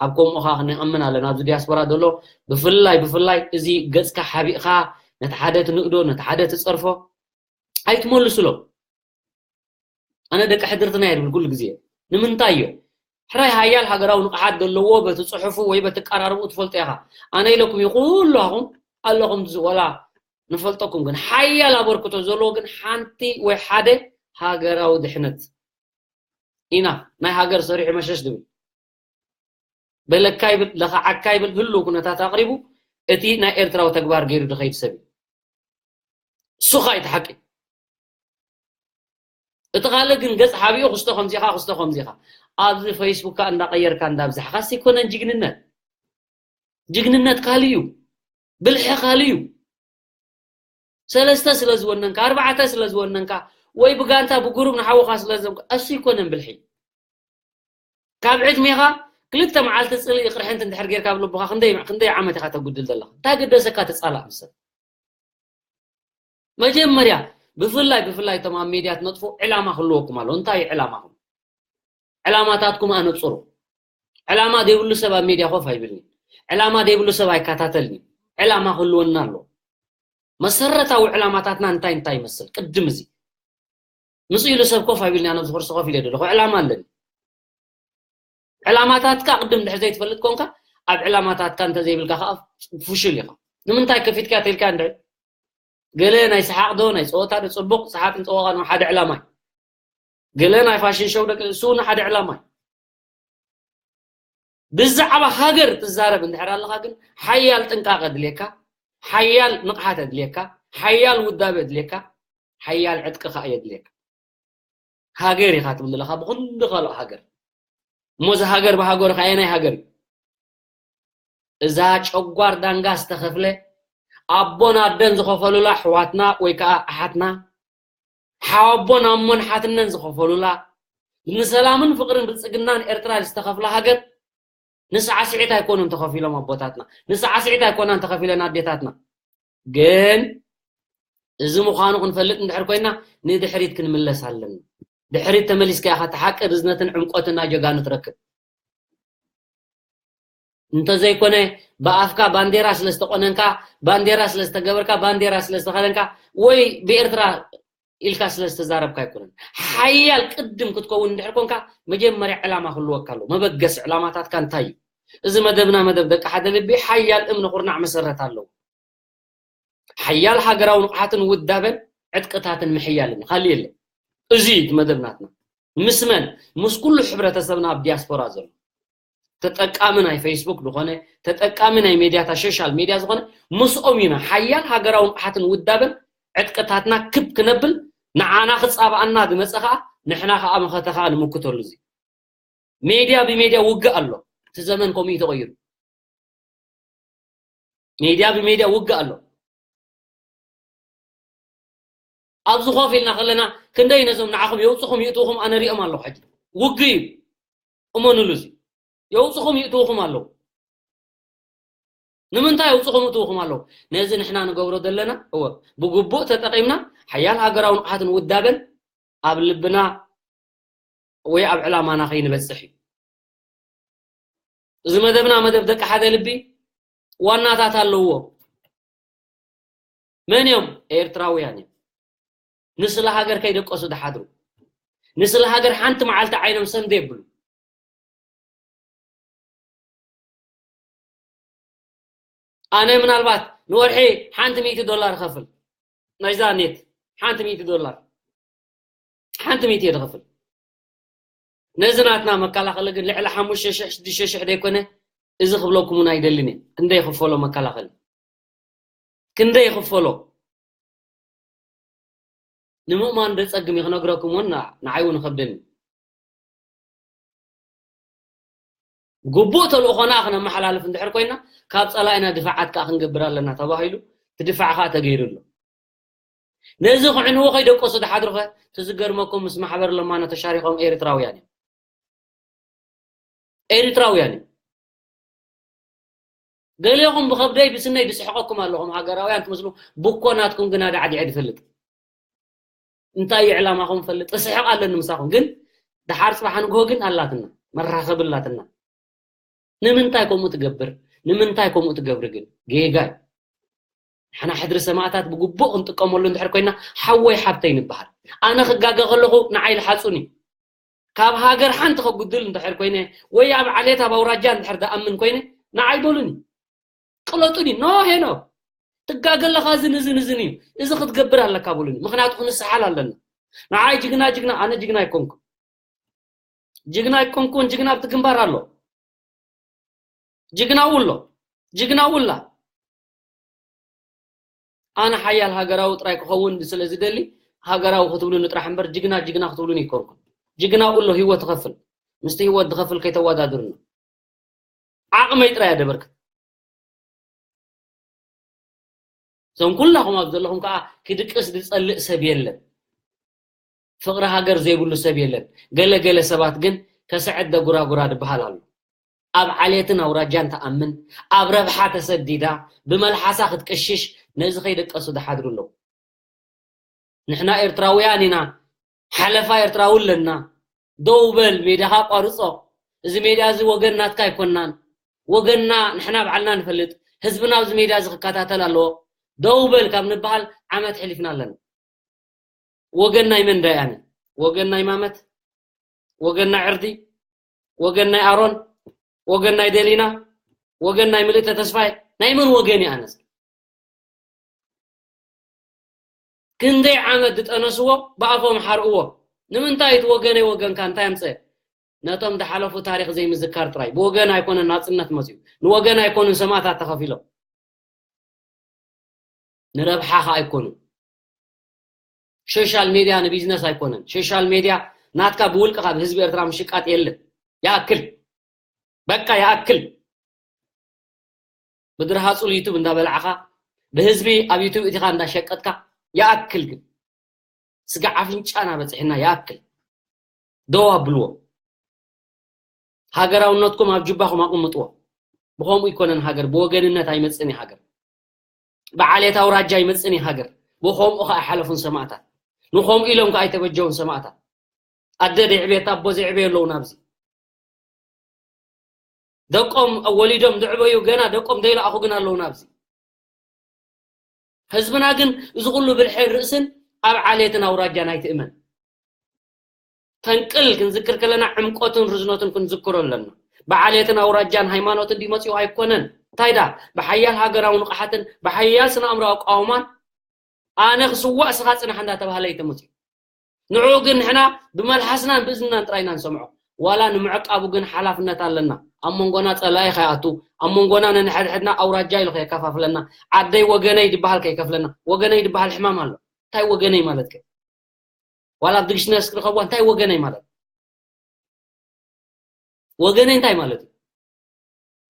ኣብ ከምኡ ኸዓ ክንኣምን ኣለና። ኣብዚ ዲያስፖራ ዘሎ ብፍላይ፣ ብፍላይ እዚ ገፅካ ሓቢእኻ ነቲ ሓደ ትንእዶ፣ ነቲ ሓደ ትፀርፎ ኣይትመልስሎም። ኣነ ደቂ ሕድርትና እየ ዝብል ኩሉ ግዜ። ንምንታይ እዮ? ሕራይ ሃያል ሃገራዊ ንቕሓት ዘለዎ በቲ ጽሑፉ ወይ በቲ ቀራርብኡ ትፈልጦ ኢኻ። ኣነ ኢለኩም እዩ ኩላኹም ኣለኹም ዝወላ ንፈልጠኩም፣ ግን ሓያል ኣበርክቶ ዘለዎ ግን ሓንቲ ወይ ሓደ ሃገራዊ ድሕነት ኢና። ናይ ሃገር ሰሪሑ መሸሽ ዝብል በለካ ይብል፣ ለኸዓካ ይብል፣ ህሉው ኩነታት ኣቕሪቡ እቲ ናይ ኤርትራዊ ተግባር ገይሩ ዝኸይድ ሰብ እዩ። እሱ ኸኣ እቲ ሓቂ። እቲ ካልእ ግን ገጽ ሓቢኡ ክስቶ ከምዚኻ፣ ክስቶ ከምዚኻ። ኣብዚ ፌስቡክካ እንዳቐየርካ እንዳብዛሕካ ኣይኮነን ጅግንነት። ጅግንነት ካልእ እዩ። ብልሒ ካልእ እዩ። ሰለስተ ስለ ዝወነንካ፣ ኣርባዕተ ስለ ዝወነንካ፣ ወይ ብጋንታ ብጉሩብ ንሓውኻ ስለ ዘምካ፣ እሱ ኣይኮነን ብልሒ። ካብ ዕድሜኻ ክልተ መዓልቲ ጽልኢ ቅርሕንቲ እንድሕር ጌርካ ኣብ ልብኻ ክንደይ፣ ክንደይ ዓመት ኢኻ ተጉድል ዘለኻ? እንታይ ገደሰካ ትጻላእ ምስ ሰብ? መጀመርያ ብፍላይ፣ ብፍላይ እቶም ኣብ ሜድያ ትነጥፉ ዕላማ ክህልወኩም ኣለዎ። እንታይ እዩ ዕላማኹም? ዕላማታትኩም ኣነጽሩ። ዕላማ ዘይብሉ ሰብ ኣብ ሜድያ ኮፍ ኣይብልኒ። ዕላማ ዘይብሉ ሰብ ኣይከታተልኒ። ዕላማ ክህልወና ኣለዎ። መሰረታዊ ዕላማታትና እንታይ እንታይ ይመስል? ቅድም እዚ ምስ ኢሉ ሰብ ኮፍ ኣይብልኒ፣ ኣነ ኣብዚ ኩርሲ ኮፍ ኢለ ዘለኹ ዕላማ ኣለኒ። ዕላማታትካ ቅድም ድሕር ዘይትፈልጥ ኮንካ፣ ኣብ ዕላማታትካ እንተዘይብልካ ከዓ ፍሹል ኢኻ። ንምንታይ ከፊትካ ተልካ እንድዒ? ገለ ናይ ሰሓቕ ዶ፣ ናይ ጸወታ ዶ፣ ጽቡቕ ሰሓቕን ጸወቓን ሓደ ዕላማ እዩ። ገለ ናይ ፋሽን ሾው ደቂ እሱ እውን ሓደ ዕላማ እዩ። ብዛዕባ ሃገር ትዛረብ እንድሕር ኣለኻ ግን ሓያል ጥንቃቐ ኣድልየካ፣ ሓያል ንቕሓት ኣድልየካ፣ ሓያል ውዳበ ኣድልየካ፣ ሓያል ዕጥቂ ከኣ የድልየካ። ሃገር ኢኻ ትብል ዘለኻ ብኹሉ ካልኦ ሃገር። እሞ እዚ ሃገር ብሃገሩ ከኣ ኣየናይ ሃገር እዩ? እዛ ጨጓር ዳንጋ ዝተኸፍለ ኣቦን ኣደን ዝኸፈሉላ ኣሕዋትና ወይ ከኣ ኣሓትና ሓወቦን ኣሞን ሓትነን ዝኸፈሉላ፣ ንሰላምን ፍቕርን ብልጽግናን ኤርትራ ዝተኸፍላ ሃገር ንሳዕስዒት ኣይኮኑን ተኸፊሎም ኣቦታትና፣ ንሳዕስዒት ኣይኮናን ተኸፊለን ኣዴታትና። ግን እዚ ምዃኑ ክንፈልጥ እንድሕር ኮይና ንድሕሪት ክንምለስ ኣለና። ድሕሪት ተመሊስካ ኢኻ እቲ ሓቂ ርዝነትን ዕምቆትን ናይ ጀጋኑ ትረክብ። እንተዘይኮነ ብኣፍካ ባንዴራ ስለ ዝተቆነንካ፣ ባንዴራ ስለ ዝተገበርካ፣ ባንዴራ ስለ ዝተኸደንካ ወይ ብኤርትራ ኢልካ ስለ ዝተዛረብካ ኣይኮነን። ሓያል ቅድም ክትከውን እንድሕር ኮንካ መጀመርያ ዕላማ ክህልወካ ኣለዎ። መበገሲ ዕላማታትካ እንታይ እዩ? እዚ መደብና መደብ ደቂ ሓደ ልቢ ሓያል እምኒ ኩርናዕ መሰረት ኣለዎ። ሓያል ሃገራዊ ንቕሓትን ውዳበን ዕጥቅታትን ምሕያልን ካልእ የለን። እዚ እዩ እቲ መደብ ናትና። ምስ መን? ምስ ኩሉ ሕብረተሰብና ኣብ ዲያስፖራ ዘሎ ተጠቃሚ ናይ ፌስቡክ ዝኾነ ተጠቃሚ ናይ ሜድያታት ሶሻል ሜድያ ዝኾነ ምስኦም ኢና ሓያል ሃገራዊ ንቕሓትን ውዳበን ዕጥቅታትና ክብ ክነብል ንዓና ክጻብኣና ዝመጸ ኸኣ ንሕና ኸኣ መኸተ ኸኣ ንምክተሉ እዚ ሜድያ ብሜድያ ውግእ ኣሎ። እቲ ዘመን ከምኡ እዩ ተቐይሩ። ሜድያ ብሜድያ ውግእ ኣሎ። ኣብዚ ኮፍ ኢልና ከለና ክንደይ ነዞም ንዓኹም የውፅኹም ይእትውኹም ኣነ ሪኦም ኣለኹ። ሕጂ ውግእ እዩ። እመኑሉ፣ እዚ የውፅኹም ይእትውኹም ኣለዉ። ንምንታይ የውፅኹም ይእትውኹም ኣለዉ? ነዚ ንሕና ንገብሮ ዘለና እወ ብግቡእ ተጠቒምና ሓያል ሃገራዊ ንቕሓትን ውዳበን ኣብ ልብና ወይ ኣብ ዕላማና ከይንበፅሕ እዩ። እዚ መደብና መደብ ደቂ ሓደ ልቢ ዋናታት ኣለዎ። መን እዮም? ኤርትራውያን እዮም። ንስለ ሃገር ከይደቀሱ ድሓድሩ፣ ንስለ ሃገር ሓንቲ መዓልቲ ዓይኖም ሰንደ የብሉ። ኣነ ምናልባት ንወርሒ ሓንቲ ሚእቲ ዶላር እኸፍል ናይዛ ኔት፣ ሓንቲ ሚእቲ ዶላር፣ ሓንቲ ሚእቲ እየ ዝኸፍል። ነዚ ናትና መከላኸሊ ግን ልዕሊ ሓሙሽተ ሽሕ ሽዱሽተ ሽሕ ደይኮነ፣ እዚ ክብለኩም እውን ኣይደልን እየ። ክንደይ ይኽፈሎ መከላኸሊ? ክንደይ ይኽፈሎ? ንምእማን ደጸግም እዩ ክነግረኩም እውን ንዓ-፣ ንዓይ እውን ይኸብደኒ። ግቡእ ተልእኾና ክነመሓላልፍ እንድሕር ኮይና፣ ካብ ጸላኢና ድፋዓት ከኣ ክንገብር ኣለና ተባሂሉ፣ እቲ ድፋዕ ከኣ ተገይሩ ኣሎ። ነዚ ክዕንዎ ከይደቀሱ ድሓድሩ ኸ፣ እቲ ዝገርመኩም ምስ ማሕበር ለማኖ ተሻሪኾም ኤርትራውያን እዮም። ኤርትራውያን እዮም። ገሊኹም ብኸብደይ ብስነይ ድስሕቐኩም ኣለኹም፣ ሃገራውያን ትመስሉ፣ ብኮ ናትኩም ግና ዳዕዲዐ ድፈልጥ። እንታይ እዩ ዕላማኹም ፈልጥ፣ እስሕቕ ኣለኒ ምሳኹም። ግን ድሓር ጽባሕ ንግሆ ግን ኣላትና፣ መራኸቢ ኣላትና። ንምንታይ ከምኡ ትገብር? ንምንታይ ከምኡ ትገብሪ ግን? ጌጋ እዩ። ንሕና ሕድሪ ሰማእታት ብግቡእ ክንጥቀመሉ እንድሕር ኮይና፣ ሓወይ ሓብተይ ንበሃል። ኣነ ክጋገ ከለኹ ንዓይ ልሓጹኒ። ካብ ሃገር ሓንቲ ከጉድል እንድሕር ኮይነ፣ ወይ ኣብ ዓሌት ኣብ ኣውራጃ እንድሕር ደኣምን ኮይነ፣ ንዓይ በሉኒ። ቅለጡኒ። ኖ ሄኖ፣ ትጋገ ኣለኻ፣ እዝን እዝን እዝን እዩ። እዚ ክትገብር ኣለካ በሉኒ። ምኽንያቱ ክንሰሓል ኣለና። ንዓይ ጅግና ጅግና፣ ኣነ ጅግና ኣይኮንኩን። ጅግና ኣይኮንኩን፣ ጅግና ኣብቲ ግንባር ኣሎ። ጅግና ውሎ፣ ጅግና ውላ። ኣነ ሓያል ሃገራዊ ጥራይ ክኸውን ስለ ዝደሊ፣ ሃገራዊ ክትብሉኒ ጥራሕ እምበር፣ ጅግና፣ ጅግና ክትብሉኒ ኣይኮንኩን። ጅግና ውሎ ህይወት ትኸፍል። ምስቲ ህይወት ዝኸፍል ከይተወዳድሩኒ። ዓቕመይ ጥራይ እየ ደበርክት። እዞም ኩላኹም ኣብ ዘለኹም ከኣ ክድቅስ ዝጸልእ ሰብ የለን። ፍቕሪ ሃገር ዘይብሉ ሰብ የለን። ገለ ገለ ሰባት ግን ከስዕድ ደጉራጉራ ዝበሃል ኣሎ። ኣብ ዓሌትን ኣውራጃን ትኣምን፣ ኣብ ረብሓ ተሰዲዳ፣ ብመልሓሳ ክትቅሽሽ፣ ነዚ ከይደቀሱ ዝሓድሩ ኣለዉ። ንሕና ኤርትራውያን ኢና፣ ሓለፋ ኤርትራዊ ኣለና። ደው በል፣ ሜዳኻ ኣቋርጾ። እዚ ሜዳ እዚ ወገን ናትካ ኣይኮናን። ወገንና ንሕና ባዕልና ንፈልጥ። ህዝብና ኣብዚ ሜዳ እዚ ክከታተል ኣለዎ። ደው በል ካብ ንበሃል ዓመት ሕሊፍና ኣለና። ወገን ናይ መን ዳይ ኣነ? ወገን ናይ ማመት? ወገን ናይ ዕርዲ? ወገን ናይ ኣሮን? ወገን ናይ ደሊና? ወገን ናይ ምልእተ ተስፋይ? ናይ መን ወገን እየ ኣነስ? ክንደይ ዓመት ዝጠነስዎ ብኣፎም ሓርእዎ። ንምንታይ እቲ ወገነይ ወገንካ እንታይ ኣምፀ? ነቶም ዝሓለፉ ታሪኽ ዘይምዝካር ጥራይ። ብወገን ኣይኮነን ናፅነት መፅዩ። ንወገን ኣይኮኑን ሰማእታት ተኸፊሎም። ንረብሓኻ ኣይኮኑን። ሶሻል ሜድያ ንቢዝነስ ኣይኮነን። ሶሻል ሜድያ ናትካ ብውልቅኻ ብህዝቢ ኤርትራ ምሽቃጥ የለን። ይኣክል። በቃ ይኣክል። ብድርሃፁል ዩቱብ እንዳበላዕኻ ብህዝቢ ኣብ ዩቱብ እቲኻ እንዳሸቀጥካ ይኣክል። ግን ስጋ ኣፍንጫና በፂሕና ይኣክል። ደው ኣብልዎ። ሃገራውነትኩም ኣብ ጁባኹም ኣቕምጥዎ። ብኸምኡ ይኮነን ሃገር፣ ብወገንነት ኣይመፅእን እዩ ሃገር። ብዓሌት ኣውራጃ ኣይመፅእን እዩ ሃገር። ብኸምኡ ከዓ ኣይሓለፉን ሰማእታት። ንኸምኡ ኢሎም ከዓ ኣይተበጀውን ሰማእታት። ኣደ ዘይዕበየት ኣቦ ዘይዕበየ ኣለዉ ናብዚ። ደቆም ወሊዶም ዝዕበዩ ገና ደቆም ዘይለኣኹ ግን ኣለዉ ናብዚ። ህዝብና ግን እዚ ኩሉ ብልሒ ርእስን ኣብ ዓሌትን ኣውራጃን ኣይትእመን። ፈንቅል ክንዝክር ከለና ዕምቆትን ርዝነቱን ክንዝክሮ ኣለና። ብዓሌትን ኣውራጃን ሃይማኖትን ድዩ መፂኡ ኣይኮነን። እንታይ ዳ ብሓያል ሃገራዊ ንቕሓትን ብሓያል ስነ ኣእምሮ ኣቃውማን ኣነ ክስዋእ ስኻ ፅናሕ እንዳተባህለ እዩ ተመፂኡ። ንዑ ግን ንሕና ብመልሓስናን ብእዝንናን ጥራይ ኢና ንሰምዖ። ዋላ ንምዕቃቡ ግን ሓላፍነት ኣለና። ኣብ መንጎና ጸላኢ ከይኣቱ፣ ኣብ መንጎና ነንሕድሕድና ኣውራጃ ኢሉ ከየከፋፍለና፣ ዓደይ ወገነይ ድበሃል ከይከፍለና። ወገነይ ድበሃል ሕማም ኣሎ። እንታይ ወገነይ ማለት ከ? ዋላ ኣብ ዲክሽነሪ ክትረኸብዋ እንታይ ወገነይ ማለት? ወገነይ እንታይ ማለት እዩ?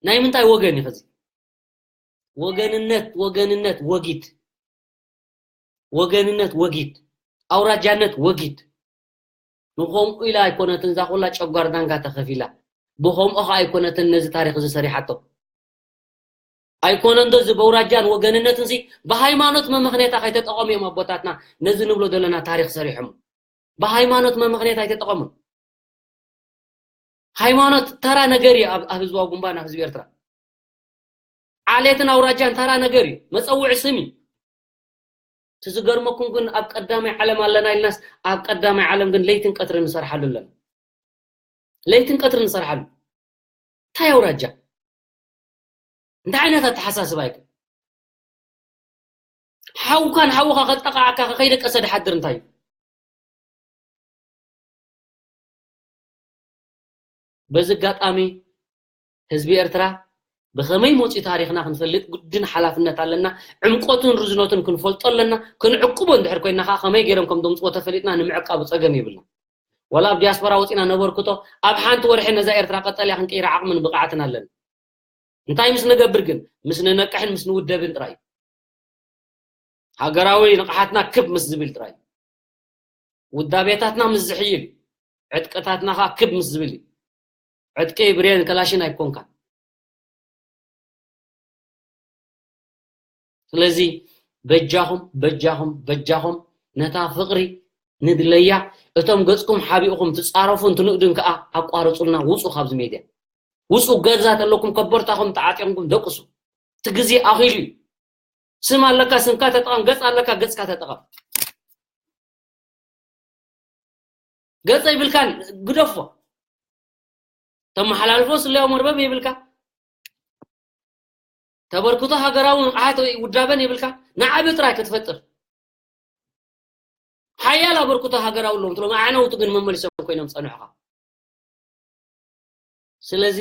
ናይ ምንታይ ወገን እዩ ከዚ? ወገንነት፣ ወገንነት ወጊድ። ወገንነት ወጊድ። ኣውራጃነት ወጊድ። ንኸምኡ ኢላ ኣይኮነትን እዛ ኩላ ጨጓር ዳንጋ ተኸፊላ። ብኸምኡ ኸዓ ኣይኮነትን ነዚ ታሪኽ እዚ ሰሪሓቶ። ኣይኮነን ዶ እዚ በውራጃን ወገንነትን ሲ ብሃይማኖት መመኽኔታ ከይተጠቐሙ እዮም ኣቦታትና ነዚ ንብሎ ዘለና ታሪኽ ሰሪሖም። ብሃይማኖት መመኽኔታ ኣይተጠቐሙን። ሃይማኖት ተራ ነገር እዩ ኣብ ኣብ ህዝባዊ ግንባር ናብ ህዝቢ ኤርትራ። ዓሌትን ኣውራጃን ተራ ነገር እዩ። መጸውዒ ስም እዩ። እቲ ዝገርመኩም ግን ኣብ ቀዳማይ ዓለም ኣለና ኢልናስ ኣብ ቀዳማይ ዓለም ግን ለይትን ቀትርን ንሰርሓሉ ኣለና። ለይትን ቀትርን ንሰርሓሉ። እንታይ ኣውራጃ? እንታይ ዓይነት ኣተሓሳስባ እዩ? ሓውካን ሓውኻ ከጠቃዕካ ከኸይደቀሰ ድሓድር እንታይ እዩ? በዚ ኣጋጣሚ ህዝቢ ኤርትራ ብኸመይ መፂኡ ታሪኽና ክንፈልጥ ግድን ሓላፍነት ኣለና። ዕምቆቱን ርዝነቱን ክንፈልጦ ኣለና። ክንዕቅቦ እንድሕር ኮይና ከዓ ከመይ ገይሮም ከም ዘምፅዎ ተፈሊጥና ንምዕቃቡ ፀገም የብልና። ዋላ ኣብ ዲያስፖራ ወፂና ነበርክቶ ኣብ ሓንቲ ወርሒ ነዛ ኤርትራ ቀጠልያ ክንቅይራ ዓቕምን ብቕዓትን ኣለና። እንታይ ምስ ንገብር ግን? ምስ ንነቅሕን ምስ ንውደብን ጥራይ እዩ። ሃገራዊ ንቕሓትና ክብ ምስ ዝብል ጥራይ እዩ። ውዳቤታትና ምስ ዝሕይል፣ ዕጥቅታትና ኸዓ ክብ ምስ ዝብል እዩ። ዕጥቂ ብሬን ከላሽን ኣይኮንካን። ስለዚ በጃኹም በጃኹም በጃኹም ነታ ፍቕሪ ንድለያ። እቶም ገጽኩም ሓቢእኹም ትጻረፉን ትንእዱን ከኣ ኣቋርጹልና፣ ውጹ ካብዚ ሜድያ ውጹ። ገዛ ተለኩም ከበርታኹም ተዓጢቕኩም ደቅሱ። እቲ ግዜ ኣኺሉ እዩ። ስም ኣለካ ስምካ ተጠቐም፣ ገጽ ኣለካ ገጽካ ተጠቐም። ገጽ ይብልካን ግደፎ። ተመሓላልፎ ስለያዊ መርበብ የብልካ። ተበርክቶ ሃገራዊ ንቕሓት ወይ ውዳበን የብልካ። ንዓቢ ጥራይ ክትፈጥር ሓያል ኣበርክቶ ሃገራዊ ኣለዎም ትሎም ኣዕነውቲ ግን መመሊሶም ኮይኖም ጸንሑኻ። ስለዚ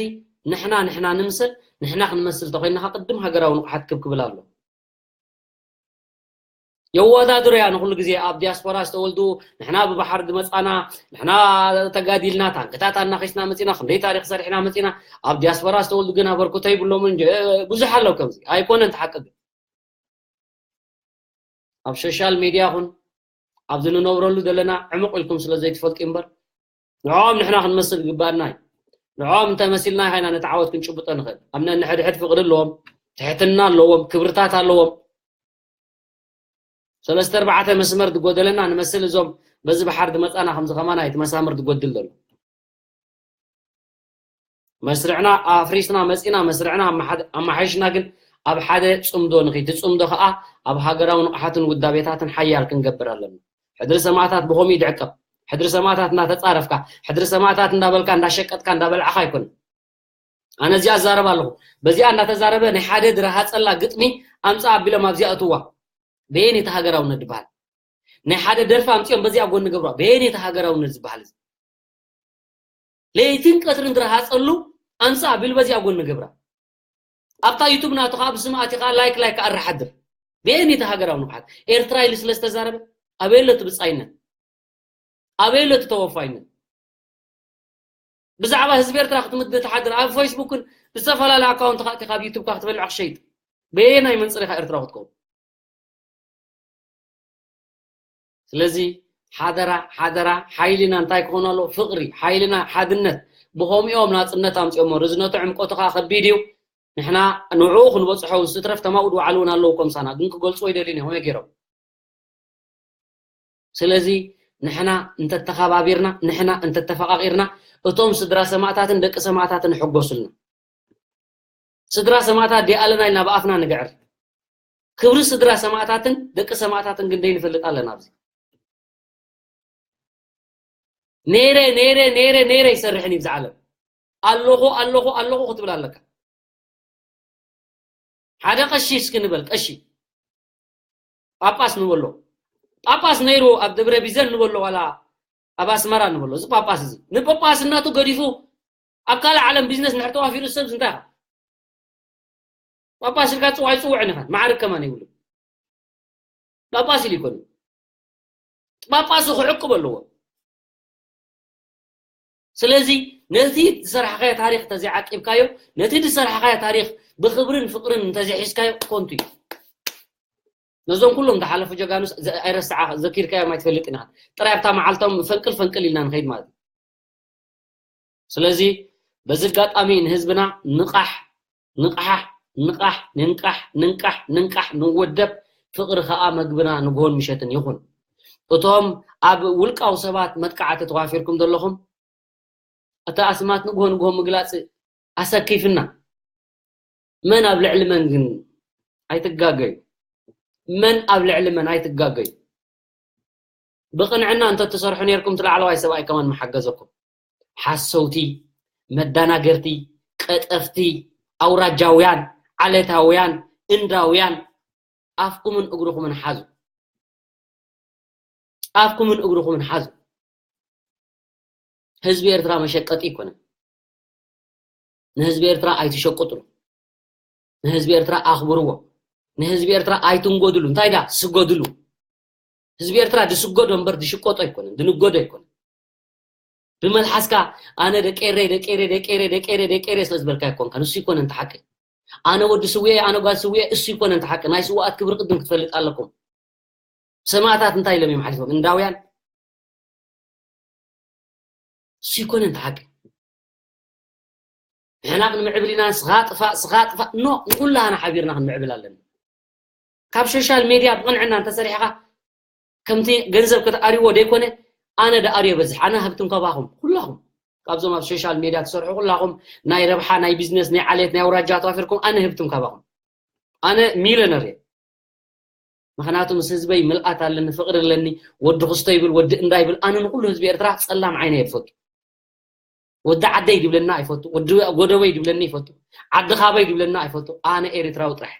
ንሕና ንሕና ንምሰል። ንሕና ክንመስል ተኮይንኻ ቅድም ሃገራዊ ንቕሓት ክብ ክብል ኣሎ። የወዳድሮ እያ ንኩሉ ግዜ ኣብ ዲያስፖራ ዝተወልዱ። ንሕና ብባሕሪ ዝመጻና፣ ንሕና ተጋዲልና፣ ታንክታት ኣናኺስና መጺና፣ ክንደይ ታሪኽ ሰሪሕና መጺና። ኣብ ዲያስፖራ ዝተወልዱ ግን ኣበርክቶ ይብሎምን ጀ-፣ ብዙሕ ኣሎ ከምዚ ኣይኮነን። እቲ ሓቂ ግን ኣብ ሶሻል ሚድያ ኹን ኣብዚ ንነብረሉ ዘለና ዕሙቕ ኢልኩም ስለ ዘይትፈልጡ እምበር ንዕኦም ንሕና ክንመስል ዝግባኣና እዩ። ንዕኦም እንተመሲልና ኢኻ ኢና ነቲ ዓወት ክንጭብጦ ንኽእል። ኣብ ነንሕድሕድ ፍቕሪ ኣለዎም፣ ትሕትና ኣለዎም፣ ክብርታት ኣለዎም። ሰለስተ ኣርባዕተ መስመር ዝጎደለና ንመስል እዞም በዚ ባሕሪ ዝመጻና ከምዚ ከማና እቲ መሳምር ዝጎድል ዘሎ። መስርዕና ኣፍሪስና መጺና፣ መስርዕና ኣመሓድ-፣ ኣመሓይሽና ግን ኣብ ሓደ ጽምዶ ንኺድ። እቲ ጽምዶ ኸኣ ኣብ ሃገራዊ ንቕሓትን ውዳቤታትን ሓያል ክንገብር ኣለና። ሕድሪ ሰማእታት ብኸምኡ እዩ ዝዕቀብ። ሕድሪ ሰማእታት እንዳተጻረፍካ፣ ሕድሪ ሰማእታት እንዳበልካ፣ እንዳሸቀጥካ፣ እንዳበልዓኻ ኣይኮነን። ኣነ እዚኣ እዛረብ ኣለኹ። በዚኣ እንዳተዛረበ ናይ ሓደ ዝረሃጸላ ግጥሚ ኣምጽኣ ኣቢሎም ኣብዚኣ እትዋ። በየን እቲ ሃገራውነት ዝበሃል? ናይ ሓደ ደርፊ ኣምጺኦም በዚኣ ጎኒ ገብሯ። በየን እቲ ሃገራውነት ዝበሃል እዚ? ለይትን ቀትርን ዝረሃጸሉ ኣምጽኣ ኣቢሉ በዚኣ ጎኒ ገብራ። ኣብታ ዩቱብ ናቱ ከዓ ብስም ኣቲኻ ላይክ ላይክ ኣረሓድር። በየን እቲ ሃገራዊ ንቕሓት? ኤርትራ ኢሉ ስለ ዝተዛረበ ኣበይ ኣሎ እቲ ብጻይነት? ኣበይ ኣሎ እቲ ተወፋይነት? ብዛዕባ ህዝቢ ኤርትራ ክትምድ ትሓድር ኣብ ፌስቡክን ብዝተፈላለዩ ኣካውንት ካብ ዩቱብካ ክትበልዕ ክሸይጥ በየናይ መንፅር ኢኻ ኤርትራ ክትከውን? ስለዚ ሓደራ ሓደራ ሓይልና እንታይ ክኾን ኣሎ? ፍቕሪ፣ ሓይልና ሓድነት። ብኸምኡ እዮም ናፅነት ኣምፅኦሞ። ርዝነቱ ዕምቆቱ ከዓ ከቢድ እዩ። ንሕና ንዕኡ ክንበፅሖ እውን ስትረፍ ተማኡ ድበዓሉ እውን ኣለዉ ኮምሳና ግን ክገልፁ ኣይደልዩን እዮም። ከመይ ገይሮም? ስለዚ ንሕና እንተተኸባቢርና፣ ንሕና እንተተፈቓቒርና፣ እቶም ስድራ ሰማእታትን ደቂ ሰማእታትን ይሕጎሱልና። ስድራ ሰማእታት ዲኣለና ኢልና ብኣፍና ንግዕር። ክብሪ ስድራ ሰማእታትን ደቂ ሰማእታትን ግን ደይንፈልጥ ኣለና ኣብዚ። ነይረ ነይረ ነይረ ነይረ ይሰርሕን እዩ ብዛ ዓለም። ኣለኹ ኣለኹ ኣለኹ ክትብል ኣለካ። ሓደ ቀሺ እስኪ ንበል፣ ቀሺ ጳጳስ ንበሎ። ጳጳስ ነይሩ ኣብ ደብረ ቢዘን ንበሎ፣ ዋላ ኣብ ኣስመራ ንበሎ። እዚ ጳጳስ እዚ ንጳጳስነቱ ገዲፉ ኣብ ካልእ ዓለም ቢዝነስ ንድሕር ተዋፊሩ፣ ሰብዚ እንታይ ኢኻ? ጳጳስ ኢልካ ትጽዋዕ ኣይጽውዕን ኢኻ፣ ማዕርግ ከማን የብሉን። ጳጳስ ኢሉ ይኮን፣ ጳጳሱ ክዕቅብ ኣለዎ። ስለዚ ነቲ ዝሰራሕካዮ ታሪኽ እንተዘይዓቂብካዮ፣ ነቲ ዝሰራሕካዮ ታሪኽ ብኽብርን ፍቕርን እንተዘይሒዝካዮ፣ ኮንቱ እዩ። ነዞም ኩሎም ዝሓለፉ ጀጋኑስ ዘ-፣ ኣይረስዓ፣ ዘኪርካዮም ኣይትፈልጥን ኢኻ። ጥራይ ኣብታ መዓልቶም ፈንቅል ፈንቅል ኢልና ንኸይድ ማለት እዩ። ስለዚ በዚ ኣጋጣሚ ንህዝብና ንቓሕ፣ ንቓሕ፣ ንቓሕ፣ ንንቃሕ፣ ንንቃሕ፣ ንንቃሕ፣ ንወደብ፣ ፍቕሪ ኸኣ መግብና ንግሆን ምሸትን ይኹን። እቶም ኣብ ውልቃዊ ሰባት መጥቃዕቲ ተዋፊርኩም ዘለኹም፣ እቲ ኣስማት ንግሆ ንግሆ ምግላጽ ኣሰኪፍና። መን ኣብ ልዕሊ መን ግን ኣይትጋገዩ። መን ኣብ ልዕሊ መን ኣይትጋገዩ። ብቕንዕና እንተ ትሰርሑ ነይርኩም፣ እቲ ላዕለዋይ ሰብኣይ ከማን ምሓገዘኩም። ሓሰውቲ፣ መዳናገርቲ፣ ቀጠፍቲ፣ ኣውራጃውያን፣ ዓሌታውያን፣ እንዳውያን፣ ኣፍኩምን እግርኹምን ሓዙ። ኣፍኩምን እግርኹምን ሓዙ። ህዝቢ ኤርትራ መሸቀጢ ኣይኮነን። ንህዝቢ ኤርትራ ኣይትሸቅጥሉ። ንህዝቢ ኤርትራ ኣኽብርዎ። ንህዝቢ ኤርትራ ኣይትንጎድሉ። እንታይ ዳ ስጎድሉ። ህዝቢ ኤርትራ ድስጎዶ እምበር ድሽቆጦ ኣይኮነን፣ ድንጎዶ ኣይኮነን። ብመልሓስካ ኣነ ደቄረ፣ ደቄረ፣ ደቄረ፣ ደቄረ፣ ደቄረ ስለ ዝበልካ ኣይኮንካ። ንሱ ኣይኮነን እቲ ሓቂ። ኣነ ወዲ ስውኤ፣ ኣነ ጓል ስውኤ፣ እሱ ኣይኮነን እቲ ሓቂ። ናይ ስውኣት ክብሪ ቅድም ክትፈልጥ ኣለኩም። ሰማእታት እንታይ ኢሎም እዮም ሓሊፎም? እንዳውያን። እሱ ኣይኮነን እቲ ሓቂ። ንሕና ክንምዕብል ኢና፣ ስኻ ጥፋእ፣ ስኻ ጥፋእ። ኖ፣ ንኹላህና ሓቢርና ክንምዕብል ኣለና። ካብ ሶሻል ሜድያ ብቕንዕና እንተሰሪሕኻ፣ ከምቲ ገንዘብ ክትኣርይዎ ደይኮነ፣ ኣነ ደኣርዮ በዝሕ። ኣነ ሃብትም ካባኹም፣ ኩላኹም። ካብዞም ኣብ ሶሻል ሜድያ ትሰርሑ ኩላኹም፣ ናይ ረብሓ፣ ናይ ቢዝነስ፣ ናይ ዓሌት፣ ናይ ኣውራጃ ተዋፊርኩም፣ ኣነ ህብትም ካባኹም። ኣነ ሚልዮነር እየ። ምኽንያቱ ምስ ህዝበይ ምልኣት ኣለኒ፣ ፍቕሪ ኣለኒ። ወዲ ክስቶ ይብል፣ ወዲ እንዳ ይብል፣ ኣነ ንኹሉ ህዝቢ ኤርትራ ጸላም ዓይነ እየ ዝፈቱ። ወዲ ዓደይ ድብለና ኣይፈቱ፣ ወዲ ጎደቦይ ድብለኒ ይፈቱ፣ ዓዲ ካበይ ድብለና ኣይፈቱ። ኣነ ኤርትራዊ ጥራሕ።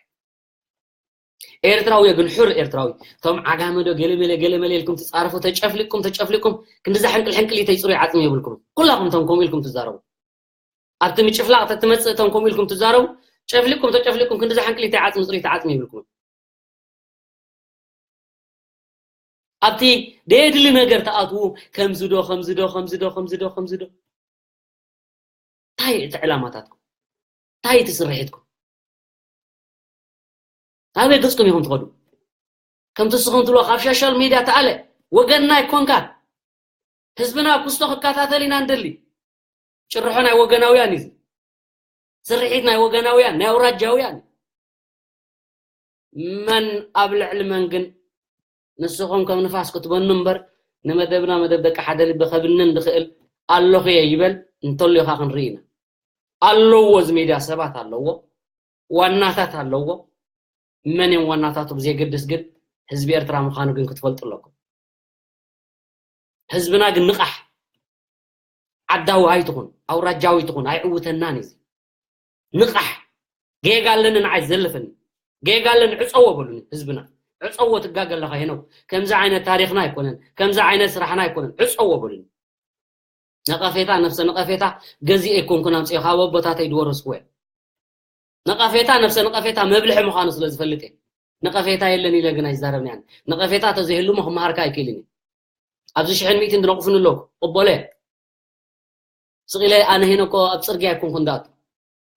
ኤርትራዊ እየ፣ ግን ሑር ኤርትራዊ። እቶም ዓጋመ ዶ ገለመለ፣ ገለመለ ኢልኩም ትጻረፉ፣ ተጨፍሊቅኩም፣ ተጨፍሊቅኩም፣ ክንድዛ ሕንቅል ሕንቅል ኢተይ ጽሩይ ዓጽሚ የብልኩም። ኩላኹም እቶም ከምኡ ኢልኩም ትዛረቡ። ኣብቲ ምጭፍላቕ ተትመጽእ እቶም ከምኡ ኢልኩም ትዛረቡ፣ ጨፍሊቅኩም፣ ተጨፍሊቅኩም፣ ክንድዛ ሕንቅል ኢተይ ዓጽሚ ጽሩይ ዓጽሚ የብልኩም። ኣብቲ ደየድሊ ነገር ተኣትዉ፣ ከምዚ ዶ፣ ከምዚ ዶ፣ ከምዚ ዶ፣ ከምዚ ዶ፣ ከምዚ ዶ። እንታይ እቲ ዕላማታትኩም? እንታይ እቲ ስርሒትኩም? ኣበይ ገጽኩም ኢኹም ትኸዱ? ከምቲ ንስኹም ትብሎ ካብ ሶሻል ሜድያ ተኣለ፣ ወገንና ኣይኮንካን። ህዝብና ኩስቶ ክከታተል ኢና ንደሊ። ጭርሖ ናይ ወገናውያን እዩ እዚ። ስርሒት ናይ ወገናውያን፣ ናይ ኣውራጃውያን። መን ኣብ ልዕሊ መን ግን? ንስኹም ከም ንፋስ ክትበኑ እምበር፣ ንመደብና መደብ ደቂ ሓደ ልቢ ከብንን ዝኽእል ኣለኹ እየ ይበል፣ እንተሎ ኢኻ ክንርኢ ኢና። ኣለዎ፣ እዚ ሜድያ ሰባት ኣለዎ፣ ዋናታት ኣለዎ። መን እዮም ዋናታቱ ብዘየገድስ ግን ህዝቢ ኤርትራ ምዃኑ ግን ክትፈልጡ ኣለኩም። ህዝብና ግን ንቓሕ። ዓዳዊ ኣይትኹን፣ ኣውራጃዊ ትኹን፣ ኣይዕውተናን እዩ እዚ። ንቓሕ። ጌጋ ኣለኒ ንዓይ ዘለፈኒ። ጌጋ ኣለኒ ዕጸዎ በሉኒ ህዝብና። ዕጸዎ ትጋገ ኣለኻ ሄኖክ። ከምዚ ዓይነት ታሪኽና ኣይኮነን፣ ከምዚ ዓይነት ስራሕና ኣይኮነን። ዕጸዎ በሉኒ። ነቐፌታ፣ ነፍሰ ነቐፌታ ገዚኤ ኣይኮንኩን ኣምጽኦ፣ ካብ ኣቦታተይ ዝወረስኩዎ እየ። ነቐፌታ፣ ነፍሰ ነቐፌታ መብልሒ ምዃኑ ስለ ዝፈልጥ እየ። ነቐፌታ የለን ኢለ ግን ኣይዛረብን እየ። ነቐፌታ ተዘይህሉ እሞ ክመሃርካ ኣይክእልን እየ። ኣብዚ ሽሕን ሚእትን ዝነቕፉኒ ኣለዉ፣ ቅበሎ እየ። ስቕ ኢለ ኣነ ሄኖክ እኮ ኣብ ጽርግያ ኣይኮንኩን ዝኣቱ።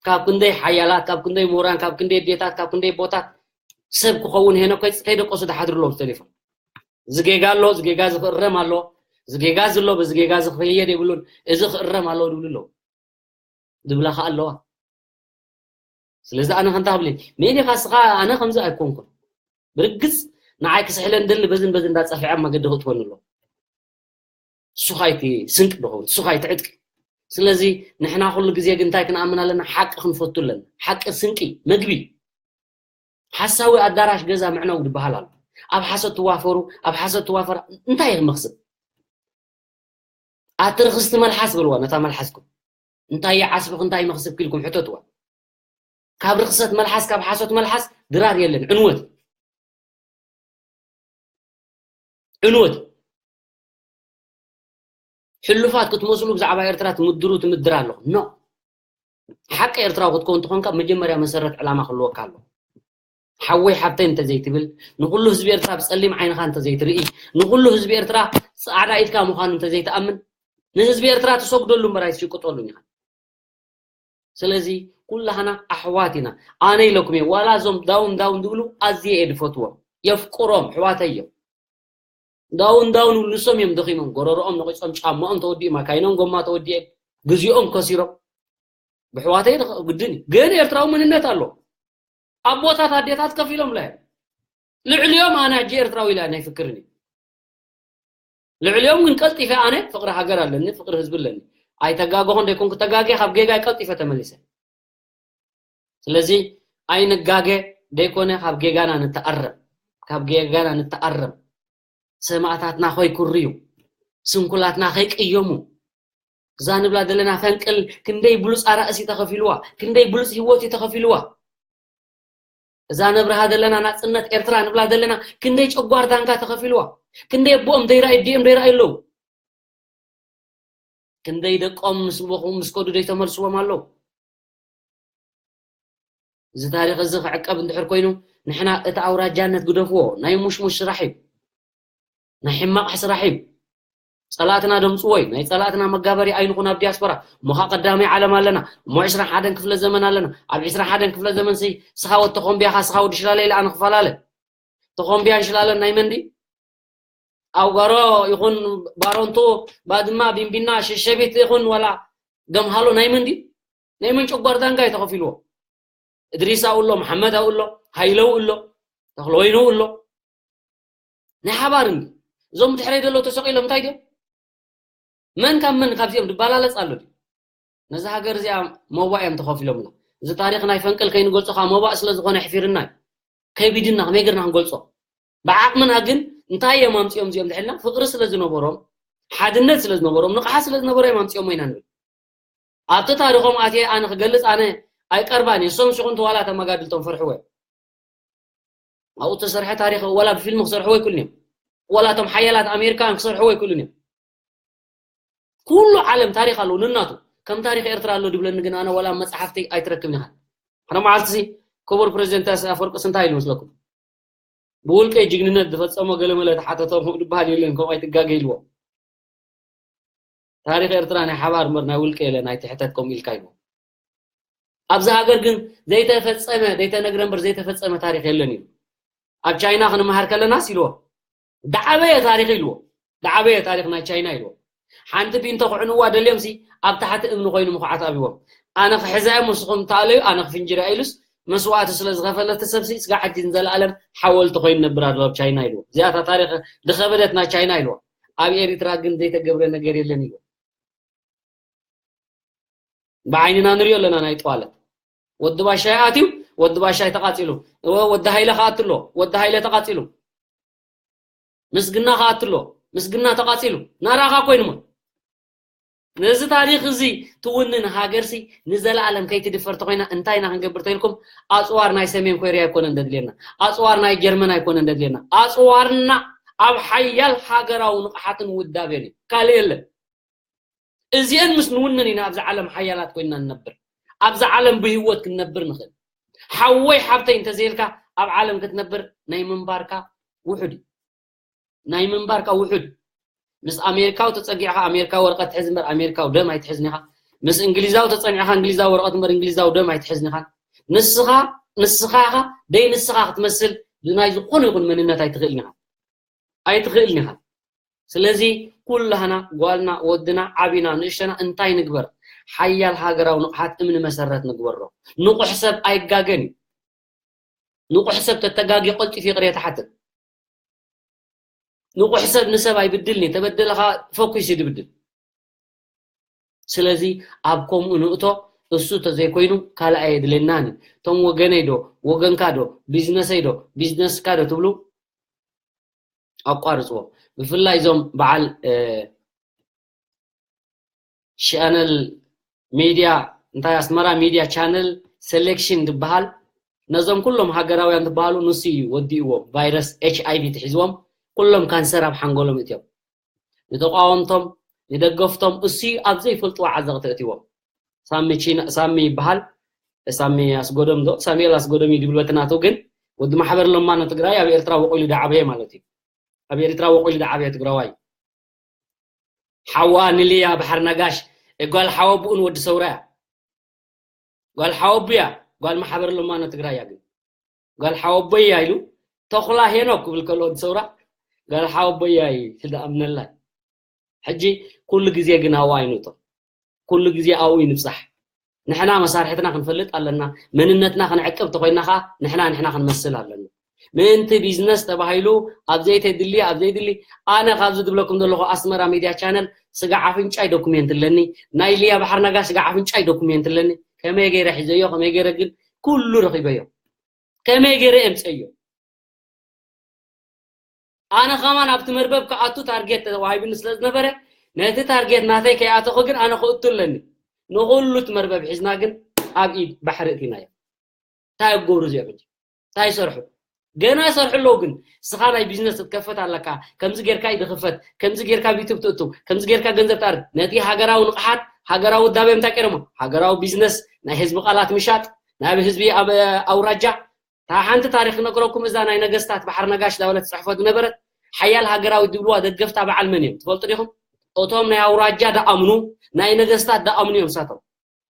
ካብ ክንደይ ሓያላት፣ ካብ ክንደይ ምሁራን፣ ካብ ክንደይ ኣዴታት፣ ካብ ክንደይ ኣቦታት ሰብ ክኸውን ሄኖክ ከይደቀሱ ዝሓድሩ ኣለዉ ብቴሌፎን። እዚ ጌጋ ኣሎ፣ እዚ ጌጋ እዚ ክእረም ኣሎ፣ እዚ ጌጋ እዚ ኣሎ፣ በዚ ጌጋ እዚ ክኸየድ የብሉን፣ እዚ ክእረም ኣሎ ዝብሉ ኣለዉ። ዝብላ ኸዓ ኣለዋ። ስለዚ ኣነ ከምታ ብለይ፣ መን ኢኻ እስኻ? ኣነ ከምዚ ኣይኮንኩን። ብርግጽ ንዓይ ክስሕለን ደሊ በዝን በዝን እንዳጸፍዐ ኣብ መገዲ ክእትወኒ ኣሎ። እሱ ኸኣ እቲ ስንቂ ዝኸውን፣ እሱ ኸኣ እቲ ዕጥቂ። ስለዚ ንሕና ኩሉ ግዜ ግን እንታይ ክንኣምን ኣለና? ሓቂ ክንፈቱ ኣለና። ሓቂ ስንቂ፣ መግቢ። ሓሳዊ ኣዳራሽ ገዛ ምዕናው ዝበሃል ኣሎ። ኣብ ሓሶት ትዋፈሩ፣ ኣብ ሓሶት ትዋፈራ፣ እንታይ ኢኺ መኽስብ? ኣቲ ርኽስቲ መልሓስ በልዋ ነታ መልሓስኩም። እንታይ ይዓስብኽ እንታይ መኽስብክ ኢልኩም ሕተትዋ። ካብ ርኽሰት መልሓስ ካብ ሓሶት መልሓስ ድራር የለን። ዕንወት ዕንወት ሕሉፋት ክትመስሉ ብዛዕባ ኤርትራ ትምድሩ ትምድር ኣለኹ። ኖ፣ ሓቂ ኤርትራዊ ክትከውን ተኾንካ መጀመርያ መሰረት ዕላማ ክህልወካ ኣሎ። ሓወይ ሓብተይ እንተዘይትብል፣ ንኹሉ ህዝቢ ኤርትራ ብጸሊም ዓይንኻ እንተዘይትርኢ፣ ንኹሉ ህዝቢ ኤርትራ ጻዕዳ ኢድካ ምዃኑ እንተዘይትኣምን፣ ንህዝቢ ኤርትራ ትሰግደሉ እምበር ኣይትሽቅጠሉን ኢኻ። ስለዚ ኩላህና ኣሕዋት ኢና። ኣነ ኢለኩም እየ፣ ዋላ እዞም ዳውን ዳውን ዝብሉ ኣዝየ እየ ዝፈትዎም፣ የፍቅሮም፣ ኣሕዋተይ እዮም። ዳውን ዳውን ይብሉ፣ ንሶም እዮም ደኺሞም፣ ጎረርኦም ነቒጾም፣ ጫማኦም ተወዲኡ፣ ማካይኖም ጎማ ተወዲኤ፣ ግዜኦም ከሲሮም። ብኣሕዋተይ ግድን እዩ። ግን ኤርትራዊ መንነት ኣሎ። ኣቦታት ኣዴታት ከፊሎም ላ ልዕሊኦም ኣነ ሕጂ ኤርትራዊ ኢለ ኣይፍክርን እዩ። ልዕሊኦም ግን ቀልጢፈ ኣነ ፍቕሪ ሃገር ኣለኒ፣ ፍቕሪ ህዝቢ ኣለኒ። ኣይተጋገኹን ደይኮንኩ ተጋግየ ካብ ጌጋይ ቀልጢፈ ተመሊሰ። ስለዚ ኣይንጋገ ደይኮነ ካብ ጌጋና ንተኣረም፣ ካብ ጌጋና ንተኣረም። ሰማእታትና ከይኩርዩ፣ ስንኩላትና ከይቅየሙ። እዛ ንብላ ዘለና ፈንቅል ክንደይ ብሉጽ ኣራእሲ ተኸፊልዋ፣ ክንደይ ብሉጽ ህይወት እዩ ተኸፊልዋ። እዛ ነብርሃ ዘለና ናጽነት ኤርትራ ንብላ ዘለና ክንደይ ጨጓር ዳንጋ ተኸፊልዋ፣ ክንደይ ኣቦኦም ደይራይ ኣዲኦም ደይራይ ኣለዉ፣ ክንደይ ደቆም ምስ በኹ ምስ ከዱ ደይተመልስዎም ኣለዉ። እዚ ታሪኽ እዚ ክዕቀብ እንድሕር ኮይኑ ንሕና እቲ ኣውራጃነት ግደፍዎ፣ ናይ ሙሽሙሽ ስራሕ እዩ፣ ናይ ሕማቕ ስራሕ እዩ። ጸላእትና ደምጽዎ እዩ፣ ናይ ጸላእትና መጋበሪ ኣይንኹን ኣብ ዲያስፖራ። እሞ ኸዓ ቀዳማይ ዓለም ኣለና፣ እሞ ዕስራን ሓደን ክፍለ ዘመን ኣለና። ኣብ ዕስራን ሓደን ክፍለ ዘመን ሲ ስኻ ወዲ ተኾምቢያ ኻ ስኻ ወዲ ሽላለ ኢለ ኣነ ክፈላለ። ተኾምቢያን ሽላለን ናይ መን ድዩ? ኣውጋሮ ይኹን ባሮንቶ፣ ባድማ፣ ቢንቢና፣ ሸሸቢት ይኹን ዋላ ገምሃሎ ናይ መን ድዩ? ናይ መን ጨጓር ዳንጋ እዩ ተኸፊልዎ? እድሪስ ኣብኡ ኣሎ፣ መሓመድ ኣብኡ ኣሎ፣ ሃይለው ኣሎ፣ ተኽለወይኑ ኣሎ። ናይ ሓባር እንዲ እዞም ብድሕረይ ዘለዉ ተሰቒሎም እንታይ ድዮም? መን ካብ መን ካብዚኦም ድባላለጽ ኣሎ ድዩ? ነዛ ሃገር እዚኣ መዋእ እዮም ተኸፊሎምላ። እዚ ታሪኽ ናይ ፈንቅል ከይንገልጾ ካብ መዋእ ስለ ዝኾነ ኣሕፊርና እዩ። ከቢድና ከመይ ጌርና ክንገልጾ? ብዓቕምና ግን እንታይ እዮም ኣምጺኦም እዚኦም ድሕልና? ፍቕሪ ስለ ዝነበሮም፣ ሓድነት ስለ ዝነበሮም፣ ንቕሓት ስለ ዝነበሮ እዮም ኣምጺኦሞ ኢና ንብል። ኣብቲ ታሪኾም ኣትየ ኣነ ክገልጽ ኣነ ኣይቀርባን እየ። እሶም ሽኹን ተዋላ ተመጋድልቶም ፈርሕዎ እዮም። ኣብኡ ተሰርሐ ታሪኽ ወላ ብፊልም ክሰርሕዎ ኣይክእሉን እዮም። ወላ እቶም ሓያላት ኣሜሪካውያን ክሰርሕዎ ኣይክእሉን እዮም። ኩሉ ዓለም ታሪኽ ኣለዎ ንናቱ። ከም ታሪኽ ኤርትራ ኣሎ ድብለኒ ግን ኣነ ወላ መጽሓፍቲ ኣይትረክብን ኢኻ። ሓደ መዓልቲ ሲ ክቡር ፕሬዚደንት ኢሳያስ ኣፈወርቅስ እንታይ ኢሉ መስለኩም? ብውልቀይ ጅግንነት ዝፈጸሞ ገለ መለ ተሓተቶም ድበሃል የለን፣ ከምኡ ኣይትጋገ ኢልዎ። ታሪኽ ኤርትራ ናይ ሓባር እምበር ናይ ውልቀ የለን፣ ኣይትሕተት ከምኡ ኢልካ ኢልዎ። ኣብዚ ሃገር ግን ዘይተፈጸመ፣ ዘይተነግረ እምበር ዘይተፈጸመ ታሪኽ የለን እዩ። ኣብ ቻይና ክንመሃር ከለናስ ኢልዎ፣ ዝዓበየ ታሪኽ ኢልዎ፣ ዝዓበየ ታሪኽ ናይ ቻይና ኢልዎ። ሓንቲ ቢንቶ ክዕንዋ ደልዮም ሲ ኣብ ታሕቲ እምኒ ኮይኑ ምኹዓት ኣብዎም። ኣነ ክሕዛ እየ፣ ንስኹም ተኣለዩ፣ ኣነ ክፍንጅር እየ ኢሉስ መስዋእቲ ስለ ዝኸፈለ እቲ ሰብ ሲ ስጋዕ ሕጂ ንዘለኣለም ሓወልቲ ኮይኑ ነብር ኣሎ ኣብ ቻይና ኢልዎ። እዚኣ እታ ታሪኽ ዝኸበደት ናይ ቻይና ኢልዎ። ኣብ ኤሪትራ ግን ዘይተገብረ ነገር የለን ኢልዎ። ብዓይንና ንሪኦ ኣለና ናይ ጠዋለት። ወዲ ባሻይ ኣትዩ፣ ወዲ ባሻይ ተቓጺሉ። ወ-፣ ወዲ ሃይለ ክኣቱ ኣሎ፣ ወዲ ሃይለ ተቓጺሉ። ምስግና ክኣቱ ኣሎ፣ ምስግና ተቓጺሉ። ናራኻ ኮይኑ እሞ። ነዚ ታሪኽ እዚ ትውንን ሃገርሲ ንዘለኣለም ከይትድፈር ተኾይና እንታይ ኢና ክንገብር ተይልኩም? ኣጽዋር ናይ ሰሜን ኮርያ ኣይኮነን ደድልየና። ኣጽዋር ናይ ጀርመን ኣይኮነን ደድልየና። ኣጽዋርና ኣብ ሓያል ሃገራዊ ንቕሓትን ውዳቤን እዩ። ካልእ የለን። እዚአን ምስ ንውንን ኢና ኣብዚ ዓለም ሓያላት ኮይንና ንነብር። ኣብዚ ዓለም ብህይወት ክንነብር ንኽእል። ሓወይ ሓብተይ እንተዘይልካ ኣብ ዓለም ክትነብር ናይ ምንባርካ ውሑድ እዩ። ናይ ምንባርካ ውሑድ። ምስ ኣሜሪካዊ ተጸጊዕካ ኣሜሪካዊ ወረቐት ትሕዝ እምበር ኣሜሪካዊ ደም ኣይትሕዝን ኢኻ። ምስ እንግሊዛዊ ተጸጊዕካ እንግሊዛዊ ወረቐት እምበር እንግሊዛዊ ደም ኣይትሕዝን ኢኻ። ንስኻ፣ ንስኻ ኢኻ ደይ ንስኻ ክትመስል ብናይ ዝኾነ ይኹን መንነት ኣይትኽእልን ኢኻ። ኣይትኽእልን ኢኻ። ስለዚ ኩላህና ጓልና ወድና ዓቢና ንእሽተና እንታይ ንግበር? ሓያል ሃገራዊ ንቕሓት እምኒ መሰረት ንግበሮ። ንቑሕ ሰብ ኣይጋገን እዩ። ንቑሕ ሰብ ተተጋግየ ቀልጢፉ ይቕሬታ ይሓትት። ንቑሕ ሰብ ንሰብ ኣይብድልን እዩ። ተበደለ ኸኣ ፈኲሱ እዩ ዝብድል። ስለዚ ኣብ ከምኡ ንእቶ፣ እሱ ተዘይኮይኑ ካልእ ኣየድልየናን እዩ። እቶም ወገነይ ዶ፣ ወገንካ ዶ፣ ቢዝነሰይ ዶ፣ ቢዝነስካ ዶ ትብሉ ኣቋርጽዎ። ብፍላይ እዞም በዓል፣ እ፣ ቻነል ሚድያ እንታይ ኣስመራ ሚድያ ቻነል ሴሌክሽን ዝበሃል ነዞም ኩሎም ሃገራውያን ዝበሃሉ ንሱ እዩ ወዲእዎም። ቫይረስ ኤች ኣይ ቪ ትሒዝዎም ኩሎም ካንሰር ኣብ ሓንጎሎም እትዮም። ንተቃወምቶም ንደገፍቶም እሱ ኣብ ዘይፈልጥዎ ዓዘቕቲ እትዎም። ሳሚ ቺና ሳሚ ይበሃል። ሳሚ ኣስጎደም ዶ ሳሙኤል ኣስጎደም እዩ ድብል በትናቱ ግን ወዲ ማሕበር ለማኖ ትግራይ ኣብ ኤርትራ ወቂሉ ዳዓበየ ማለት እዩ። ኣብ ኤርትራ ወቂሉ ዳዓበየ ትግራዋይ። ሓዋ ንልያ ባሕር ነጋሽ ጓል ሓወብኡን ወዲ ሰውራ እያ። ጓል ሓወቡ እያ። ጓል ማሕበር ለማኖ ትግራይ እያ። ግን ጓል ሓወቦይ እያ ኢሉ ተኹላ ሄኖክ ክብል ከሎ ወዲ ሰውራ ጓል ሓወቦይ እያ ኢሉ ዝኣምነላ። ሕጂ ኩሉ ግዜ ግን ኣብኡ ኣይንእቶ። ኩሉ ግዜ ኣብኡ ይንብጻሕ። ንሕና መሳርሕትና ክንፈልጥ ኣለና። መንነትና ክንዕቅብ ተኮይና ከዓ ንሕና ንሕና ክንመስል ኣለና። ምእንቲ ቢዝነስ ተባሂሉ ኣብ ዘይተድሊ ኣብ ዘይድሊ ኣነ ካብዚ ዝብለኩም ዘለኹ ኣስመራ ሚድያ ቻነል ስጋ ዓፍንጫይ ዶኩሜንት ኣለኒ። ናይ ሊያ ባሕር ነጋ ስጋ ዓፍንጫይ ዶኩሜንት ኣለኒ። ከመይ ገይረ ሒዘዮ ከመይ ገይረ ግን ኩሉ ረኺበዮ። ከመይ ገይረ እምፀዮ ኣነ ከማን ኣብቲ መርበብ ክኣቱ ታርጌት ተዋሂብኒ ስለ ዝነበረ ነቲ ታርጌት ናተይ ከይኣተኹ ግን ኣነ ክእቱ ኣለኒ። ንኹሉ እቲ መርበብ ሒዝና ግን ኣብ ኢድ ባሕሪ እቲናዮ። እንታይ ይገብሩ እዚኦም ሕጂ እንታይ ይሰርሑ? ገና ይሰርሑ ኣለዉ። ግን እስኻ ናይ ቢዝነስ ክትከፈት ኣለካ። ከምዚ ጌርካ እዩ ዝኽፈት፣ ከምዚ ጌርካ ኣብ ዩቱብ ትእቱ፣ ከምዚ ጌርካ ገንዘብ ትኣርግ። ነቲ ሃገራዊ ንቕሓት፣ ሃገራዊ ውዳቤ እንታይ ቀይሮሞ? ሃገራዊ ቢዝነስ፣ ናይ ህዝቢ ቃላት ምሻጥ፣ ናብ ህዝቢ ኣብ ኣውራጃ እታ ሓንቲ ታሪክ ክነግረኩም እዛ ናይ ነገስታት ባሕር ነጋሽ ዳበለት ጽሕፎ ዝነበረት ሓያል ሃገራዊ ድብልዋ ደገፍታ በዓል መን እዮም ትፈልጡ ዲኹም? እቶም ናይ ኣውራጃ ደኣምኑ ናይ ነገስታት ደኣምኑ እዮም ሳቶም።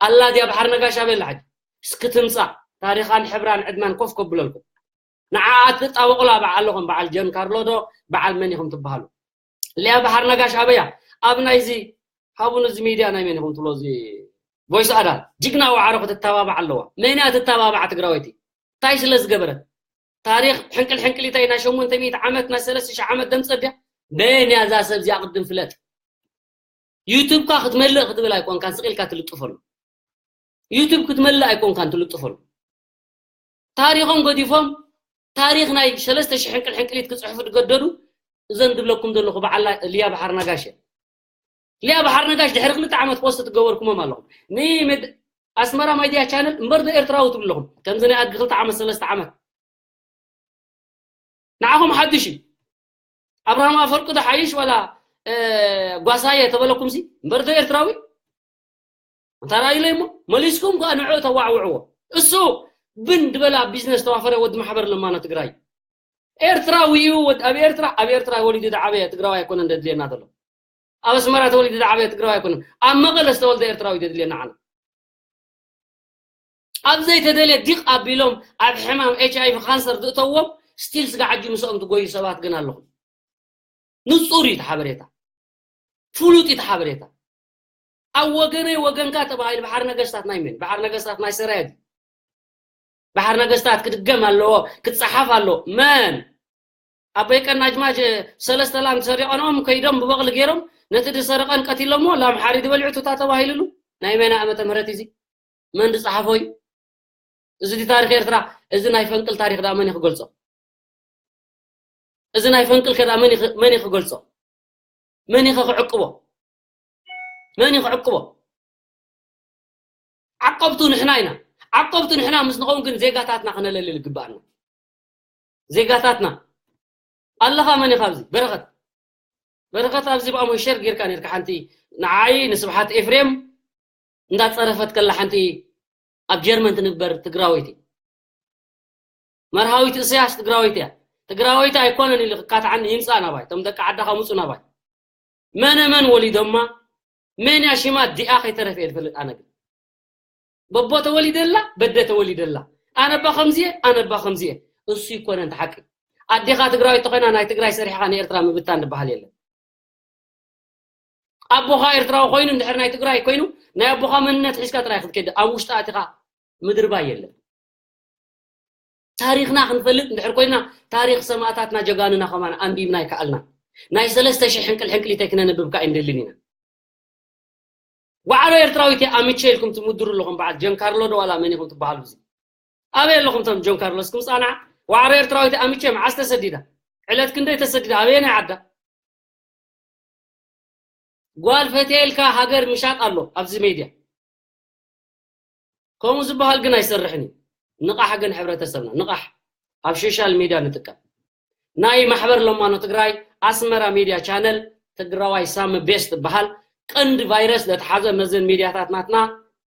ኣላ እዚኣ ባሕር ነጋሽ ኣበይ ኣላ ሕጂ? እስኪ ትምጻእ ታሪኻን ሕብራን ዕድማን ኮፍ ከብለልኩም። ንዓኣ ትጣበቑላ በዓል ኣለኹም በዓል ጀን ካርሎ ዶ በዓል መን ኢኹም ትበሃሉ? ሊያ ባሕር ነጋሽ ኣበያ ኣብ ናይዚ ሃቡን እዚ ሚድያ ናይ መን ኢኹም ትብሎ እዚ ቮይስ ኣዳል ጅግና ዋዕሮ ክትተባባዕ ኣለዋ። መን እያ ትተባባዕ ትግራወይቲ? እንታይ ስለ ዝገበረት? ታሪኽ ሕንቅል ሕንቅሊተይ ናይ ሸሞንተ ሚእቲ ዓመት ናይ ሰለስተ ሺሕ ዓመት ደምፀ ድያ? መን እያ እዛ ሰብ እዚኣ ቅድም ፍለጥ። ዩቱብካ ክትመልእ ክትብል ኣይኮንካን ስቕ ኢልካ ትልጥፈሉ። ዩቱብ ክትመልእ ኣይኮንካን ትልጥፈሉ። ታሪኾም ገዲፎም ታሪኽ ናይ ሰለስተ ሺሕ ሕንቅል ሕንቅሊት ክፅሕፉ ዝገደዱ እዘን ዝብለኩም ዘለኹ በዓል ሊያ ባሕር ነጋሽ እየን። ሊያ ባሕር ነጋሽ ድሕሪ ክልተ ዓመት ፖስት ትገበርኩሞም ኣለኹም። ንኣስመራ ሚድያ ቻነል እምበር ዶ ኤርትራዊ ትብሉ ኣለኹም። ከምዚ ናይ ኣድጊ ክልተ ዓመት ሰለስተ ዓመት ንዓኹም ሓድሽ እዩ። ኣብርሃም ኣፈወርቂ ዶ ሓይሽ ዋላ ጓሳየ ተበለኩምሲ እምበር ዶ ኤርትራዊ እንታ ራእይለይ እሞ መሊስኩም ከኣ ንዕኡ ተዋዕውዕዎ። እሱ ብን ዝበለ ኣብ ቢዝነስ ተዋፈረ ወዲ ማሕበር ለማኖ ትግራይ ኤርትራዊ እዩ። ወድ- ኣብ ኤርትራ ኣብ ኤርትራ ወሊዱ ዝዓበየ ትግራዋይ ኣይኮነን ደድልየና ዘሎ። ኣብ ኣስመራ ተወሊዱ ዝዓበየ ትግራዋይ ኣይኮነን። ኣብ መቐለ ዝተወልደ ኤርትራዊ ደድልየና ዓለም። ኣብ ዘይተደልየ ዲቕ ኣቢሎም ኣብ ሕማም ኤች ኣይ ቪ ካንሰር ዝእተዎም ስቲል ስጋ ዓጁ ምስኦም ትጎዩ ሰባት ግን ኣለኹም። ንጹር እዩ እቲ ሓበሬታ። ፍሉጥ እዩ እቲ ሓበሬታ። ኣብ ወገነይ ወገንካ ተባሂሉ ባሕሪ ነገስታት ናይ መን? ባሕሪ ነገስታት ናይ ሰራየ ድዩ? ባሕሪ ነገስታት ክድገም ኣለዎ፣ ክጸሓፍ ኣለዎ። መን? ኣቦይ ቀናጅማጅ ሰለስተ ላም ሰሪቐኖም ከይዶም ብበቕሊ ገይሮም ነቲ ዝሰረቐን ቀቲሎሞ ላም ሓሪዱ በሊዑ ቱታ ተባሂሉሉ ናይ መን ዓመተ ምህረት እዚ? መን ዝጸሓፎ እዩ? እዚ ታሪኽ ኤርትራ እዚ ናይ ፈንቅል ታሪኽ ደኣ መን እዩ ክገልጾ? እዚ ናይ ፈንቅል ከ ደኣ መን እዩ መን እዩ ክገልጾ? መን እዩ ክዕቅቦ? መን እዩ ክዕቅቦ? ዓቀብቱ ንሕና ኢና። ዓቀብቱ ንሕና ምስ ንኸውን ግን ዜጋታትና ክነለልል ይግብኣና። ዜጋታትና ኣለኻ መን ኢኻ ኣብዚ በረኸት በረኸት ኣብዚ ብኣሞ ሸር ጌርካ ኔርካ ሓንቲ ንዓይ ንስብሓት ኤፍሬም እንዳጸረፈት ከላ ሓንቲ ኣብ ጀርመን ትንበር ትግራወይቲ መርሃዊት እስያስ ትግራወይቲ እያ ትግራወይቲ ኣይኮነን ኢሉ ክካትዓኒ ይምፃ ናባይ እቶም ደቂ ዓድኻ ምፁ ናባይ መነ መን ወሊዶማ መን እያ ሽማ ዲኣ ከይተረፈ እየ ዝፈልጥ ኣነ ግን በቦ ተወሊደላ በደ ተወሊደላ ኣነባ ከምዚየ ኣነባ ከምዚየ እሱ ይኮነ እንተ ሓቂ ኣዴኻ ትግራዊት ተኮይና ናይ ትግራይ ሰሪሕኻ ንኤርትራ ምብታን ዝበሃል የለን ኣቦኻ ኤርትራዊ ኮይኑ እንድሕር ናይ ትግራይ ኮይኑ ናይ ኣቦኻ መንነት ሒዝካ ጥራይ ክትከድ ኣብ ውሽጢ ኣቲኻ ምድርባይ የለን ታሪኽና ክንፈልጥ እንድሕር ኮይና ታሪኽ ሰማእታትና ጀጋንና ከማን ኣንቢብና ኣይከኣልና ናይ ሰለስተ ሺሕ ሕንቅል ሕንቅሊተይ ክነንብብ ከዓ እንደልን ኢና ዋዕሮ ኤርትራዊት ኣምቼ ኢልኩም ትምድሩ ኣለኹም በዓል ጀንካርሎ ዶ ዋላ መን ኢኹም ትበሃሉ እዚ ኣበይ ኣለኹም ቶም ጆን ካርሎስ ክምፃና ዋዕሮ ኤርትራዊት ኣምቼ መዓስ ተሰዲዳ ዕለት ክንደይ ተሰዲዳ ኣበየናይ ዓዳ ጓል ፈትየ ኢልካ ሃገር ምሻጥ ኣሎ ኣብዚ ሜድያ። ከምኡ ዝበሃል ግን ኣይሰርሕን እዩ። ንቓሕ ግን ሕብረተሰብና ንቓሕ። ኣብ ሶሻል ሚድያ ንጥቀም። ናይ ማሕበር ለማኖ ትግራይ ኣስመራ ሚድያ ቻነል ትግራዋይ ሳሚ ቤስት ዝበሃል ቀንዲ ቫይረስ ለተሓዘ መዘን ሚድያታት ናትና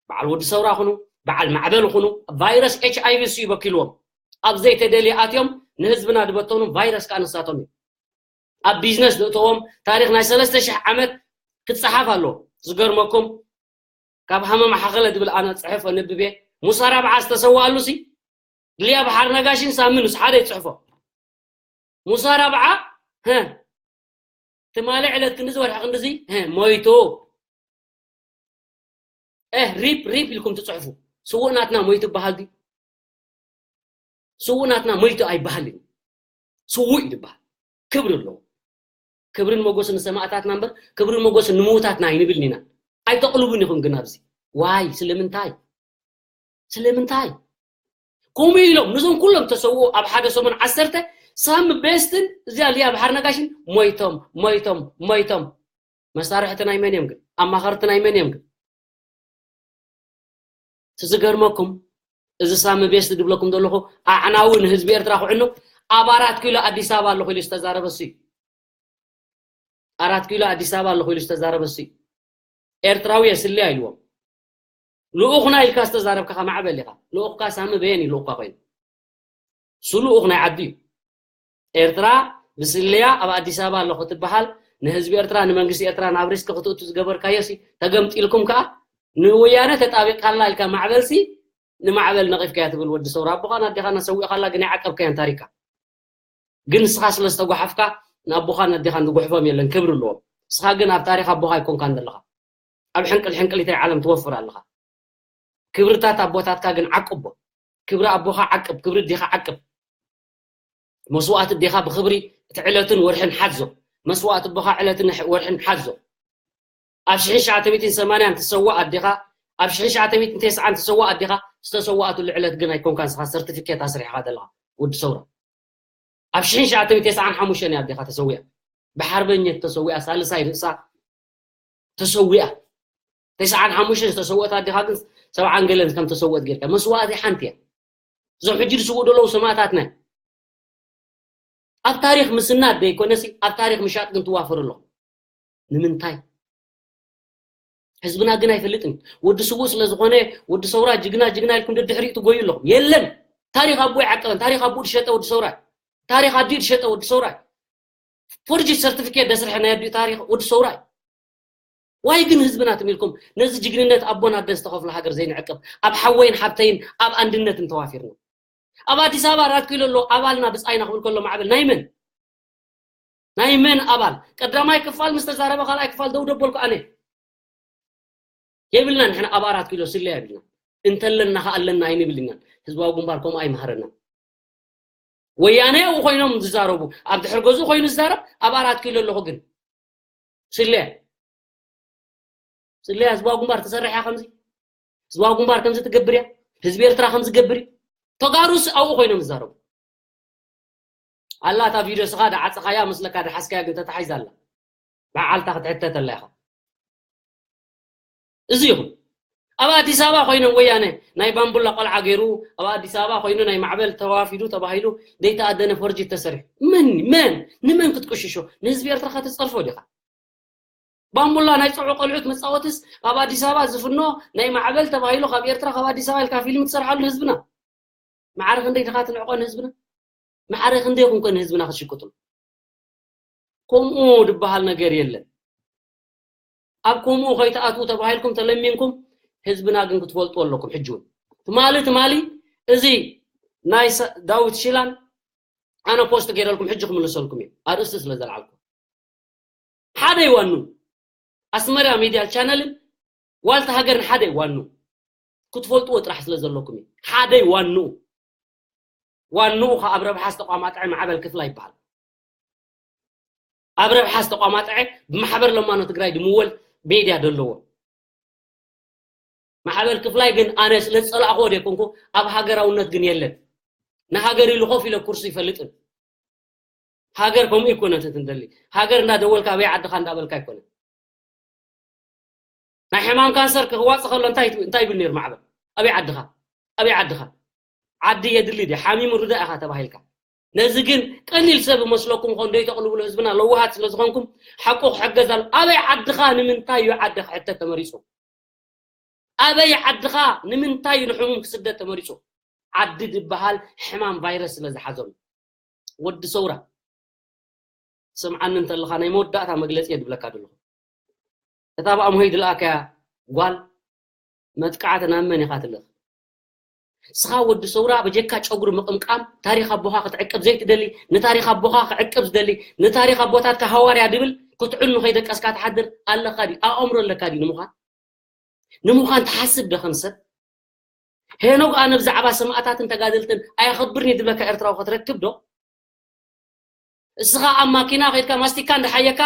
በዓል ወዲ ሰውራ ኩኑ በዓል ማዕበል ኩኑ ቫይረስ ኤች ኣይ ቪ ሲ በኪልዎም ኣብ ዘይተደልየ ኣትዮም ንህዝብና ዝበተኑ ቫይረስ ከዓ ንሳቶም እዩ። ኣብ ቢዝነስ ዝእተዎም ታሪኽ ናይ ሰለስተ ሽሕ ዓመት ክፀሓፍ ኣሎ። ዝገርመኩም ካብ ሃመማ ሓኸለ ዝብል ኣነ ፅሕፍ ኣነብብ እየ። ሙሳ ራብዓ ዝተሰወኣሉ ሲ ድልያ በሓር ነጋሽን ሳምን ምስ ሓደ ይፅሕፎ። ሙሳ ራብዓ ትማሊ ዕለት ክንድዚ ወርሒ ክንድዚ ሞይቱ። ሪፕ ሪፕ ኢልኩም ትፅሕፉ። ስውእ ናትና ሞይቱ ይበሃል ድዩ? ስውእ ናትና ሞይቱ ኣይበሃል እዩ። ስውእ እዩ ዝበሃል። ክብሪ ኣለዎ። ክብርን መጎስን ንሰማእታትና እምበር ክብርን መጎስን ንምውታትና ኣይንብልን ኢና። ኣይተቕልቡን ኢኹም ግን ኣብዚ ዋይ ስለምንታይ? ስለምንታይ? ከምኡ ኢሎም ንዞም ኩሎም ተሰውኡ ኣብ ሓደ ሰሙን ዓሰርተ ሳሚ ቤስትን እዚኣ ሊያ ብሓር ነጋሽን ሞይቶም ሞይቶም ሞይቶም። መሳርሕቲ ናይ መን እዮም ግን? ኣማኸርቲ ናይ መን እዮም ግን? ትዝገርመኩም እዚ ሳሚ ቤስት ድብለኩም ዘለኹ ኣዕናዊ ንህዝቢ ኤርትራ ክዕኑ ኣብ ኣራት ኪሎ ኣዲስ ኣበባ ኣለኹ ኢሉ ዝተዛረበ እሱ እዩ። ኣራት ኪሎ ኣዲስ ኣበባ ኣለኹ ኢሉ ዝተዛረበ እሱ እዩ። ኤርትራዊ የስልያ ኢልዎም። ልኡኽና ኢልካ ዝተዛረብካ ከማዕበል ኢኻ። ልኡኽካ ሳሚ በየን እዩ ልኡኽካ ኮይኑ? እሱ ልኡኽ ናይ ዓዲ እዩ። ኤርትራ ብስልያ ኣብ ኣዲስ ኣበባ ኣለኹ ትበሃል ንህዝቢ ኤርትራ ንመንግስቲ ኤርትራ ናብ ሪስክ ክትእቱ ዝገበርካዮ ሲ ተገምጢልኩም ከኣ ንወያነ ተጣቢቕካላ ኢልካ ማዕበልሲ ንማዕበል ነቒፍካያ ትብል ወዲ ሰውራ ኣቦኻን ኣዴኻን ኣሰዊእኻላ ግን ኣይዓቀብካያን ታሪካ ግን ንስኻ ስለ ዝተጓሓፍካ ንኣቦኻን ኣዴኻን ዝጉሕፎም የለን ክብሪ ኣለዎም ንስኻ ግን ኣብ ታሪክ ኣቦኻ ኣይኮንካን ዘለኻ ኣብ ሕንቅል ሕንቅሊተይ ዓለም ትወፍር ኣለኻ ክብርታት ኣቦታትካ ግን ዓቅቦ ክብሪ ኣቦኻ ዓቅብ ክብሪ ኣዴኻ ዓቅብ መስዋእቲ ኣዴኻ ብኽብሪ እቲ ዕለትን ወርሕን ሓዞ መስዋእቲ ኣቦኻ ዕለትን ወርሕን ሓዞ ኣብ ሽሕን ትሽዓተ ሚእትን ሰማንያን ትሰዋእ ኣዴኻ ኣብ ሽሕን ትሽዓተ ሚእትን ተስዓን ትሰዋእ ኣዴኻ ዝተሰዋእትሉ ዕለት ግን ኣይኮንካን ንስኻ ሰርቲፊኬት ኣስሪሕኻ ዘለኻ ወዲ ሰውራ ኣብ ሽሕን ትሽዓተ ሚእትን ተስዓን ሓሙሽተን እያ ኣዴኻ ተሰዊኣ ብሓርበኘት ተሰዊኣ ሳልሳይ ርእሳ ተሰዊኣ ተስዓን ሓሙሽተን ዝተሰወት ኣዴኻ ግን ሰብዓን ገለን ከም ተሰወት ጌርካ መስዋእቲ ሓንቲ እያ እዞም ሕጂ ዝስውኡ ዘለዉ ሰማእታትና ኣብ ታሪክ ምስናድ ዘይኮነሲ ኣብ ታሪክ ምሻጥ ግን ትዋፈሩ ኣለኹም ንምንታይ ህዝብና ግን ኣይፈልጥን ወዲ ስውእ ስለ ዝኾነ ወዲ ሰውራ ጅግና ጅግና ኢልኩም ድድሕሪኡ ትጎዩ ኣለኹም የለን ታሪክ ኣቦ ይዓቀበን ታሪክ ኣቦ ዝሸጠ ወዲ ሰውራ ታሪክ ኣዲኡ ዝሸጠ ወዲ ሰውራ ፎርጅ ሰርቲፊኬት ደስርሐ ናይ ኣዲኡ ታሪክ ወዲ ሰውራ ዋይ ግን ህዝብና ትም ኢልኩም ነዚ ጅግንነት ኣቦን ኣደን ዝተኸፍሎ ሃገር ዘይንዕቅብ ኣብ ሓወይን ሓብተይን ኣብ ኣንድነትን ተዋፊርና ኣብ ኣዲስ ኣበባ ኣራት ኪሎ ኣሎ ኣባልና ብፃይና ክብል ከሎ ማዕበል ናይ መን ናይ መን ኣባል ቀዳማይ ክፋል ምስ ተዛረበ ካልኣይ ክፋል ደው ደበልኩ ኣነ የብልና ንሕና ኣብ ኣራት ኪሎ ስለ የብልና እንተለና ከኣለና ኣይንብል ኢና ህዝባዊ ግንባር ከምኡ ኣይምሃረና ወያነ ኣብኡ ኮይኖም ዝዛረቡ ኣብ ድሕር ገዝኡ ኮይኑ ዝዛረብ ኣብ ኣራት ኪሎ ኣለኹ ግን ስለ ስለ ህዝባዊ ግንባር ትሰርሕ እያ ከምዚ ህዝባዊ ግንባር ከምዚ ትገብር እያ ህዝቢ ኤርትራ ከምዚ ገብር እዩ ተጋሩስ ኣብኡ ኮይኖም ዝዛረቡ ኣላ እታ ቪድዮ ስኻ ዳዓፅኻያ መስለካ ዳሓዝካያ ግን ተታሒዛ ኣላ በዓልታ ክትሕተተላ ኢኻ እዚ ይኹን ኣብ ኣዲስ ኣበባ ኮይኖም ወያነ ናይ ባምቡላ ቆልዓ ገይሩ ኣብ ኣዲስ ኣበባ ኮይኑ ናይ ማዕበል ተዋፊዱ ተባሂሉ ዘይተኣደነ ፎርጅ ተሰርሑ መን መን ንመን ክትቅሽሾ ንህዝቢ ኤርትራ ከተፀርፎ ዲኻ ባምቡላ ናይ ፅዑ ቆልዑት መፃወትስ ካብ ኣዲስ ኣበባ ዝፍኖ ናይ ማዕበል ተባሂሉ ካብ ኤርትራ ካብ ኣዲስ ኣበባ ኢልካ ፊልም ትሰርሓሉ ህዝብና ማዕረ ክንደይ ድኻ ትንዕቆ ንህዝብና ማዕረ ክንደይ ኩንኮ ንህዝብና ክትሽቅጡ ከምኡ ዝበሃል ነገር የለን ኣብ ከምኡ ከይትኣትዉ ተባሂልኩም ተለሚንኩም ህዝብና ግን ክትፈልጡ ኣለኩም ሕጂ እውን ትማሊ ትማሊ እዚ ናይ ዳዊት ሽላን ኣነ ፖስት ገይረልኩም ሕጂ ክምልሰልኩም እዩ ኣርእስቲ ስለ ዘልዓልኩም ሓደ ይዋኑ ኣስመራ ሚድያ ቻነልን ዋልታ ሃገርን ሓደ ይዋኑ ክትፈልጥዎ ጥራሕ ስለ ዘለኩም እዩ ሓደ ይዋኑ ዋንኡ ካብ ኣብ ረብሓ ዝተቋማጥዐ ማዕበል ክፍላ ይበሃል ኣብ ረብሓ ዝተቋማጥዐ ብማሕበር ለማኖ ትግራይ ድምወል ሜድያ ደለዎ ማዕበል ክፍላይ ግን ኣነ ስለ ዝፀላእክዎ ደይኮንኩ ኣብ ሃገራውነት ግን የለን ንሃገር ኢሉ ኮፍ ኢለ ኩርሱ ይፈልጥን ሃገር ከምኡ ይኮነት ትንደሊ ሃገር እንዳደወልካ ኣበይ ዓድኻ እንዳበልካ ይኮነ ናይ ሕማም ካንሰር ክዋፅ ከሎ እንታይ እንታይ ይብል ነይሩ ማዕበል? ኣበይ ዓድኻ? ኣበይ ዓድኻ? ዓዲ የድሊ ድዩ? ሓሚሙ ርዳእ ኢኻ ተባሂልካ። ነዚ ግን ቀሊል ሰብ መስለኩም ኾን ደይ ተቕልብሉ ህዝብና ለዋሃት ስለ ዝኾንኩም ሓቁ ክሕገዝ ኣሎ። ኣበይ ዓድኻ ንምንታይ እዩ ዓዲ ክሕተት ተመሪፁ? ኣበይ ዓድኻ ንምንታይ እዩ ንሕሙም ክስደድ ተመሪፁ? ዓዲ ዝበሃል ሕማም ቫይረስ ስለ ዝሓዘሉ። ወዲ ሰውራ ስምዓኒ እንተለኻ ናይ መወዳእታ መግለፂ እየ ድብለካ ዘለኹ። እታ ብኣምሆይ ድለኣካያ ጓል መጥቃዕቲ ናብ መን ኢኻ ትልእኽ? ንስኻ ወዲ ሰውራ በጀካ ጨጉሪ ምቕምቃም ታሪኽ ኣቦኻ ክትዕቅብ ዘይትደሊ፣ ንታሪኽ ኣቦኻ ክዕቅብ ዝደሊ፣ ንታሪኽ ኣቦታትካ ሃዋርያ ድብል ክትዕኑ ከይደቀስካ ትሓድር ኣለኻ ድዩ? ኣእምሮ ኣለካ ድዩ ንምዃን? ንምዃን ትሓስብ ዶ ከም ሰብ? ሄኖግ ኣነ ብዛዕባ ሰማእታትን ተጋደልትን ኣየኸብርን እዩ ድብለካ ኤርትራዊ ክትረክብ ዶ? እስኻ ኣብ ማኪና ከይድካ ማስቲካ እንዳሓየካ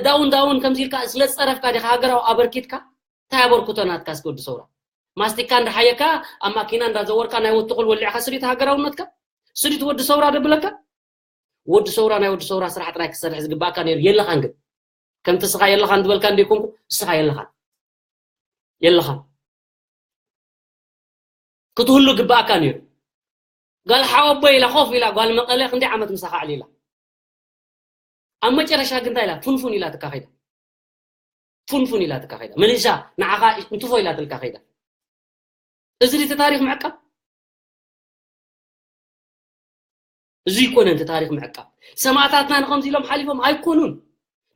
ዳውን ዳውን ከምዚ ኢልካ ስለ ዝፀረፍካ ዲኻ ሃገራዊ ኣበርኪትካ? እንታይ ኣበርክቶ ናትካ እስኪ ወዲ ሰውራ? ማስቲካ እንዳሓየካ ኣብ ማኪና እንዳዘወርካ ናይ ወትኹል ወሊዕካ ስሪት ሃገራውነትካ? ስሪት ወዲ ሰውራ ደብለካ? ወዲ ሰውራ ናይ ወዲ ሰውራ ስራሕ ጥራይ ክሰርሕ ዝግባእካ ነይሩ የለኻን ግን ከምቲ እስኻ የለኻን ዝበልካ እንደ ይኮንኩ እስኻ የለኻን የለኻን ክትህሉ ግባእካ ነይሩ። ጓል ሓወቦ ኢላ ኮፍ ኢላ ጓል መቐለ ክንደይ ዓመት ምሳኻ ኣዕሊላ? ኣብ መጨረሻ ግን እንታይ ኢላ? ፉንፉን ኢላ ትካ ከይዳ። ፉንፉን ኢላ ትካ ከይዳ። መሊሳ ንዓኻ እንትፎ ኢላ ትልካ ከይዳ። እዚ ድቲ ታሪኽ ምዕቃብ? እዚ ይኮነ እቲ ታሪኽ ምዕቃብ። ሰማእታትና ንኸምዚ ኢሎም ሓሊፎም ኣይኮኑን።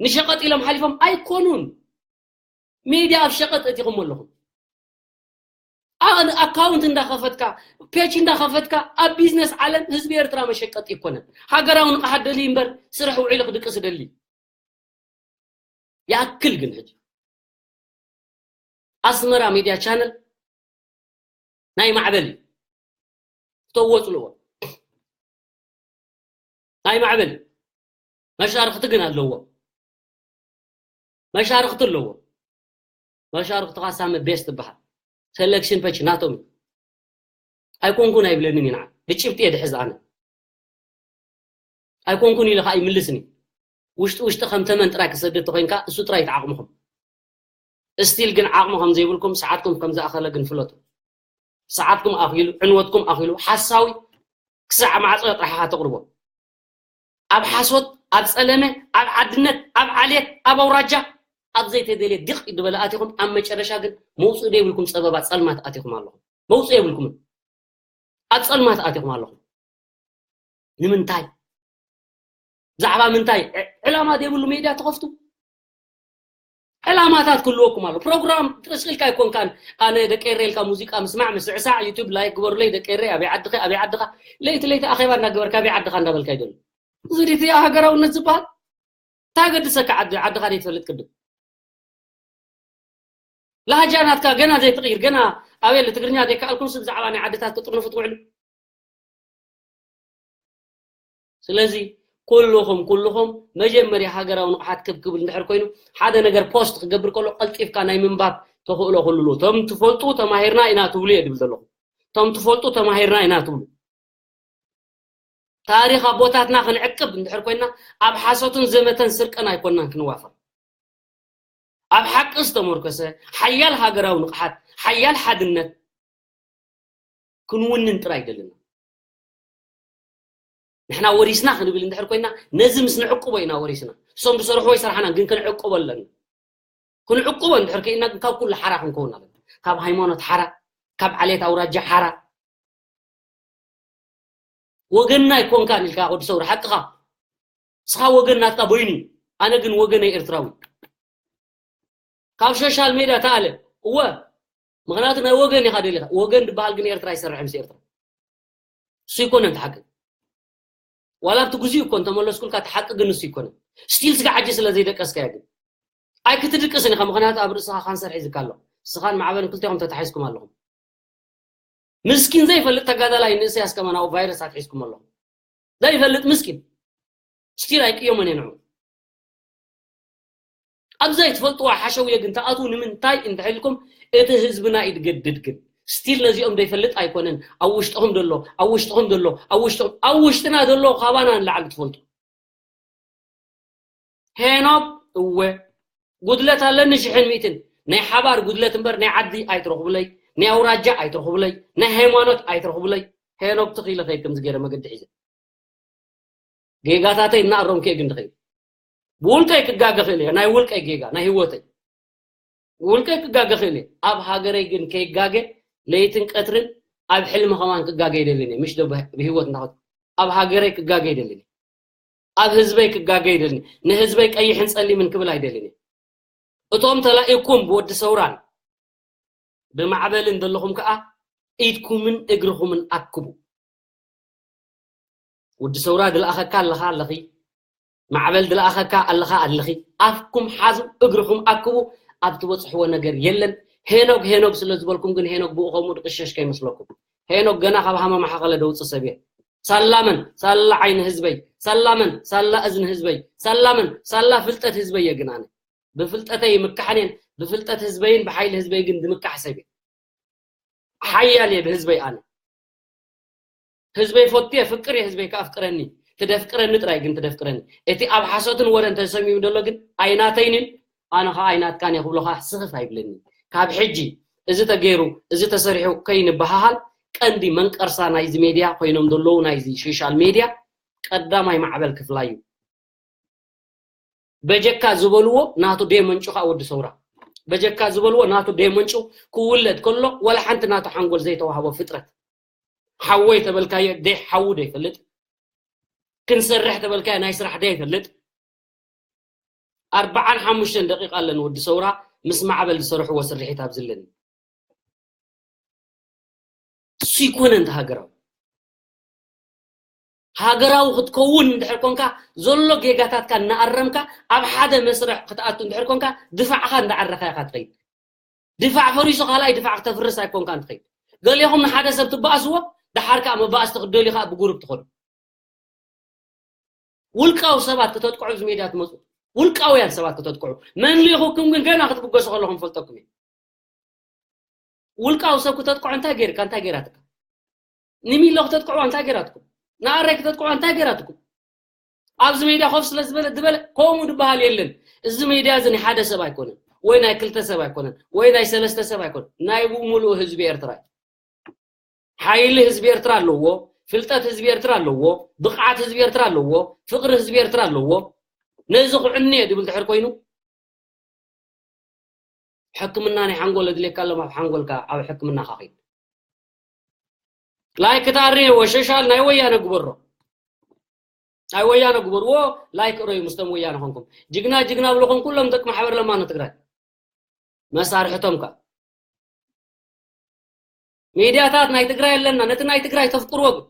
ንሸቐጥ ኢሎም ሓሊፎም ኣይኮኑን። ሜድያ ኣብ ሸቐጥ እቲኹም ኣለኹም። ኣካውንት እንዳኸፈትካ ፔጅ እንዳኸፈትካ ኣብ ቢዝነስ ዓለም ህዝቢ ኤርትራ መሸቀጥ ይኮነን። ሃገራዊ ንቕሓት ደሊ እምበር ስራሕ ውዒሉ ክድቅስ ደሊ ያክል ግን ሕጂ ኣስመራ ሜድያ ቻነል ናይ ማዕበል እዩ። ክተወፅልዎ ናይ ማዕበል እዩ። መሻርክቲ ግን ኣለዎ። መሻርክቲ ኣለዎ። መሻርክቲ ካሳመ ቤስ ትበሃል። ሴሌክሽን ፐች ናቶም እዩ። ኣይኮንኩን ኣይብለንን እዩ ንዓ ብጭብጢ እየ ድሕዝ ኣነ። ኣይኮንኩን ኢሉ ከዓ ይምልስኒ። ውሽጢ ውሽጢ ከም ተመን ጥራይ ክሰድድ ተኮይንካ እሱ ጥራይ ተዓቕምኹም። እስቲል ግን ዓቕሚ ከም ዘይብልኩም ሰዓትኩም ከም ዝኣኸለ ግን ፍለጡ። ሰዓትኩም ኣኺሉ ዕንወትኩም ኣኺሉ ሓሳዊ ክሳዕ ማዕጾ ጥራሕኻ ተቕርቦ። ኣብ ሓሶት ኣብ ጸለመ ኣብ ዓድነት ኣብ ዓልየት ኣብ ኣውራጃ ኣብ ዘይተደልየ ድቕ ድበለ ኣቲኹም ኣብ መጨረሻ ግን መውፅእ ዘይብልኩም ጸበባ ጸልማት ኣቲኹም ኣለኹም። መውፅእ የብልኩምን። ኣብ ጸልማት ኣቲኹም ኣለኹም። ንምንታይ? ብዛዕባ ምንታይ ዕላማ ዘይብሉ ሜድያ ተኸፍቱ? ዕላማታት ክህልወኩም ኣሎ። ፕሮግራም ጥርስ ኢልካ ኣይኮንካን ኣነ ደቂ ኤረ ኢልካ ሙዚቃ ምስማዕ ምስዕሳዕ ዩቱብ ላይክ ግበሩለይ ደቂ ኤረ ኣበይ ዓድኸ ኣበይ ዓድኻ ለይቲ ለይቲ ኣኼባ እናገበርካ ኣበይ ዓድኻ እንዳበልካ ይደሉ። እዚ ድቲ ሃገራውነት ዝበሃል እንታይ ገድሰካ ዓዲ ዓድኻ ዘይትፈልጥ ቅድም ላሃጃ ናትካ ገና ዘይትቕይር ገና ኣበየ ትግርኛ ዘይከኣልኩም ስብ ብዛዕባ ናይ ዓድታት ክጥርንፉ ትውዕሉ። ስለዚ ኩልኹም ኩልኹም መጀመርያ ሃገራዊ ንቕሓት ክብ ክብል እንድሕር ኮይኑ ሓደ ነገር ፖስት ክገብር ከሎ ቀልጢፍካ ናይ ምንባብ ተኽእሎ ክልሉ እቶም ትፈልጡ ተማሂርና ኢና ትብሉ እየ ድብል ዘለኹ። እቶም ትፈልጡ ተማሂርና ኢና ትብሉ። ታሪኽ ኣቦታትና ክንዕቅብ እንድሕር ኮይና ኣብ ሓሶትን ዘመተን ስርቅን ኣይኮናን ክንዋፈር። ኣብ ሓቂ ዝተመርኮሰ ሓያል ሃገራዊ ንቕሓት ሓያል ሓድነት ክንውንን ጥራይ ይደልና። ንሕና ወሪስና ክንብል እንድሕር ኮይና ነዚ ምስ ንዕቅቦ ኢና ወሪስና። እሶም ዝሰርሕዎ ይሰርሓና ግን ክንዕቅቦ ኣለና። ክንዕቅቦ እንድሕር ከኢልና ግን ካብ ኩሉ ሓራ ክንከውን ኣለና። ካብ ሃይማኖት ሓራ፣ ካብ ዓሌት ኣውራጃ ሓራ። ወገንና ኣይኮንካን ኢልካ ወዲ ሰውራ ሓቅኻ። እስኻ ወገን ናትካ በይኑ እዩ። ኣነ ግን ወገነይ ኤርትራዊ። ካብ ሶሻል ሜድያ ተኣለ እወ ምኽንያቱ ናይ ወገን ኢኻ ደሊኻ ወገን ዝበሃል ግን ኤርትራ ይሰርሕ ምስ ኤርትራ እሱ ይኮነን እቲ ሓቂ ዋላ ኣብቲ ግዜኡ እኮ እንተመለስኩልካ እቲ ሓቂ ግን እሱ ይኮነን ስቲል ስጋ ዓጂ ስለ ዘይደቀስካዮ ግን ኣይክትድቅስን ኢኻ ምኽንያቱ ኣብ ርእስኻ ካንሰር ሒዝካ ኣሎ ስኻን ማዕበልን ክልቴኹም ተታሒዝኩም ኣለኹም ምስኪን ዘይፈልጥ ተጋዳላይ ንእሰያስ ከማን ኣብኡ ቫይረስ ኣትሒዝኩም ኣለኹም ዘይፈልጥ ምስኪን ስቲል ኣይቅየሞን እየ ንዑ ኣብዛ ይትፈልጥዋ ሓሸውየ ግን ተኣትዉ ንምንታይ እንተሒልኩም እቲ ህዝብና ይድገድድ ግን ስቲል ነዚኦም ዘይፈልጥ ኣይኮነን ኣብ ውሽጥኹም ዘሎ ኣብ ውሽጥኹም ዘሎ ኣብ ውሽጥኹም ኣብ ውሽጥና ዘሎ ካባና ንላዕሊ ትፈልጡ ሄኖክ እወ ጉድለት ኣለኒ ሽሕን ሚእትን ናይ ሓባር ጉድለት እምበር ናይ ዓዲ ኣይትረኽቡለይ፣ ናይ ኣውራጃ ኣይትረኽቡለይ፣ ናይ ሃይማኖት ኣይትረኽቡለይ። ሄኖክ ትኽኢለ ከይድ ከምዚ ገይረ መገዲ ሒዘ ጌጋታተይ እናኣረምኩ እየ ግን ድኸይድ። ብውልቀይ ክጋገ ክእል እየ፣ ናይ ውልቀይ ጌጋ፣ ናይ ህይወተይ ውልቀይ ክጋገ ክእል እየ። ኣብ ሃገረይ ግን ከይጋገ ለይትን ቀትርን ኣብ ሕልሚ ከማን ክጋገ ይደልን እየ። ምሽ ዶ ብህ- ብህይወት እንዳኸት ኣብ ሃገረይ ክጋገ ይደልን እየ። ኣብ ህዝበይ ክጋገ ይደልን እየ። ንህዝበይ ቀይሕን ጸሊምን ክብል ኣይደልን እየ። እቶም ተላኢኩም ብወዲ ሰውራን ብማዕበልን ዘለኹም ከኣ ኢድኩምን እግርኹምን ኣክቡ። ወዲ ሰውራ ድልኣኸካ ኣለኻ ኣለኺ፣ ማዕበል ድልኣኸካ ኣለኻ ኣለኺ። ኣፍኩም ሓዙ፣ እግርኹም ኣክቡ። ኣብ ትበጽሕዎ ነገር የለን። ሄኖግ ሄኖግ ስለ ዝበልኩም ግን ሄኖግ ብኡ ከምኡ ድቅሸሽ ከይመስለኩም። ሄኖግ ገና ካብ ሃመማ ሓኸለ ደውጽእ ሰብ እየ። ሳላመን ሳላ ዓይኒ ህዝበይ፣ ሳላመን ሳላ እዝኒ ህዝበይ፣ ሳላመን ሳላ ፍልጠት ህዝበይ እየ። ግን ኣነ ብፍልጠተይ ምካሕኔን ብፍልጠት ህዝበይን ብሓይሊ ህዝበይ ግን ድምካሕ ሰብ እየ። ሓያል እየ ብህዝበይ ኣነ። ህዝበይ ፈትየ ፍቅር እየ ህዝበይ ከኣፍቅረኒ። ትደፍቅረኒ ጥራይ ግን ትደፍቅረኒ። እቲ ኣብ ሓሶትን ወረን ተሰሚሙ ዘሎ ግን ኣይናተይንን ኣነ ኸዓ ኣይናትካን እየ ክብሎኻ ስኽፍ ኣይብለኒ። ካብ ሕጂ እዚ ተገይሩ እዚ ተሰሪሑ ከይንበሃሃል ቀንዲ መንቀርሳ ናይዚ ሜድያ ኮይኖም ዘለዉ ናይዚ ሶሻል ሜድያ ቀዳማይ ማዕበል ክፍላ እዩ። በጀካ ዝበልዎ ናቱ ደየመንጩ ከዓ ወዲ ሰውራ በጀካ ዝበልዎ ናቱ ደየመንጩ ክውለድ ከሎ ወላ ሓንቲ ናቱ ሓንጎል ዘይተዋህቦ ፍጥረት ሓወይ ተበልካዮ ደይ ሓዉ ደይፈልጥ ክንሰርሕ ተበልካዮ ናይ ስራሕ ደይፈልጥ ኣርባዓን ሓሙሽተን ደቂቃ ኣለኒ ወዲ ሰውራ ምስ ማዕበል ዝሰርሕዎ ስርሒት ኣብዝለኒ እሱ ይኮነ እንተ ሃገራዊ ሃገራዊ ክትከውን እንድሕር ኮንካ ዘሎ ጌጋታትካ እናኣረምካ ኣብ ሓደ መስርሕ ክትኣቱ እንድሕር ኮንካ ድፋዕካ እንዳዓረኻ ኢኻ ትኸይድ ድፋዕ ፈሪሱ ካልኣይ ድፋዕ ክተፍርስ ኣይኮንካ እንትኸይድ ገሊኹም ንሓደ ሰብ ትበኣስዎ ደሓር ከዓ መባእስቲ ክትደልዩ ከዓ ብጉሩብ ትኸዱ ውልቃዊ ሰባት ክተጥቅዑ ኣብዚ ሜድያ ትመፁ ውልቃውያን ሰባት ክተጥቅዑ መን ልኢኹኩም ግን ገና ክትብገሱ ከለኹም ፈልጠኩም እዩ ውልቃዊ ሰብ ክተጥቅዖ እንታይ ገይርካ እንታይ ገይራትካ ንሚሎ ክተጥቅዕዋ እንታይ ገይራትኩም ንኣረይ ክተጥቅዕዋ እንታይ ገይራትኩም ኣብዚ ሜድያ ኮፍ ስለ ዝበለ ዝበለ ከምኡ ዝበሃል የለን እዚ ሜድያ እዚ ናይ ሓደ ሰብ ኣይኮነን ወይ ናይ ክልተ ሰብ ኣይኮነን ወይ ናይ ሰለስተ ሰብ ኣይኮነን ናይ ብሙሉኡ ህዝቢ ኤርትራ እዩ ሓይሊ ህዝቢ ኤርትራ ኣለዎ ፍልጠት ህዝቢ ኤርትራ ኣለዎ ብቕዓት ህዝቢ ኤርትራ ኣለዎ ፍቕሪ ህዝቢ ኤርትራ ኣለዎ ነዚ ክዕኒ እየ ድብል ድሕር ኮይኑ ሕክምና ናይ ሓንጎል ኣድልየካ ኣሎ ኣብ ሓንጎልካ ኣብ ሕክምና ካኺድ ላይክ ታሪ ወሸሻል ናይ ወያነ ግበሮ ናይ ወያነ ግበርዎ ላይክ ረዩ ምስቶም ወያነ ኾንኩም ጅግና ጅግና ብለኹም ኩሎም ደቂ ማሕበር ለማኖ ትግራይ መሳርሕቶም ካ ሚድያታት ናይ ትግራይ ኣለና ነቲ ናይ ትግራይ ተፍቅርዎ ግን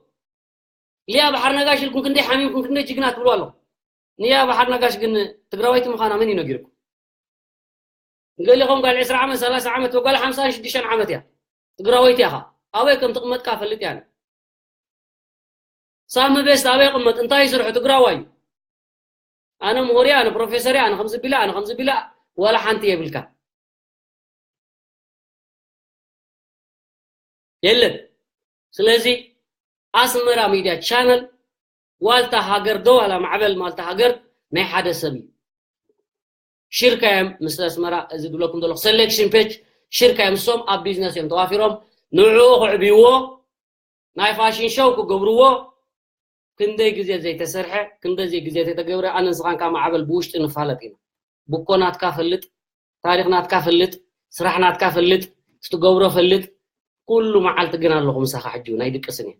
ሊያ ባሕር ነጋሽ ኢልኩም ክንደይ ሓሚምኩም ክንደይ ጅግና ትብሉ ኣለኹም ንያ ባሕር ነጋሽ ግን ትግራወይቲ ምዃና መን እዩ ነጊርኩም ገሊኹም ጓል ዕስራ ዓመት ሰላሳ ዓመት ጓል ሓምሳን ሽዱሽተን ዓመት እያ ትግራወይቲ እያ ኣበይ ከም ትቕመጥካ ፈልጥ እያ ሳሚ ቤስት ኣበይ ይቕመጥ እንታይ ይስርሑ ትግራዋይ እዩ ኣነ ምሁር እያ ኣነ ፕሮፌሰር እያ ኣነ ከምዚ ቢላ ኣነ ከምዚ ቢላ ዋላ ሓንቲ የብልካ የለን ስለዚ ኣስመራ ሚድያ ቻነል ዋልታ ሃገር ዶ ዋላ ማዕበል ማልታ ሃገር ናይ ሓደ ሰብ እዩ ሽርካዮም ምስ ኣስመራ እዚ ድብለኩም ዘለኹ ሴሌክሽን ፔጅ ሽርካዮም እሶም ኣብ ቢዝነስ እዮም ተዋፊሮም ንዕኡ ክዕብይዎ ናይ ፋሽን ሾው ክገብርዎ ክንደይ ግዜ ዘይተሰርሐ ክንደይ ግዜ ዘይተገብረ ኣነ ንስኻን ካብ ማዕበል ብውሽጢ ንፋለጥ ኢና ብኮ ናትካ ፈልጥ ታሪኽ ናትካ ፈልጥ ስራሕ ናትካ ፈልጥ ትትገብሮ ፈልጥ ኩሉ መዓልቲ ግን ኣለኹ ምሳኻ ሕጂ ናይ ድቅስን እየ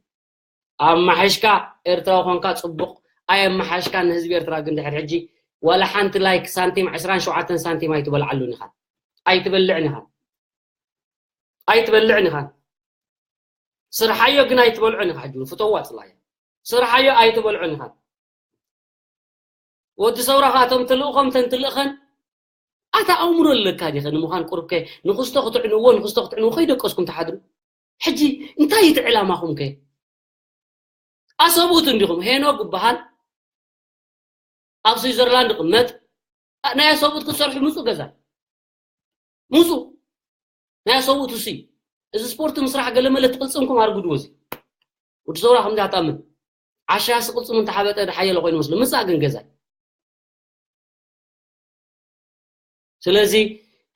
ኣማሓሽካ ኤርትራዊ ኾንካ ጽቡቕ ኣየማሓሽካ ንህዝቢ ኤርትራ ግን ድሕር ሕጂ ዋላ ሓንቲ ላይክ ሳንቲም ዕስራን ሸውዓተን ሳንቲም ኣይትበልዓሉን ኢኻ ኣይትበልዕን ኢኻ ኣይትበልዕን ኢኻ ስርሓዮ ግን ኣይትበልዑን ኢኻ ሕጂ ፍተዋ ጽላዮ ስርሓዮ ኣይትበልዑን ኢኻ ወዲ ሰውራ ኻቶም ትልእኾም ተን ትልእኸን ኣታ ኣእምሮ ኣለካ ዲኸ ንምዃን ቁርብከ ንኽስቶ ክትዕንዎ ንኽስቶ ክትዕንዎ ከይደቀስኩም ትሓድሩ ሕጂ እንታይ እቲ ዕላማኹም ከ ኣሰብኡት እንዲኹም ሄኖግ ይበሃል ኣብ ስዊዘርላንድ ቅመጥ ናይ ኣሰብኡት ክትሰርሑ ምፁ ገዛ ምፁ ናይ ኣሰብኡት እሱ እዚ ስፖርት ምስራሕ ገለመለ ትቅልፅምኩም ኣርጉድዎ እዚ ወዲ ሰውራ ከምዚ ኣጣምን ዓሻ ስቅልፅሙ እንተሓበጠ ድሓየለ ኮይኑ መስሎ ምፃእ ግን ገዛ ስለዚ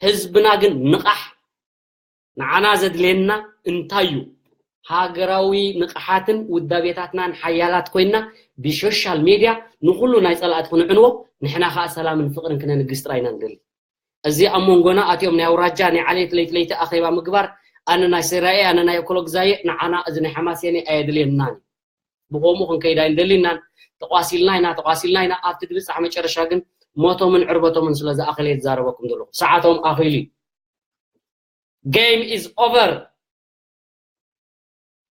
ህዝብና ግን ንቓሕ። ንዓና ዘድልየና እንታይ እዩ? ሃገራዊ ንቕሓትን ውዳቤታትናን ሓያላት ኮይና ብሶሻል ሜድያ ንኹሉ ናይ ጸላእቲ ክንዕንዎ፣ ንሕና ኸኣ ሰላምን ፍቕርን ክነንግስ ጥራይ ኢና ንደሊ። እዚ ኣብ መንጎና ኣትዮም ናይ ኣውራጃ ናይ ዓሌት ለይቲ ለይቲ ኣኼባ ምግባር፣ ኣነ ናይ ሰራየ ኣነ ናይ ኮሎግዛየ ንዓና እዚ ናይ ሓማሴነ ኣየድልየናን እዩ። ብኸምኡ ክንከይድ ኣይንደልናን። ተቋሲልና ኢና ተቋሲልና ኢና ኣብቲ ድብጻሕ መጨረሻ ግን ሞቶምን ዕርበቶምን ስለ ዝኣኸለ እየ ዝዛረበኩም ዘለኹ። ሰዓቶም ኣኺሉ እዩ። Game is over።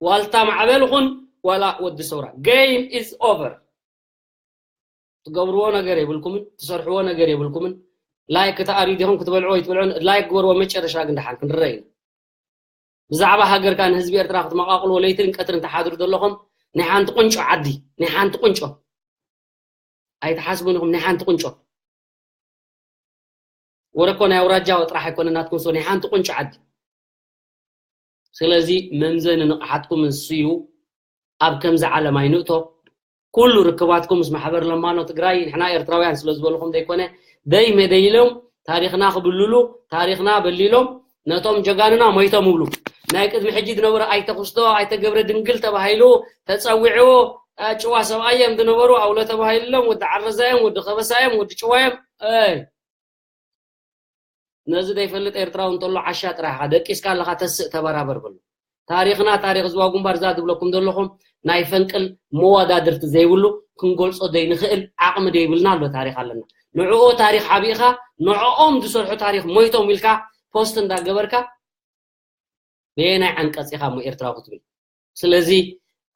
ዋልታ ማዕበል ኹን ዋላ ወዲ ሰውራ game is over። ትገብርዎ ነገር የብልኩምን ትሰርሕዎ ነገር የብልኩምን። ላይክ ክትኣርዩ ዲኹም ክትበልዑ ወይ ትበልዑ ላይክ ግበርዎ። መጨረሻ ግን ደሓን ክንረአ ኢና። ብዛዕባ ሃገርካ ንህዝቢ ኤርትራ ክትመቓቕልዎ ለይትን ቀትርን ትሓድሩ ዘለኹም ናይ ሓንቲ ቁንጮ ዓዲ ናይ ሓንቲ ቁንጮ ኣይትሓስቡን ኢኹም። ናይ ሓንቲ ቁንጮ ወረ እኮ ናይ ኣውራጃ ጥራሕ ኣይኮነ ናትኩም ሰው ናይ ሓንቲ ቁንጮ ዓዲ። ስለዚ መምዘኒ ንቕሓትኩም ንሱ እዩ። ኣብ ከምዚ ዓለም ኣይንእቶ። ኩሉ ርክባትኩም ምስ ማሕበር ለማኖ ትግራይ ንሕና ኤርትራውያን ስለ ዝበልኹም ዘይኮነ ደይ መደይ ኢሎም ታሪኽና ክብልሉ ታሪኽና በሊሎም ነቶም ጀጋንና ሞይቶም ይብሉ። ናይ ቅድሚ ሕጂ ዝነበረ ኣይተ ክስቶ ኣይተ ገብረ ድንግል ተባሂሉ ተፀዊዑ ጭዋ ሰብኣይ እዮም ዝነበሩ ኣውሎ ተባሂሎም ወዲ ዓረዛዮም ወዲ ከበሳዮም ወዲ ጭዋዮም ነዚ ዘይፈልጥ ኤርትራዊ እንተሎ ዓሻ ጥራሕ ኢኻ ደቂስካ ኣለኻ ተስእ ተበራበር በሎ። ታሪኽና ታሪኽ ዝዋ ጉንባር እዛ ዝብለኩም ዘለኹም ናይ ፈንቅል መወዳድርቲ ዘይብሉ ክንገልጾ ዘይንኽእል ዓቕሚ ዘይብልና ኣሎ ታሪኽ ኣለና። ንዕኡ ታሪኽ ሓቢእኻ ንዕኦም ዝሰርሑ ታሪኽ ሞይቶም ኢልካ ፖስት እንዳገበርካ በየናይ ዓንቀጽ ኢኻ እሞ ኤርትራዊ ክትብል? ስለዚ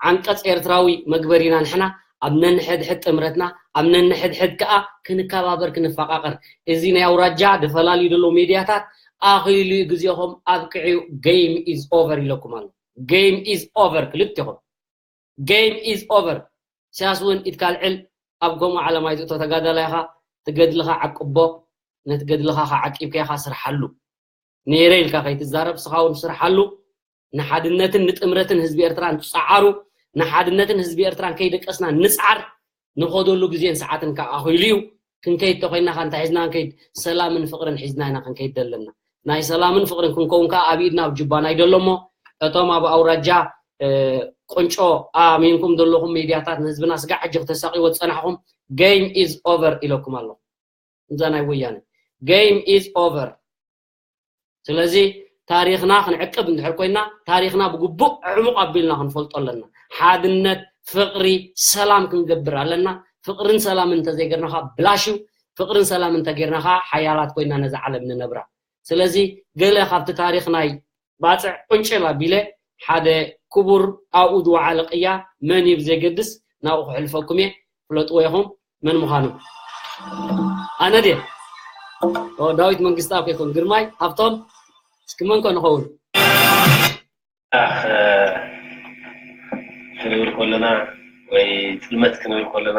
ዓንቀጽ ኤርትራዊ መግበሪና ንሕና ኣብ ነንሕድሕድ ጥምረትና ኣብ ነንሕድሕድ ከኣ ክንከባበር ክንፈቃቀር እዚ ናይ ኣውራጃ ዝፈላልዩ ዘለዉ ሜድያታት ኣኺሉ እዩ ግዜኹም ኣብቅዕዩ game is over ኢለኩም ኣሎ game is over ክልቴኹም game is over ኢሳያስ እውን ኢድካ ልዕል ኣብ ከምኡ ዓለም ኣይትእቶ ተጋዳላይ ኢኻ ትገድልኻ ዓቅቦ ነቲ ገድልኻ ከዓ ዓቂብካ ኢኻ ስርሓሉ ነይረ ኢልካ ከይትዛረብ ስኻ እውን ስርሓሉ ንሓድነትን ንጥምረትን ህዝቢ ኤርትራን ጸዓሩ ንሓድነትን ህዝቢ ኤርትራን ከይደቀስና ንጽዓር ንኸደሉ ግዜን ሰዓትን ከዓ ኣኺሉ እዩ ክንከይድ ተኮይና ከ እንታይ ሒዝና ክንከይድ ሰላምን ፍቅርን ሒዝና ኢና ክንከይድ ዘለና ናይ ሰላምን ፍቅርን ክንከውን ከዓ ኣብ ኢድና ኣብ ጅባና ይደሎ እሞ እቶም ኣብ ኣውራጃ ቁንጮ ኣሚንኩም ዘለኹም ሚድያታት ንህዝብና ስጋዕ ሕጂ ክተሳቂዎ ዝፀናሕኹም game is over ኢለኩም ኣለኹ እዛ ናይ ወያነ game is over ስለዚ ታሪኽና ክንዕቅብ እንድሕር ኮይና ታሪኽና ብግቡእ ዕሙቕ ኣቢልና ክንፈልጦ ኣለና ሓድነት ፍቕሪ ሰላም ክንገብር ኣለና ፍቕርን ሰላምን እንተዘይገርና ከዓ ብላሽ እዩ ፍቕርን ሰላምን እንተገይርና ከዓ ሓያላት ኮይና ነዛ ዓለም ንነብራ ስለዚ ገለ ካብቲ ታሪኽ ናይ ባፅዕ ቁንጭል ኣቢለ ሓደ ክቡር ኣብኡ ዝወዓለ ቅያ መን እዩ ብዘይገድስ ናብኡ ክሕልፈኩም እየ ፍለጥዎ ኢኹም መን ምዃኑ ኣነ ድየ ዳዊት መንግስታብ ከይኮን ግርማይ ሃብቶም እስኪ መን ኮ ንኸውን ክንብል ከለና ወይ ጥልመት ክንብል ከለና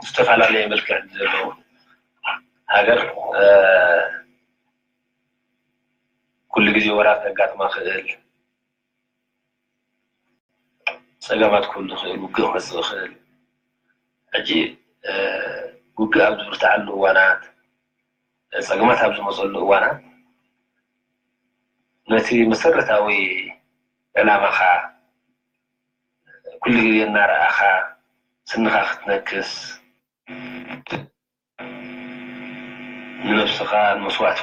ዝተፈላለየ መልክዕ ዘለዎ ሃገር ኩሉ ግዜ ወራር ከጋጥማ ክእል ፀገማት ክህሉ ይኽእል፣ ውግእ ክመፅእ ይኽእል። ሕጂ ውግእ ኣብ ዝብርትዓሉ እዋናት፣ ፀገማት ኣብ ዝመፀሉ እዋናት ነቲ መሰረታዊ ዕላማኻ ኩሉ ግዜ እናረኣኻ ስንኻ ክትነክስ ንነብስኻ ንመስዋእቲ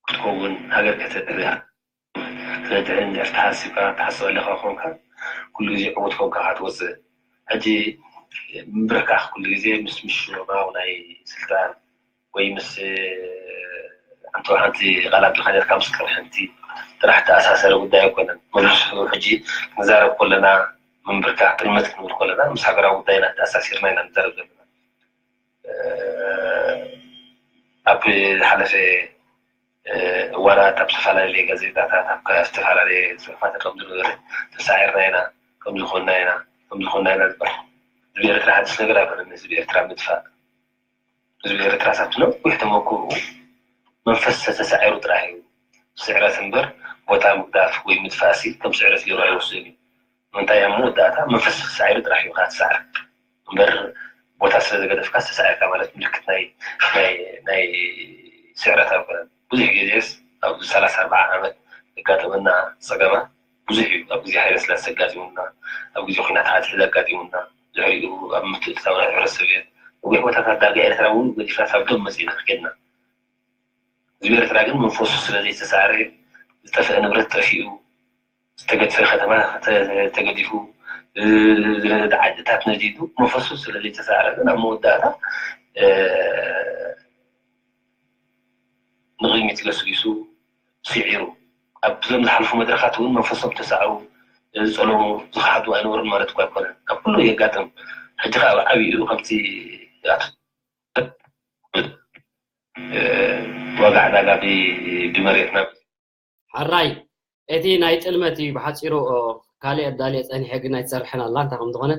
ክትከውን ሃገር ከተድሕን ክትሓስብካ ትሓስብ ኣለካ ኮንካ ኩሉ ግዜ ዕዉት ኮንካ ኢካ ትወፅእ ሕጂ ምብርካኽ ኩሉ ግዜ ምስ ምሽማው ናይ ስልጣን ወይ ምስ ሓንቲ ሓንቲ ቃላት ኢልካ ነርካ ምስ ቅርሕንቲ ጥራሕ ተኣሳሰረ ጉዳይ ኣይኮነን መብዝሑ ሕጂ ክንዛረብ ከለና ምንብርካኽ ጥልመት ክንብል ከለና ምስ ሃገራዊ ጉዳይና ተኣሳሲርና ኢና ንዛረብ ዘለና ኣብ ዝሓለፈ እዋናት ኣብ ዝተፈላለየ ጋዜጣታት ኣብ ዝተፈላለየ ፅሑፋት ከም ዝነበረ ተሳዒርና ኢና ከም ዝኾንና ኢና ከም ዝኾንና ኢና ዝበሃል ህዝቢ ኤርትራ ሓድሽ ነገር ኣይኮነን ህዝቢ ኤርትራ ምጥፋእ ህዝቢ ኤርትራ ሳብቲ ነዊሕ ተመክርኡ መንፈስ ተተሳዒሩ ጥራሕ እዩ ስዕረት እምበር ቦታ ምግዳፍ ወይ ምጥፋእሲ ከም ስዕረት ገይሩ ኣይወስድን እዩ ምንታይ ኣብ መወዳእታ መንፈስ ተሳዒሩ ጥራሕ እዩ ከዓ ትሳዕር እምበር ቦታ ስለ ዘገደፍካ ዝተሳዒርካ ማለት ምልክት ናይ ናይ ናይ ስዕረት ኣይኮነን። ብዙሕ ግዜስ ኣብዚ ሰላሳ ኣርባዓ ዓመት ዘጋጠመና ጸገማት ብዙሕ እዩ። ኣብ ግዜ ሃይለ ስላሴ ኣጋጢሙና፣ ኣብ ግዜ ኲናት ሓድሕድ ኣጋጢሙና፣ ድሕሪኡ ኣብ ምትእትታው ናይ ሕብረት ሶቪየት፣ ነዊሕ ቦታታት ዳርጋ ኤርትራ እውን ገዲፍና ሳብ ዶብ መጺእና ከድና። ህዝቢ ኤርትራ ግን መንፈሱ ስለ ዘይተሳዕረ፣ ዝጠፍአ ንብረት ጠፊኡ፣ ዝተገድፈ ከተማ ተ-፣ ተገዲፉ፣ ዝነደደ ዓድታት ነዲዱ፣ መንፈሱ ስለ ዘይተሳዕረ ግን ኣብ መወዳእታ፣ እ፣ ንቕድሚት ገስጊሱ ስዒሩ። ኣብዞም ዝሓልፉ መድረኻት እውን መንፈሶም ተሳዕሩ፣ ዝጸለሙ፣ ዝኸሓዱ ኣይነበሩን ማለት እኳ ኣይኮነን። ካብ ኩሉ የጋጥም። ሕጂ ኸኣ ኣብ ዓብይኡ ከምቲ ኣቶ፣ እ፣ ዋጋ ዕዳጋ ብ-፣ ብመሬትና። ሓራይ፣ እቲ ናይ ጥልመት እዩ ብሓጺሩ፣ ኦ፣ ካልእ ኣዳልየ ጸኒሐ ግን ኣይትሰርሕን ኣላ እንታይ ከም ዝኾነ።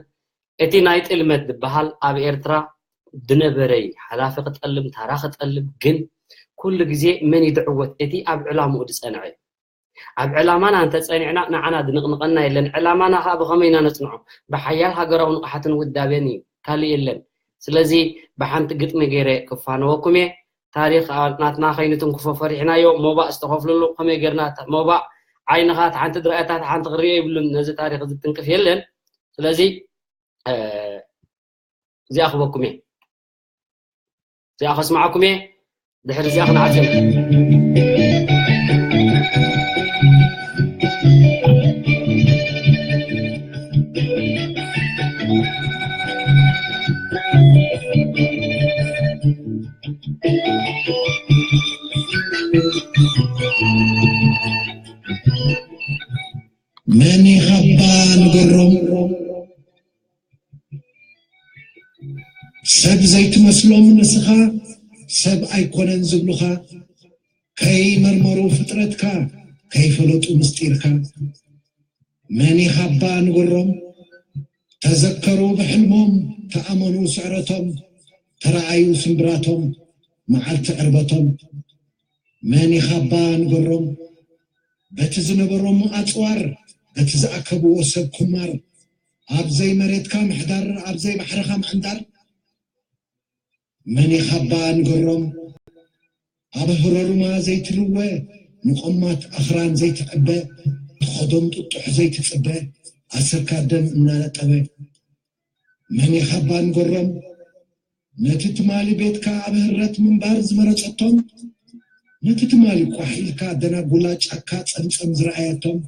እቲ ናይ ጥልመት ዝበሃል ኣብ ኤርትራ ዝነበረ እዩ። ሓላፊ ክጠልም፣ ታራ ክጠልም፣ ግን ኩሉ ግዜ መን እዩ ዝዕወት? እቲ ኣብ ዕላምኡ ዝጸንዐ እዩ። ኣብ ዕላማና እንተጸኒዕና ንዓና ዝንቕንቐና የለን። ዕላማና ከኣ ብኸመይ ኢና ነጽንዖ? ብሓያል ሃገራዊ ንቕሓትን ውዳቤን እዩ። ካልእ የለን። ስለዚ ብሓንቲ ግጥሚ ገይረ ክፋነወኩም እየ። ታሪኽ ናትና ከይንትንክፎ ፈሪሕናዮ። ሞባእ ዝተኸፍለሉ ከመይ ጌርና ተ-፣ ሞባእ ዓይንኻ እቲ ሓንቲ ዝረኣየታ እቲ ሓንቲ ክርእዮ ይብሉን። ነዚ ታሪኽ እዚ ትንክፍ የለን። ስለዚ፣ እ፣ እዚኣ ክበኩም እየ። እዚኣ ከስምዓኩም እየ። ድሕሪ እዚኣ ክንዓጽም። መን ኢኻባ ንገሮም? ሰብ ዘይትመስሎም ንስኻ፣ ሰብ ኣይኮነን ዝብሉኻ፣ ከይመርመሩ ፍጥረትካ፣ ከይፈለጡ ምስጢርካ። መን ኢኻባ ንገሮም? ተዘከሩ ብሕልሞም፣ ተኣመኑ ስዕረቶም፣ ተረኣዩ ስምብራቶም፣ መዓልቲ ዕርበቶም። መን ኢኻባ ንገሮም? በቲ ዝነበሮም ኣጽዋር፣ በቲ ዝኣከብዎ ሰብ ኩማር፣ ኣብ ዘይመሬትካ ምሕዳር፣ ኣብ ዘይባሕርኻ ምዕንዳር። መን ኢኻባ ንገሮም? ኣብ ህረሩማ ዘይትልወ፣ ንቆማት ኣኽራን ዘይትዕበ፣ ተኸዶም ጥጡሕ ዘይትጽበ፣ ኣሰርካ ደም እናነጠበ። መን ኢኻባ ንገሮም? ነቲ ትማሊ ቤትካ ኣብ ህረት ምንባር ዝመረጸቶም፣ ነቲ ትማሊ ቋሕ ኢልካ ደናጉላ ጫካ ጸምጸም ዝረኣየቶም፣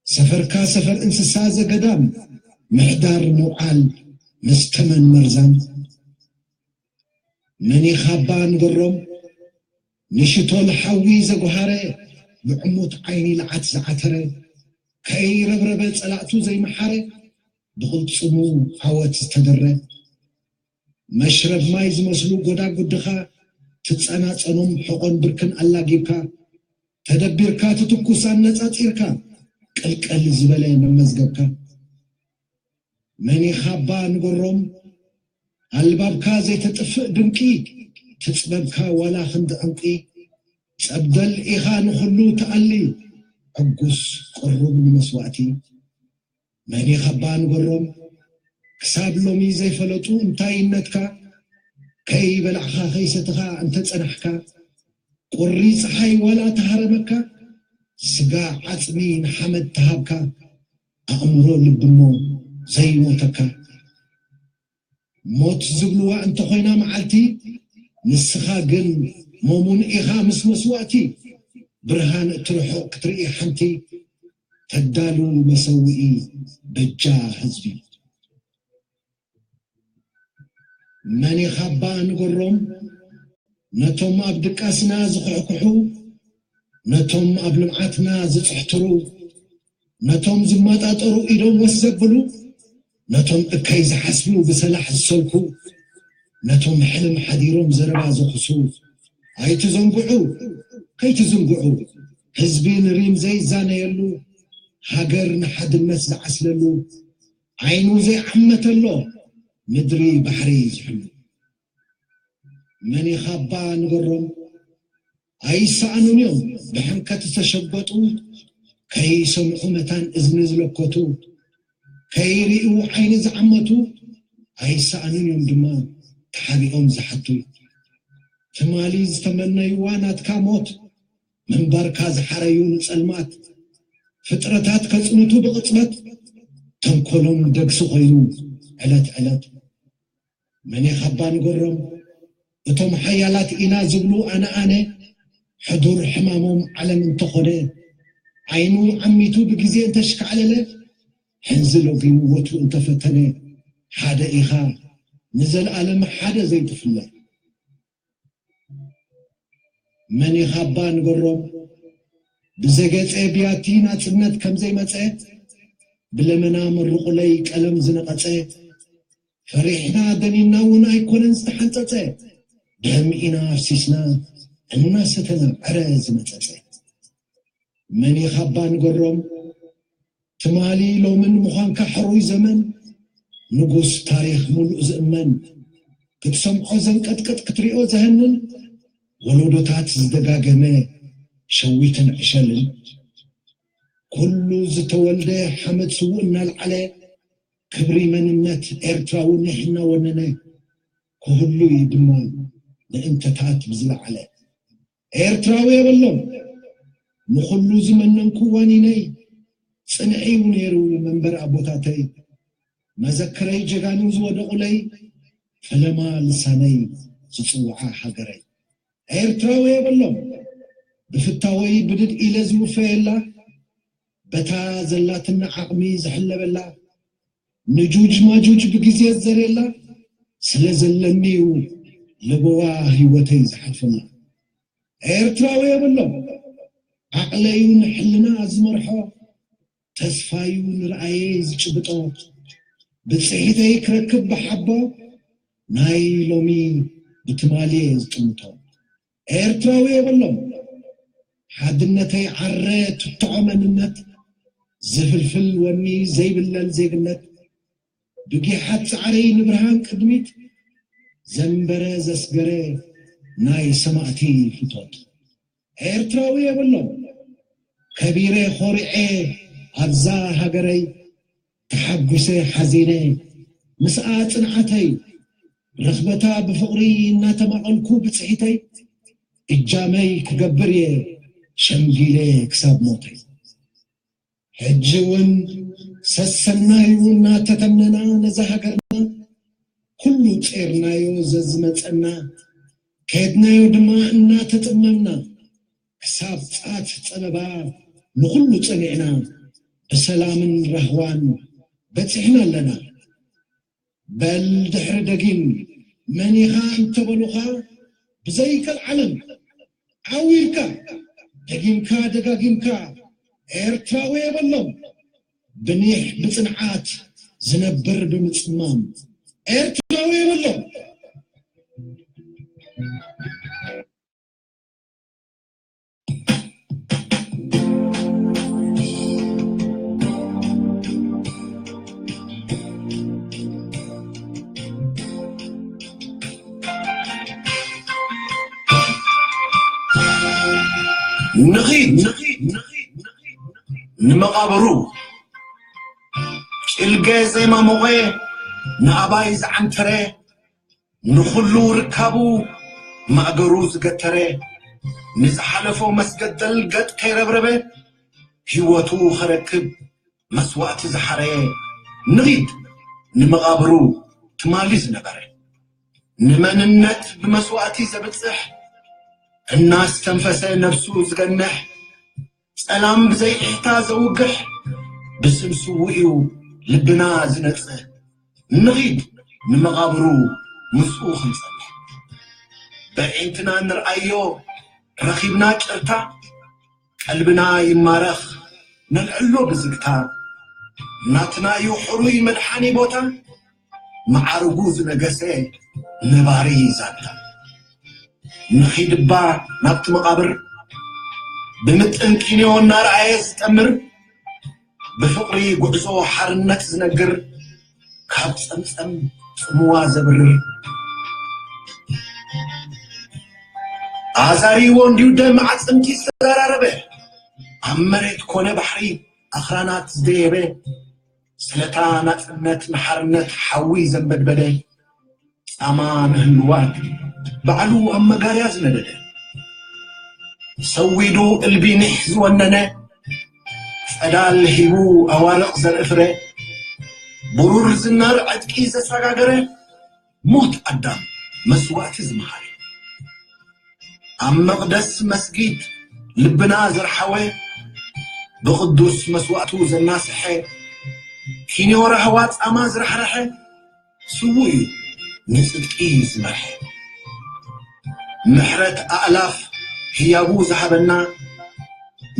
ሰፈርካ ሰፈር እንስሳ ዘገዳም፣ ምሕዳር ምውዓል ምስ ተመን መርዛም። መን ኢኻባ ንገሮም? ንሽቶል ሓዊ ዘጓሃረ፣ ብዕሙት ዓይኒ ለዓት ዝዓተረ፣ ከይረብረበ ጸላእቱ ዘይመሓረ፣ ብቕልጽሙ ዓወት ዝተደረ። መሽረብ ማይ ዝመስሉ ጎዳጉድኻ፣ ትጸናጸኖም ሕቖን ብርክን ኣላጊብካ፣ ተደቢርካ ትትኩስ ኣነጻጺርካ፣ ቅልቀል ዝበለ መመዝገብካ። መን ኢኻባ ንገሮም? ኣልባብካ ዘይተጥፍእ ድንቂ፣ ትጽበብካ ዋላ ክንዲ ዕንቂ። ጸብደል ኢኻ ንኹሉ ትኣሊ፣ ዕጉስ ቅሩብ ንመስዋእቲ። መን ኢኻባ ንገሮም? ክሳብ ሎሚ ዘይፈለጡ እንታይነትካ፣ ከይበላዕኻ ከይሰተኻ እንተጸናሕካ፣ ቁሪ ጸሓይ ዋላ ተሃረመካ፣ ስጋ ዓጽሚ ንሓመድ ተሃብካ፣ ኣእምሮ ልብሞ ዘይሞተካ። ሞት ዝብልዋ እንተኾይና መዓልቲ፣ ንስኻ ግን መሙን ኢኻ ምስ መስዋእቲ። ብርሃን እትርሕቕ ክትርኢ ሓንቲ፣ ተዳሉ መሰውኢ በጃ ህዝቢ። መን ኢኻባ ንገሮም? ነቶም ኣብ ድቃስና ዝኹሕኩሑ፣ ነቶም ኣብ ልምዓትና ዝጽሕትሩ፣ ነቶም ዝመጣጠሩ ኢዶም ወስ ዘብሉ፣ ነቶም እከይ ዝሓስቡ ብሰላሕ ዝሰልኩ፣ ነቶም ሕልም ሓዲሮም ዘረባ ዘኹሱ፣ ኣይትዘንግዑ፣ ከይትዝንግዑ፣ ህዝቢ ንሪም ዘይዛነየሉ፣ ሃገር ንሓድነት ዝዓስለሉ፣ ዓይኑ ዘይዓመተሎ፣ ምድሪ ባሕሪ ዝሕሉ። መን ኢኻባ ንገሮም? ኣይሰኣኑን እዮም ብሕንከት ዝተሸበጡ፣ ከይሰምዑ መታን እዝኒ ዝለኮቱ፣ ከይርእዩ ዓይኒ ዝዓመቱ፣ ኣይሰኣኑን እዮም ድማ ተሓቢኦም ዝሓቱ። ትማሊ ዝተመነይዋ ናትካ ሞት፣ ምንባርካ ዝሓረዩ ንጸልማት፣ ፍጥረታት ከጽንቱ ብቕጽበት፣ ተንኮሎም ደግሲ ኮይኑ ዕለት ዕለት። መን ኢኻባ ንገሮም፣ እቶም ሓያላት ኢና ዝብሉ ኣነ ኣነ፣ ሕዱር ሕማሞም ዓለም እንተኾነ፣ ዓይኑ ዓሚቱ ብግዜ እንተሽካዕለለ፣ ሕንዚ ሎጊሙ ወትሩ እንተፈተነ፣ ሓደ ኢኻ ንዘለኣለም ሓደ ዘይትፍለ። መን ኢኻባ ንገሮም፣ ብዘገጸ ብያቲ ናጽነት ከም ዘይመጸ፣ ብለመና መርቑለይ ቀለም ዝነቐጸ፣ ፈሪሕና ደኒና እውን ኣይኮነን ዝተሓንጸጸ፣ ደም ኢና ኣፍሲስና እናሰተና ዕረ ዝመጸጸ። መን ኢኻባ ንገሮም፣ ትማሊ ሎምን ምዃንካ ሕሩይ ዘመን፣ ንጉስ ታሪኽ ሙሉእ ዝእመን፣ ክትሰምዖ ዘንቀጥቅጥ ክትሪኦ ዘህንን፣ ወለዶታት ዝደጋገመ ሸዊትን ዕሸልን። ኩሉ ዝተወልደ ሓመድ ስዉእ እናልዓለ፣ ክብሪ መንነት ኤርትራዊ ኒሕ እናወነነ፣ ክህሉ እዩ ድማ ንእንተታት ብዝለዓለ። ኤርትራዊ የበሎም፣ ንኹሉ ዝመነንኩ ዋኒነይ፣ ጽንዒ እዩ ነይሩ መንበር ኣቦታተይ፣ መዘክረይ ጀጋኑ ዝወደቑለይ፣ ፈለማ ልሳነይ ዝጽውዓ ሃገረይ። ኤርትራዊ የበሎም፣ ብፍታወይ ብድድ ኢለ ዝውፈየላ፣ በታ ዘላትና ዓቕሚ ዝሕለበላ፣ ንጁጅ ማጁጅ ብግዜ ዝዘርየላ፣ ስለ ዘለኒ እዩ ልበዋ ህይወተይ ዝሓልፈላ። ኤርትራዊ የብሎም፣ ዓቕለዩ ንሕልና ዝመርሖ፣ ተስፋዩ ንርኣየይ ዝጭብጦ፣ ብጽሒተይ ክረክብ ብሓቦ፣ ናይ ሎሚ ብትማልየ ዝጥምቶ። ኤርትራዊ የብሎም፣ ሓድነተይ ዓረ ትትዖ መንነት፣ ዝፍልፍል ወኒ ዘይብለል ዜግነት፣ ብጊሓት ጻዕረይ ንብርሃን ቅድሚት፣ ዘንበረ ዘስገረ ናይ ሰማእቲ ፍቶት። ኤርትራዊ የብሎም፣ ከቢረ ኾሪዐ ኣብዛ ሃገረይ፣ ተሓጒሰ ሓዚነ ምስኣ ጽንዓተይ፣ ረኽበታ ብፍቕሪ እናተማቐልኩ ብጽሒተይ፣ እጃመይ ክገብር እየ ሸምጊለ ክሳብ ሞተይ። ሕጂ እውን ሰሰናዩ እናተተምነና ነዛ ሃገርና፣ ኩሉ ጼርናዮ ዘዝመጸና፣ ከድናዮ ድማ እናተጸመምና፣ ክሳብ ጻት ጸበባ ንኹሉ ጸኒዕና፣ ብሰላምን ራህዋን በጺሕና ኣለና። በል ድሕሪ ደጊም መን ኢኻ እንተበሉኻ፣ ብዘይከልዓለም ዓው ኢልካ ደጊምካ ደጋጊምካ ኤርትራዊ የበሎም፣ ብኒሕ ብጽንዓት ዝነብር ብምጽማም ኤርትራዊ የበሎም። ንኺድ ንመቓብሩ፣ ጭልገ ዘይማሞቐ ንኣባይ ዝዓንተረ፣ ንኹሉ ርካቡ ማእገሩ ዝገተረ፣ ንዝሓለፎ መስገደል ገጥ ከይረብረበ፣ ህይወቱ ኸረክብ መስዋእቲ ዝሓረየ፣ ንኺድ ንመቓብሩ ትማሊ ዝነበረ፣ ንመንነት ብመስዋእቲ ዘብጽሕ፣ እናስተንፈሰ ነብሱ ዝገንሕ፣ ጸላም ብዘይ ኢሕታ ዘውግሕ፣ ብስም ስዉእ እዩ ልብና ዝነጽህ። ንኺድ ንመቓብሩ ምስኡ ክንጸንሕ። በዒንትና ንርኣዮ ረኺብና ጭርታ፣ ቀልብና ይማረኽ ነልዕሎ ብዝግታ። ናትና እዩ ሕሩይ መድሓኒ ቦታ፣ መዓርጉ ዝነገሰ ነባሪ ዛንታ። ንኺድባ ናብቲ መቓብር፣ ብምጥን ኪንዮ እናረኣየ ዝጠምር፣ ብፍቕሪ ጉዕዞ ሓርነት ዝነግር፣ ካብ ጸምጸም ጽምዋ ዘብርር። ኣዛሪዎ እንዲዩ ደም ኣዕጽምቲ ዝተዘራረበ፣ ኣብ መሬት ኮነ ባሕሪ ኣኽራናት ዝደየበ፣ ስለታ ናጽነት ንሓርነት ሓዊ ዘንበድበደ፣ ጻማ ንህልዋት ባዕሉ ኣብ መጋርያ ዝነደደ፣ ሰዊዱ እልቢ ኒሕ ዝወነነ፣ ጸዳል ሂቡ ኣዋርቕ ዘርኢ ፍረ፣ ብሩር ዝናር ዕጥቂ ዘሰጋገረ፣ ሞት ኣዳም መስዋእቲ ዝመሃረ፣ ኣብ መቕደስ መስጊድ ልብና ዘርሓወ፣ ብቕዱስ መስዋእቱ ዘናስሐ፣ ኪንዮ ራህዋ ጻማ ዝራሕረሐ፣ ስዉእ እዩ ንጽድቂ ዝመርሐ። ምሕረት ኣእላፍ ህያቡ ዝሃበና፣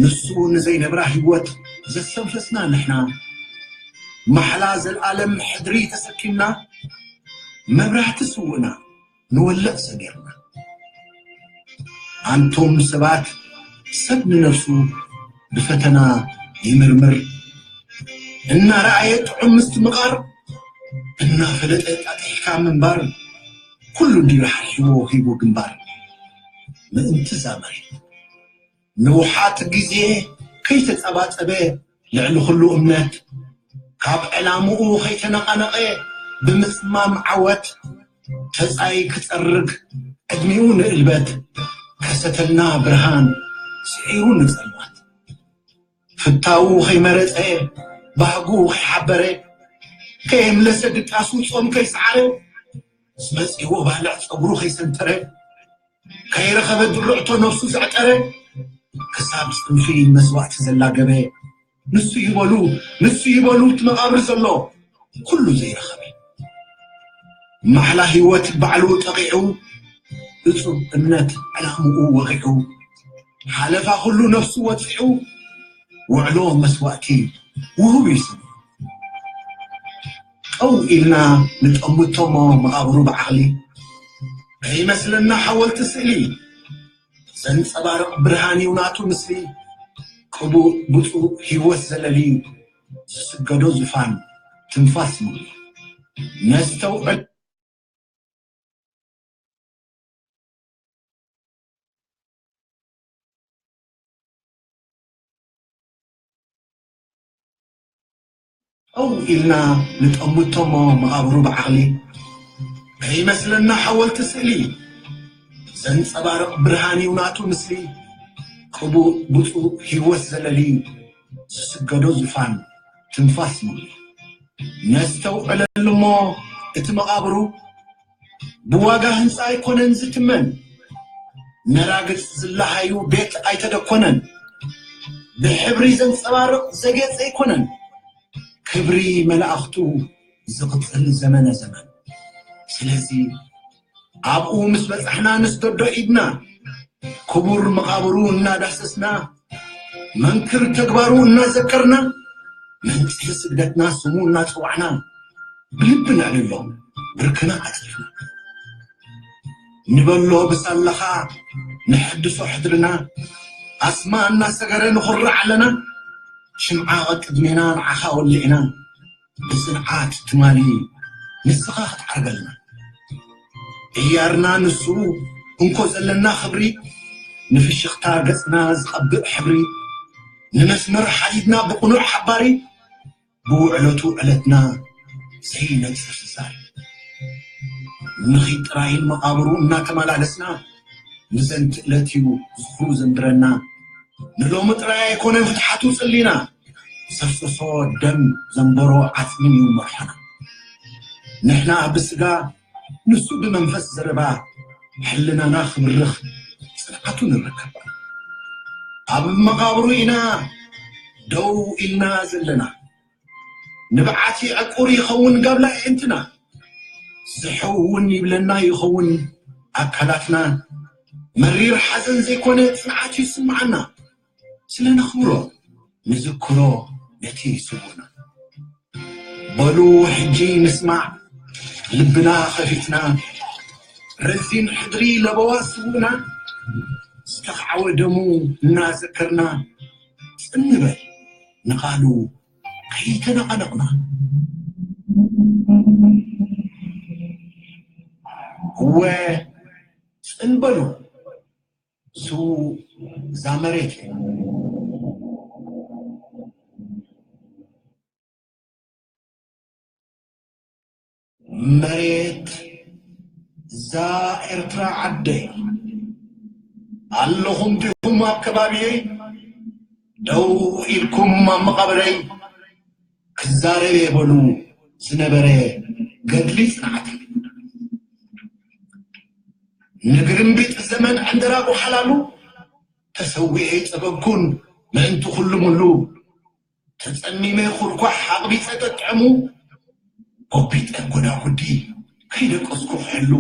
ንሱ ንዘይነብራ ህይወት ዘስተንፈስና ንሕና፣ ማሕላ ዘልኣለም ሕድሪ ተሰኪምና፣ መብራህቲ ስውእና ንወልቕ ሰጊርና። ኣንቱም ሰባት፣ ሰብ ንነፍሱ ብፈተና ይምርምር፣ እናረኣየ ጥዑም ምስትምቓር፣ እናፈለጠ ጣጢሕካ ምንባር፣ ኩሉ እንድዩ ሓርሒዎ ሂቡ ግንባር። ምእንቲ እዛ መሬት ንውሓት ግዜ ከይተጸባጸበ፣ ልዕሊ ኩሉ እምነት ካብ ዕላምኡ ከይተነቓነቐ፣ ብምጽማም ዓወት ተጻይ ክጸርግ፣ ዕድሚኡ ንእልበት ከሰተልና ብርሃን ስዒሩ ንጸልማት። ፍታዉ ከይመረጸ፣ ባህጉ ከይሓበረ፣ ከየምለሰ ድቃሱ ጾም ከይሰዓረ፣ ምስ መጺዎ ባልዕ ጸጉሩ ከይሰንተረ፣ ከይረኸበ ድርዕቶ ነፍሱ ዘዕጠረ፣ ክሳብ ጽንፊ መስዋእቲ ዘላገበ፣ ንሱ ይበሉ፣ ንሱ ይበሉ እቲ መቓብር ዘሎ፣ ኩሉ ዘይረኸበ። ማሕላ ህይወት ባዕሉ ጠቒዑ፣ እጹብ እምነት ዕላምኡ ወቒዑ፣ ሓለፋ ኩሉ ነፍሱ ወጺዑ፣ ውዕሎ መስዋእቲ ውሁብ እዩ ስሙ። ጠው ኢልና ንጠምቶሞ መቓብሩ ብዓቕሊ፣ ከይመስለና ሓወልቲ ስእሊ፣ ዘንጸባርቕ ብርሃን እዩ ናቱ ምስሊ፣ ቅቡእ ብጹእ ህይወት ዘለሊ፣ ዝስገዶ ዙፋን ትንፋስ ምሉእ። ነስተውዕል። ጠው ኢልና ንጠምቶሞ መቓብሩ ብዓቕሊ፣ ከይመስለና ሓወልቲ ስእሊ፣ ዘንጸባርቕ ብርሃን እዩ ናቱ ምስሊ፣ ቅቡእ ብጹእ ህይወት ዘለሊ፣ ዝስገዶ ዙፋን ትንፋስ ምሉእ። ነስተውዕለሉ እሞ እቲ መቓብሩ ብዋጋ ህንጻ ኣይኮነን ዝትመን፣ ነራግጽ ዝለሃዩ ቤት ኣይተደኮነን፣ ብሕብሪ ዘንጸባርቕ ዘጌጸ ኣይኮነን፣ ክብሪ መላእኽቱ ዝቕጽል ዘመነ ዘመን። ስለዚ ኣብኡ ምስ በጻሕና ንስደዶ ኢድና፣ ክቡር መቓብሩ እናዳሰስና፣ መንክር ተግባሩ እናዘከርና፣ መንጽሂ ስግደትና ስሙ እናጸዋዕና፣ ብልቢ ነዕልሎ ብርክና ኣጽፊፍና። ንበሎ ብሳለኻ ነሐድሶ ሕድርና፣ ኣስማ እናሰገረ ንኹርዕ ኣለና። ሽምዓ ቅድሜና ንዓኻ ወሊዕና፣ ብጽንዓት ትማሊ ንስኻ ክትዓርገልና። ቅያርና ንሱ እንኮ ዘለና ክብሪ፣ ንፍሽኽታ ገጽና ዝቐብእ ሕብሪ፣ ንመስመር ሓዲድና ብቕኑዕ ሓባሪ፣ ብውዕለቱ ዕለትና ዘይነጽፍ ዛሪ። ንኺድ ጥራይን መቓብሩ እናተመላለስና፣ ንዘንቲ ዕለት እዩ ዝኽሩ ዘንብረና። ንሎሚ ጥራይ ኣይኮነን ፍትሓቱ ጽሊና፣ ዘፍሰሶ ደም ዘንበሮ ዓጽሚ እዩ መርሖና። ንሕና ብስጋ ንሱ ብመንፈስ ዘረባ፣ ሕልናና ክብርኽ ጽንዓቱ ንረከብ። ኣብ መቓብሩ ኢና ደው ኢልና ዘለና። ንብዓት ይዕቁር ይኸውን ጋብላ ኣዒንትና። ዝሕው እውን ይብለና ይኸውን ኣካላትና። መሪር ሓዘን ዘይኮነ ጽንዓት ይስምዓና። ስለ ነኽብሮ ንዝክሮ ነቲ ስውእና። በሉ ሕጂ ንስማዕ ልብና ኸፊትና፣ ረዚን ሕድሪ ለበዋ ስውእና፣ ዝተኽዓወ ደሙ እናዘከርና፣ ጽን በል ንቓሉ ከይተነቓነቕና። እወ ጽን በሉ፣ ስውእ እዛ መሬት እያ። መሬት እዛ ኤርትራ ዓደይ፣ ኣለኹም ዲኹም ኣብ ከባቢየይ? ደው ኢልኩም ኣብ መቓብረይ ክዛረብ የበሉ ዝነበረ ገድሊ ጽንዓት። ንግርምቢጥ ዘመን ዕንደራ ጎሓላሉ ተሰዊኤ ይጸበብኩን ምእንቲ ኩሉ ሙሉ። ተጸሚመ ኩርኳሕ ኣቕቢጸ ጠጥዕሙ፣ ጎቢጠ ጎዳጉዲ ከይደቀስኩ ክሕሉ፣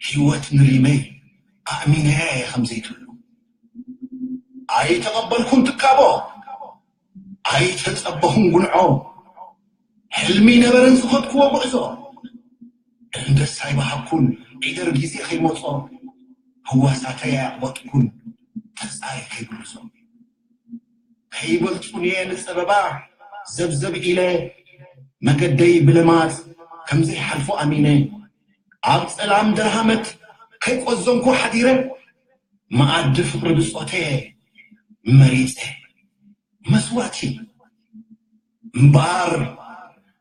ህይወት ንሪመይ ኣእሚነያ እየ ከም ዘይትህሉ። ኣይተቐበልኩን ትካቦ፣ ኣይተጸበኹን ጉንዖ፣ ሕልሚ ነበረን ዝኸድክዎ ጉዕዞ። ደንደስ ኣይበሃኩን ዒደር ግዜ ከይመጾ፣ ህዋሳተይ ኣየቕበጥኩን ተጻይ ከይብርዞ። ከይበልጹን እየ ንጸበባ ዘብዘብ ኢለ፣ መገደይ ብለማጽ ከም ዘይሓልፎ ኣሚነ፣ ኣብ ጸላም ደርሃመት ከይቆዘንኩ ሓዲረ፣ መኣዲ ፍቕሪ ብጾተ መሪጸ መስዋእቲ። እምበኣር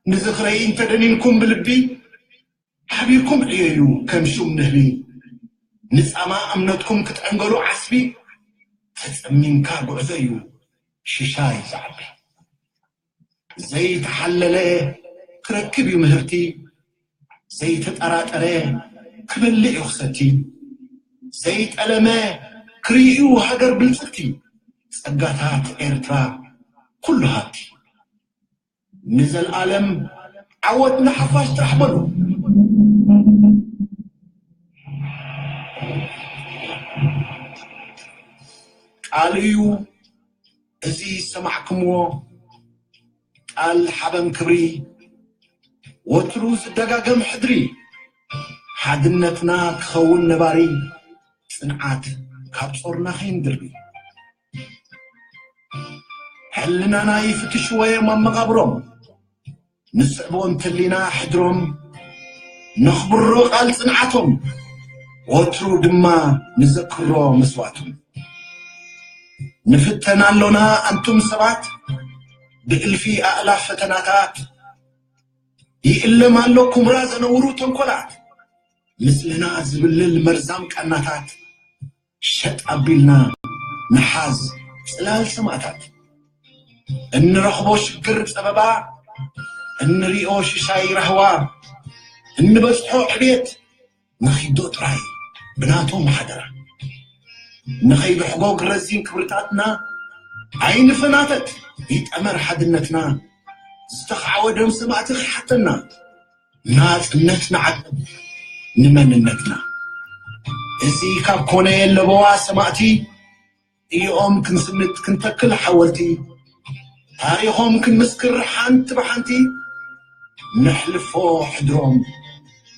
ንዝኽረይ እንተደኒንኩም ብልቢ፣ ሓቢርኩም ዕየዩ ከም ሹም ንህቢ። ንጻማ እምነትኩም ክትዕንገሉ ዓስቢ፣ ተጸሚምካ ጉዕዞ እዩ ሽሻይ ዝዓቢ። ዘይተሓለለ ክረክብ እዩ ምህርቲ፣ ዘይተጠራጠረ ክበልዕ እዩ ክሰቲ፣ ዘይጠለመ ክርእዩ ሃገር ብልጽግቲ፣ ጸጋታት ኤርትራ ኩሉ ሃብቲ። ንዘልኣለም ዓወት ንሓፋሽ ጥራሕ በሉ። ቃል እዩ እዚ ዝሰማዕክምዎ፣ ቃል ሓበን ክብሪ፣ ወትሩ ዝደጋገም ሕድሪ፣ ሓድነትና ክኸውን ነባሪ፣ ጽንዓት ካብ ጾርና ከይንድርቢ። ሕልናና ይፍትሽዎ እዮም ኣብ መቓብሮም፣ ንስዕቦ እንተሊና ሕድሮም፣ ነኽብሮ ቃል ጽንዓቶም፣ ወትሩ ድማ ንዘክሮ መስዋእቶም። ንፍተን ኣሎና ኣንቱም ሰባት፣ ብእልፊ ኣእላፍ ፈተናታት፣ ይእለም ኣሎ ኩምራ ዘነውሩ ተንኮላት፣ ምስልና ዝብልል መርዛም ቃናታት፣ ሸጥ ኣቢልና ንሓዝ ጽላል ሰማእታት። እንረኽቦ ሽግር ጸበባ፣ እንሪኦ ሽሻይ ራህዋ፣ እንበጽሖ ዕቤት ንኺዶ ጥራይ ብናቶም ሓደራ። ንኸይብሕጎግ ረዚን ክብርታትና፣ ኣይንፈናተት ይጠመር ሓድነትና። ዝተኻዕወ ደም ሰማእቲ ኺሓተና፣ ናጽነት ንዓቅብ ንመንነትና። እዚ ካብ ኮነ ለበዋ ሰማእቲ፣ ኢኦም ክንስንድ ክንተክል ሓወልቲ፣ ታሪኾም ክንምስክር ሓንቲ ብሓንቲ፣ ነሕልፎ ሕድሮም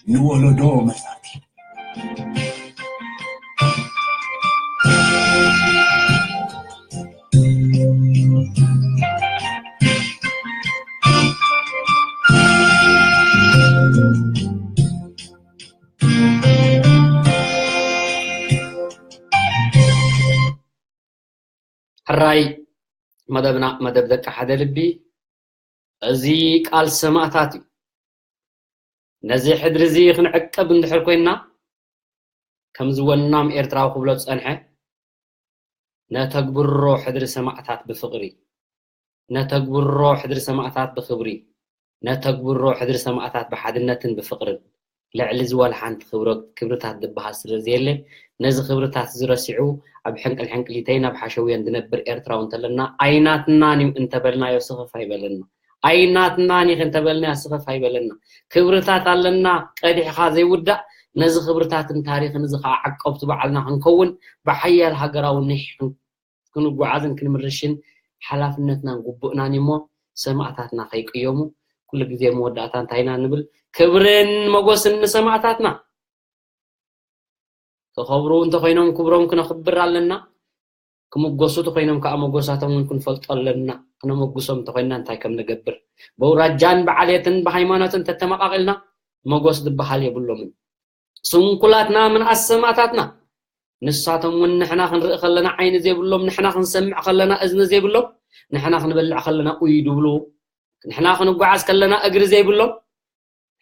ንወለዶ መጻእቲ። ሕራይ መደብና፣ መደብ ደቂ ሓደ ልቢ፣ እዚ ቃል ሰማእታት እዩ። ነዚ ሕድሪ እዚ ክንዕቅብ እንድሕር ኮይንና፣ ከምዚ ወናም ኤርትራዊ ክብሎ ዝጸንሐ፣ ነተግብሮ ሕድሪ ሰማእታት ብፍቕሪ፣ ነተግብሮ ሕድሪ ሰማእታት ብኽብሪ፣ ነተግብሮ ሕድሪ ሰማእታት ብሓድነትን ብፍቕርን፣ ልዕሊ እዚ ዋላ ሓንቲ ክብረ-፣ ክብርታት ዝበሃል ስለ ዘየለ፣ ነዚ ክብርታት እዚ ረሲዑ ኣብ ሕንቅል ሕንቅሊተይን ኣብ ሓሸውየን ዝነብር ኤርትራዊ እንተለና፣ ኣይናትናን እዩ እንተበልናዮ ስኽፍ ኣይበለና። ኣይናትናን እዩ እንተበልናዮ ስኽፍ ኣይበለና። ክብርታት ኣለና ቀዲሕኻ ዘይውዳእ፣ ነዚ ክብርታትን ታሪኽን እዚ ኸዓ ዓቀብቱ ባዕልና ክንከውን፣ ብሓያል ሃገራዊ ኒሕ ክንጓዓዝን ክንምርሽን ሓላፍነትናን ግቡእናን እዩ እሞ፣ ሰማእታትና ከይቅየሙ፣ ኩሉ ግዜ መወዳእታ እንታይ ኢና ንብል? ክብርን ሞጎስን ንሰማእታትና። ክኸብሩ እንተኾይኖም ክብሮም ክነኽብር ኣለና። ክምጎሱ እንተኾይኖም ከዓ መጎሳቶም እውን ክንፈልጦ ኣለና። ክነመጉሶም እንተኾይንና እንታይ ከም ንገብር። በውራጃን ብዓሌትን ብሃይማኖትን ተተመቓቒልና መጎስ ዝበሃል የብሎምን። ስንኩላትና ምንኣስ ሰማእታትና። ንሳቶም እውን ንሕና ክንርኢ ከለና ዓይኒ ዘይብሎም፣ ንሕና ክንሰምዕ ከለና እዝኒ ዘይብሎም፣ ንሕና ክንበልዕ ከለና ኡይ ድብሉ፣ ንሕና ክንጓዓዝ ከለና እግሪ ዘይብሎም፣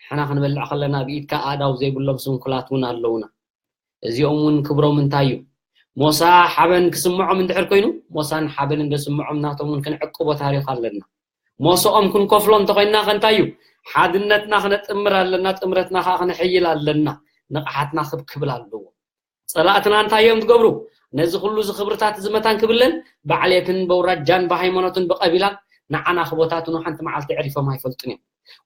ንሕና ክንበልዕ ከለና ብኢድካ ኣእዳው ዘይብሎም ስንኩላት እውን ኣለውና። እዚኦም እውን ክብሮም እንታይ እዩ? ሞሳ ሓበን ክስምዖም እንድሕር ኮይኑ፣ ሞሳን ሓበንን ደስምዖም ናቶም እውን ክንዕቅቦ ታሪኽ ኣለና። ሞስኦም ክንከፍሎ እንተኾይንና ከ እንታይ እዩ? ሓድነትና ክነጥምር ኣለና፣ ጥምረትና ከዓ ክነሕይል ኣለና። ንቕሓትና ክብ ክብል ኣለዎ። ጸላእትና እንታይ እዮም ዝገብሩ? ነዚ ኩሉ እዚ ክብርታት እዚ መታን ክብለን ብዓሌትን በውራጃን ብሃይማኖትን ብቐቢላን ንዓና ክበታትኑ ሓንቲ መዓልቲ ዕሪፎም ኣይፈልጡን እዮም።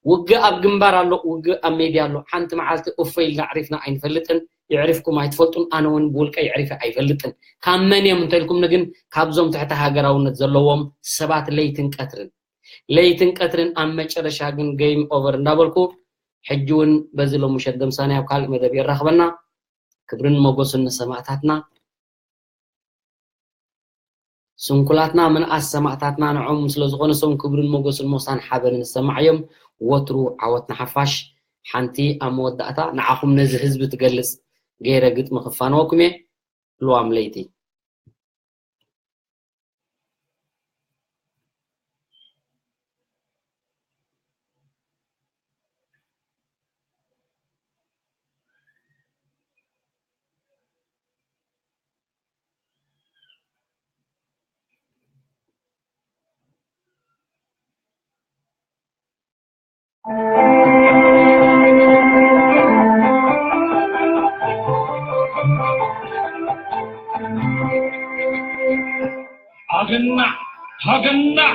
ውግእ ኣብ ግንባር ኣሎ፣ ውግእ ኣብ ሜድያ ኣሎ። ሓንቲ መዓልቲ እፎ ኢልና ዕሪፍና ኣይንፈልጥን፣ ይዕሪፍኩም ኣይትፈልጡን፣ ኣነ እውን ብውልቀ ይዕሪፈ ኣይፈልጥን። ካብ መን እዮም እንተልኩምኒ ግን ካብዞም ትሕቲ ሃገራውነት ዘለዎም ሰባት ለይትን ቀትርን ለይትን ቀትርን ኣብ መጨረሻ ግን game over እንዳበልኩ ሕጂ እውን በዚ ሎምሸት ደምሳና ኣብ ካልእ መደብ የራኽበና። ክብርን ሞጎስን ንሰማእታትና። ስንኩላትና ምንኣስ ሰማእታትና ንዖም ስለ ዝኾነ ሶም ክብርን ሞጎስን ሞሳን ሓበንን ዝሰማዕ እዮም። ወትሩ ዓወት ንሓፋሽ። ሓንቲ ኣብ መወዳእታ ንዓኹም ነዚ ህዝቢ ትገልጽ ገይረ ግጥሚ ክፋነወኩም እየ። ልዋም ለይቲ። ኣገናዕ ሃገናዕ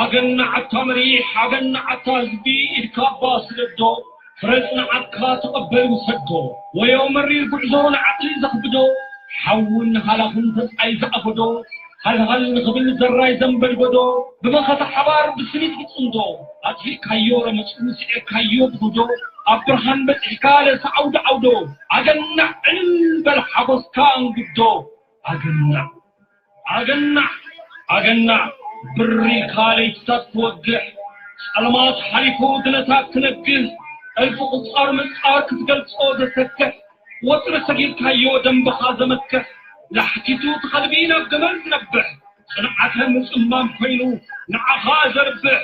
ኣገናዕ ኣታ መሪሕ ኣገናዕ ኣታ ህዝቢ ኢድካ ኣባ ስደዶ ፍረ ጽንዓትካ ተቐበል ውሰዶ ወዮ መሪር ጉዕዞ ንዓቕሊ ዘኽብዶ ሓውን ሃላኽን ተጻይ ዝኣበዶ ሃልሃል ንኽብል ዘራይ ዘንበድበዶ ብመኸተ ሓባር ብስኒት ብጽምዶ ኣጥፊእካዮ ረመጹ ስዒርካዮ ብጉዶ ኣብ ብርሃን በጺሕካ ለሳ ዓውዶ ዓውዶ ኣገናዕ ዕልል በል ሓጎስካ ኣንግዶ ኣገናዕ ኣገናዕ ኣገናዕ ብሪ ኢልካ ለይትታት ትወግሕ ጸልማት ሓሊፉ ድነታት ትነግህ እልፊ ቁጻር ምጻር ክትገልጾ ዘሰክሕ ወጥሪ ሰጊርካዮ ደንበኻ ዘመክሕ ላሕቲቱ ትኸልቢ ናብ ገመል ዝነብሕ ጽንዓተ ምጽማም ኮይኑ ንዓኻ ዘርብሕ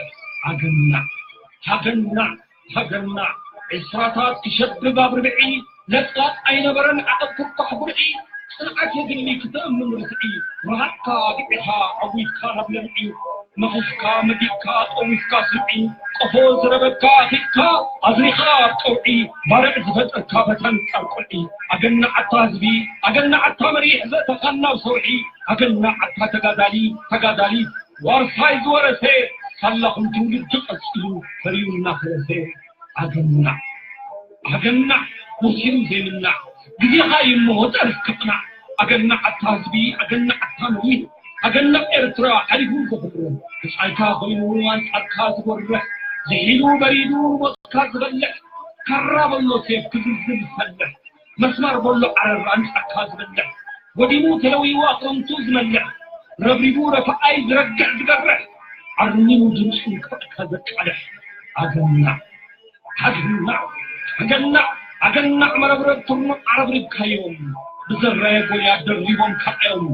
ኣገናዕ ሃገናዕ ሃገርና ዕስራታት ክሸብብ ኣብ ርብዒ ለጽላጥ ኣይነበረን ዓቐብ ክርኳሕ ጉርዒ ጽንዓት የድሊ ክትእምን ርትዒ ረሃጽካ ኣግዒኻ ኣዊትካ ናብ ለምዒ መኺስካ መጊድካ ጠዊፍካ ስምዒ ቆፎ ዝረበካ ኣኺድካ ኣዝሪኻ ኣብ ቀውዒ ባርዕ ዝፈጠርካ በታን ጻር ቁልዒ ኣገናዕ ኣታ ህዝቢ ኣገናዕ ኣታ መሪሕ ዘእተኻና ኣብ ሰውዒ ኣገናዕ ኣታ ተጋዳሊ ተጋዳሊት ዋርሳይ ዝወረሰ ሳላኹም ትውልዲ ቀጺሉ ፈርዩ እናፈረሰ ኣገናዕ ኣገናዕ ወሲኑ ዘይምናዕ ግዜኻ እዩ እሞ ጠርፍ ክቕናዕ ኣገናዕ ኣታ ህዝቢ ኣገናዕ ኣታ መሪር ኣገናዕ ኤርትራ ሓሊፉ ዝኽብር ብጻይካ ኮይኑ ኣንጻርካ ዝጎርሕ ዝሒሉ በሪዱ ንሞትካ ዝበልሕ ካራ በሎ ሴፍ ክዝዝል ዝፈልሕ መስመር በሎ ዓረር ኣንጻርካ ዝበልሕ ወዲሙ ተለዊዋ ክረምቱ ዝመልሕ ረብሪቡ ረፈኣይ ዝረግዕ ዝገርሕ ዓርሚሙ ድምፁ ንክፍእካ ዘቃልሕ ኣገናዕ ኣገናዕ ኣገናዕ ኣገናዕ መረብረብ ትርኑዕ ዓረብሪብካዮም ብዘራየ ጎልያድ ደርቢቦም ከዓዮም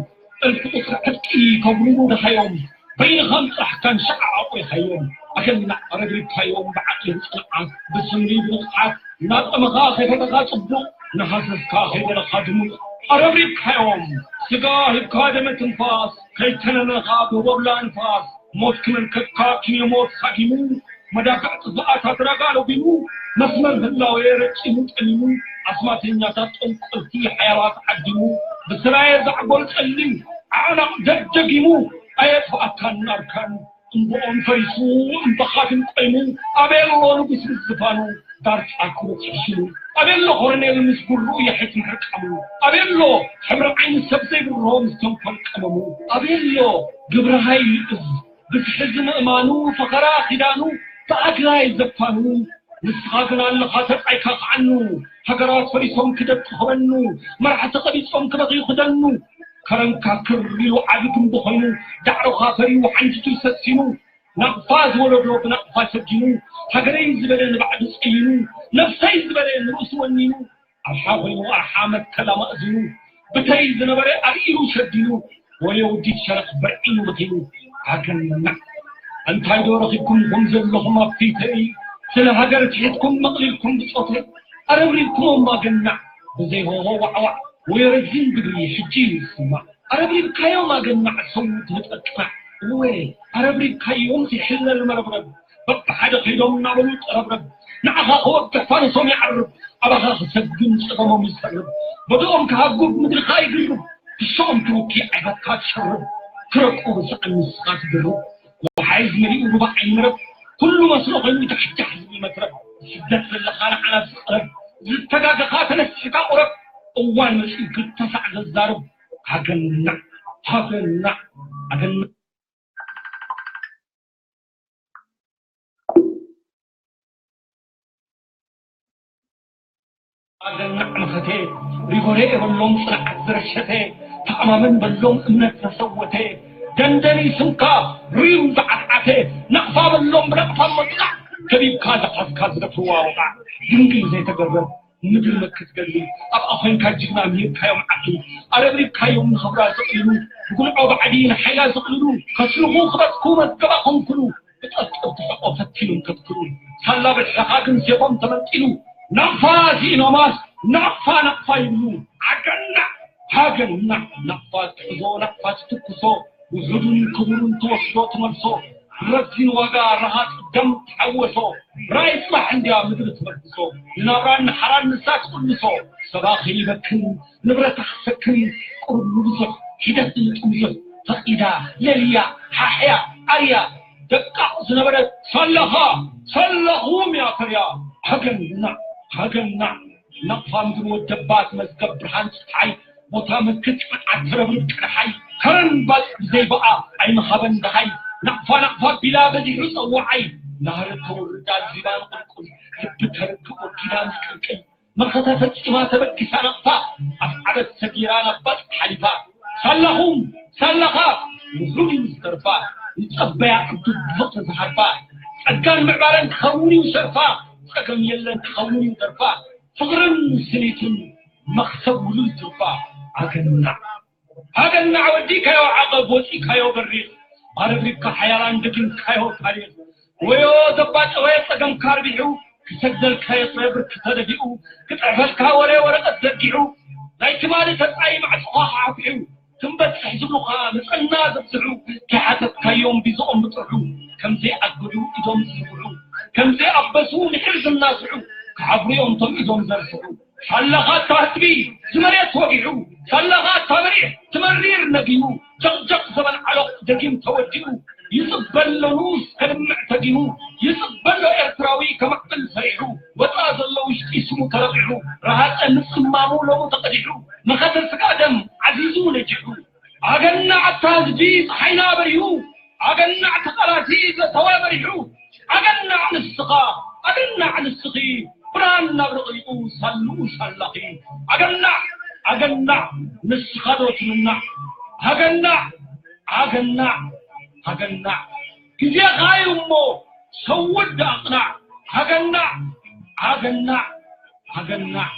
እልፊ ቁፅሪ ዕጥቂ ከጉርሩ ደሃዮም በይንኻ ምፅራሕ ካን ሸዓ ኣቑይኻዮም ኣገናዕ ረብሪብካዮም ብዓቕሊ ብፅንዓት ብስምሪ ብንቕሓት እናጠመኻ ከይፈተኻ ፅቡቕ እናሃሰስካ ከይበለኻ ድሙቕ ረብሪብካዮም ስጋ ሂብካ ደመ ትንፋስ ከይተነነኻ ብቦብላ ንፋስ ሞት ክመልከትካ ኪንዮ ሞት ሃጊሙ መዳፍዕ ጥፍኣት ኣድራጋ ለጒሙ መስመር ህላዌ ረቂሙ ጠሚሙ ኣስማተኛታት ጠንቆልቲ ሓያላት ዓዲሙ ብስራየ ዛዕጎል ጸሊም ዓዕናቕ ደደጊሙ ኣየጥፍኣካን ኣርካን እምብኦም ፈሪሱ እምበኻትን ቆይሙ ኣበየሎ ንጉስ ምስ ዝፋኑ ዳርጻ ክሩት ሕሽሙ ኣበየሎ ኮረኔል ምስ ጉርኡ የሕት ምሕቃሙ ኣበየሎ ሕብሪ ዓይኒ ሰብ ዘይብርሆ ምስ ተንኮል ቀመሙ ኣበየሎ ግብሪ ሃይል እዝ ብዝሒ ዝምእማኑ ፈኸራ ኪዳኑ ብኣግራይ ዘፋኑ ንስኻ ግን ኣለኻ ተጣይካ ክዓኑ ሃገራት ፈሪሶም ክደቅኹበኑ መራሕቲ ቀቢጾም ክበኽዩ ክደኑ ከረንካ ክር ኢሉ ዓቢ ግንቢ ኮይኑ ዳዕሮኻ ፈርዩ ሓንጅቱ ሰሲኑ ናቕፋ ዝወለዶ ብናቕፋ ሰጊኑ ሃገረይ ዝበለ ንባዕዱ ጸይኑ ነብሰይ ዝበለ ንርእሱ ወኒኑ ኣርሓ ኮይኑ ኣርሓ መከላ ማእዝኑ ብተይ ዝነበረ ኣልኢሉ ሸዲኑ ወዮ ውዲት ሸረኽ በዒኑ ብኺኑ ኣገናዕ እንታይ ዶ ረኺብኩም ኹም ዘለኹም ኣብ ፊተይ ስለ ሃገር ትሒትኩም መቕሊልኩም ብጾተይ ኣረብሪብኩሞም ኣገናዕ ብዘይሆሆ ዋዕዋዕ ወይ ረዚን ግብሪ ሕጂ እዩ ዝስማዕ። ኣረብሪብካዮም ኣገናዕ ሰውት ንጠቅናዕ እወ ኣረብሪብካዮም ሲሕለል መረብረብ በብሓደ ከይዶም እናበሉ ጠረብረብ ንዓኻ ክወግሕ ፋኖሶም ይዓርብ ኣባኻ ክሰግም ጸገሞም ይጸርብ በብኦም ክሃጉብ ምድርኻ ይግርብ ክሶም ትውኪ ዓይበትካ ትሸርብ ክረቁ ብስዕን ንስኻ ትድርብ ወሓይዝ መሊኡ ሩባ ዓይኒ መረብ ኩሉ መስሎ ኮይኑ ጃሕጃሕ ዝብል መትረብ ስደት ዘለኻ ንዓና ዝቐረብ ዝተጋገኻ ተነሲሕካ ቁረብ እዋን መፂኡ ክልተ ሳዕ ዘዛርብ ሃገናዕ ሃገናዕ ሃገናዕ ኣገናዕ መኸቴ ሪጎሬ በሎም ጽንዓት ዝረሸተ ተኣማመን በሎም እምነት ዘሰወተ ደንደኒ ስምካ ርዩም ዝዓትዓተ ናቕፋ በሎም ብናቕፋ መጥቃዕ ከቢብካ ዝሓዝካ ዝደፍርዋ ወቓዕ ድንግል ዘይተገረብ ምድሪ መክት ገድሊ ኣብኣ ኮይንካ ጅግና ምሂብካዮም ዓቕሊ ኣረብሪብካዮም ንኽብራ ዘቕልሉ ብጉልዖ ባዕዲ ንሓይላ ዘቕልሉ ከስልኹ ክበጽኩ መዝገባ ኮንኩሉ ብጠፍጠፍ ትሕቆ ፈቲኖም ከትክሉ ሳላ ብልሕኻ ግን ሴፎም ተመንጢሉ ናቕፋ ሲኢኖማስ ናቕፋ ናቕፋ ይብሉ ኣገናዕ ሃገናዕ ናቕፋ ትሕዞ ናቕፋ ትትኩሶ ውሑዱን ክቡሩን ትወስዶ ትመልሶ ረዚን ዋጋ ረሃፅ ደም ተሓወሶ ራእይ ፅባሕ እንድያ ምድሪ ትመልሶ ንናብራን ንሓራን ንሳ ትቕልሶ ሰባ ከይበክን ንብረታ ክሰክን ቁሩብ ንብዙሕ ሒደት ንጥምዙሕ ፈቒዳ ለልያ ሓሕያ ኣርያ ደቃቕ ዝነበረት ሳላኻ ሳላኹም እያ ተርያ ሃገናዕ ሃገናዕ ናቕፋ ምድሪ ወደባት መዝገብ ብርሃን ፀሓይ ቦታ ምልክት ቅንዓት ትረብርብ ቅርሓይ ከረን ባፅዕ ዘይበኣ ኣይምሃበን ደሃይ ናቕፋ ናቕፋ ቢላ በዚሑ ፀዋዓይ ናህሪ ተውርዳ ዚባን ቁልቁል ልቢ ተርክቦ ኪዳን ዝቅልቅል መኸተ ፈጺማ ተበጊሳ ናቕፋ ኣፍዓበት ሰጊራ ናብ ባፅዕ ሓሊፋ ሳላኹም ሳላኻ ውሑድ እዩ ዝተርፋ ንፀበያ ዕዱግ ብፍቕሪ ዝሃርፋ ጸጋን ምዕባለን ክኸውን እዩ ሸርፋ ጸገም የለን ክኸውን እዩ ደርፋ ፍቕርን ስኒትን መኽሰብ ውሉድ ትርፋ ኣገናዕ ኣገናዕ ወዲካዮ ዓቐብ ወፂካዮ በሪኽ ኣረብሪብካ ሓያላን ደግምካዮ ታሪኽ ወዮ ዘባጨወ ጸገምካ ኣርቢሑ ክሰግደልካ የጥረ ብርክ ተደፊኡ ክጽሕፈልካ ወረ ወረቐት ዘርጊሑ ናይ ትማሊ ተጻይ ማዕጾኻ ሓፊሑ ክንበጽሕ ዝብሉኻ ምጸና ዘብዝሑ ከይሓተትካዮም ቢዝኦም ብጥርሑ ከምዘይኣገዱ ኢዶም ዝዝርግሑ ከምዘይኣበሱ ምሒር ዝናስሑ ክሓፍሩ እዮም እቶም ኢዶም ዘርስሑ ሳላኻ እታ ህዝቢ ዝመሬት ወጊሑ ሳላኻ እታ መሪሕ ትመሪር ነጊሁ ጀቕጀቕ ዘበን ዓሎቕ ደጊም ተወዲኡ ይጽበሎ ንኡስ ከድምዕ ተጊሙ ይጽበሎ ኤርትራዊ ከማዕብል ፈሪሑ ወጻ ዘሎ ውሽጢ ስሙ ተረቒሑ ረሃጸ ምጽማሙ ሎሙ ተቐዲሑ መኸተ ስጋ ደም ዓዚዙ ነጂሑ ኣገናዕ ኣታ ህዝቢ ጸሓይና በሪሁ ኣገናዕ ተቓላሲ ዘተወ በሪሑ ኣገናዕ ንስኻ ኣገናዕ ንስኺ ብርሃን ናብ ረቒቑ ሳልኡ ሳላኺ ኣገናዕ ኣገናዕ ንስኻ ዶ ትምናዕ ሃገናዕ ሃገናዕ ሃገናዕ ግዜኻ እዩ እሞ ሰውድ ኣቕናዕ ሃገናዕ ሃገናዕ ሃገናዕ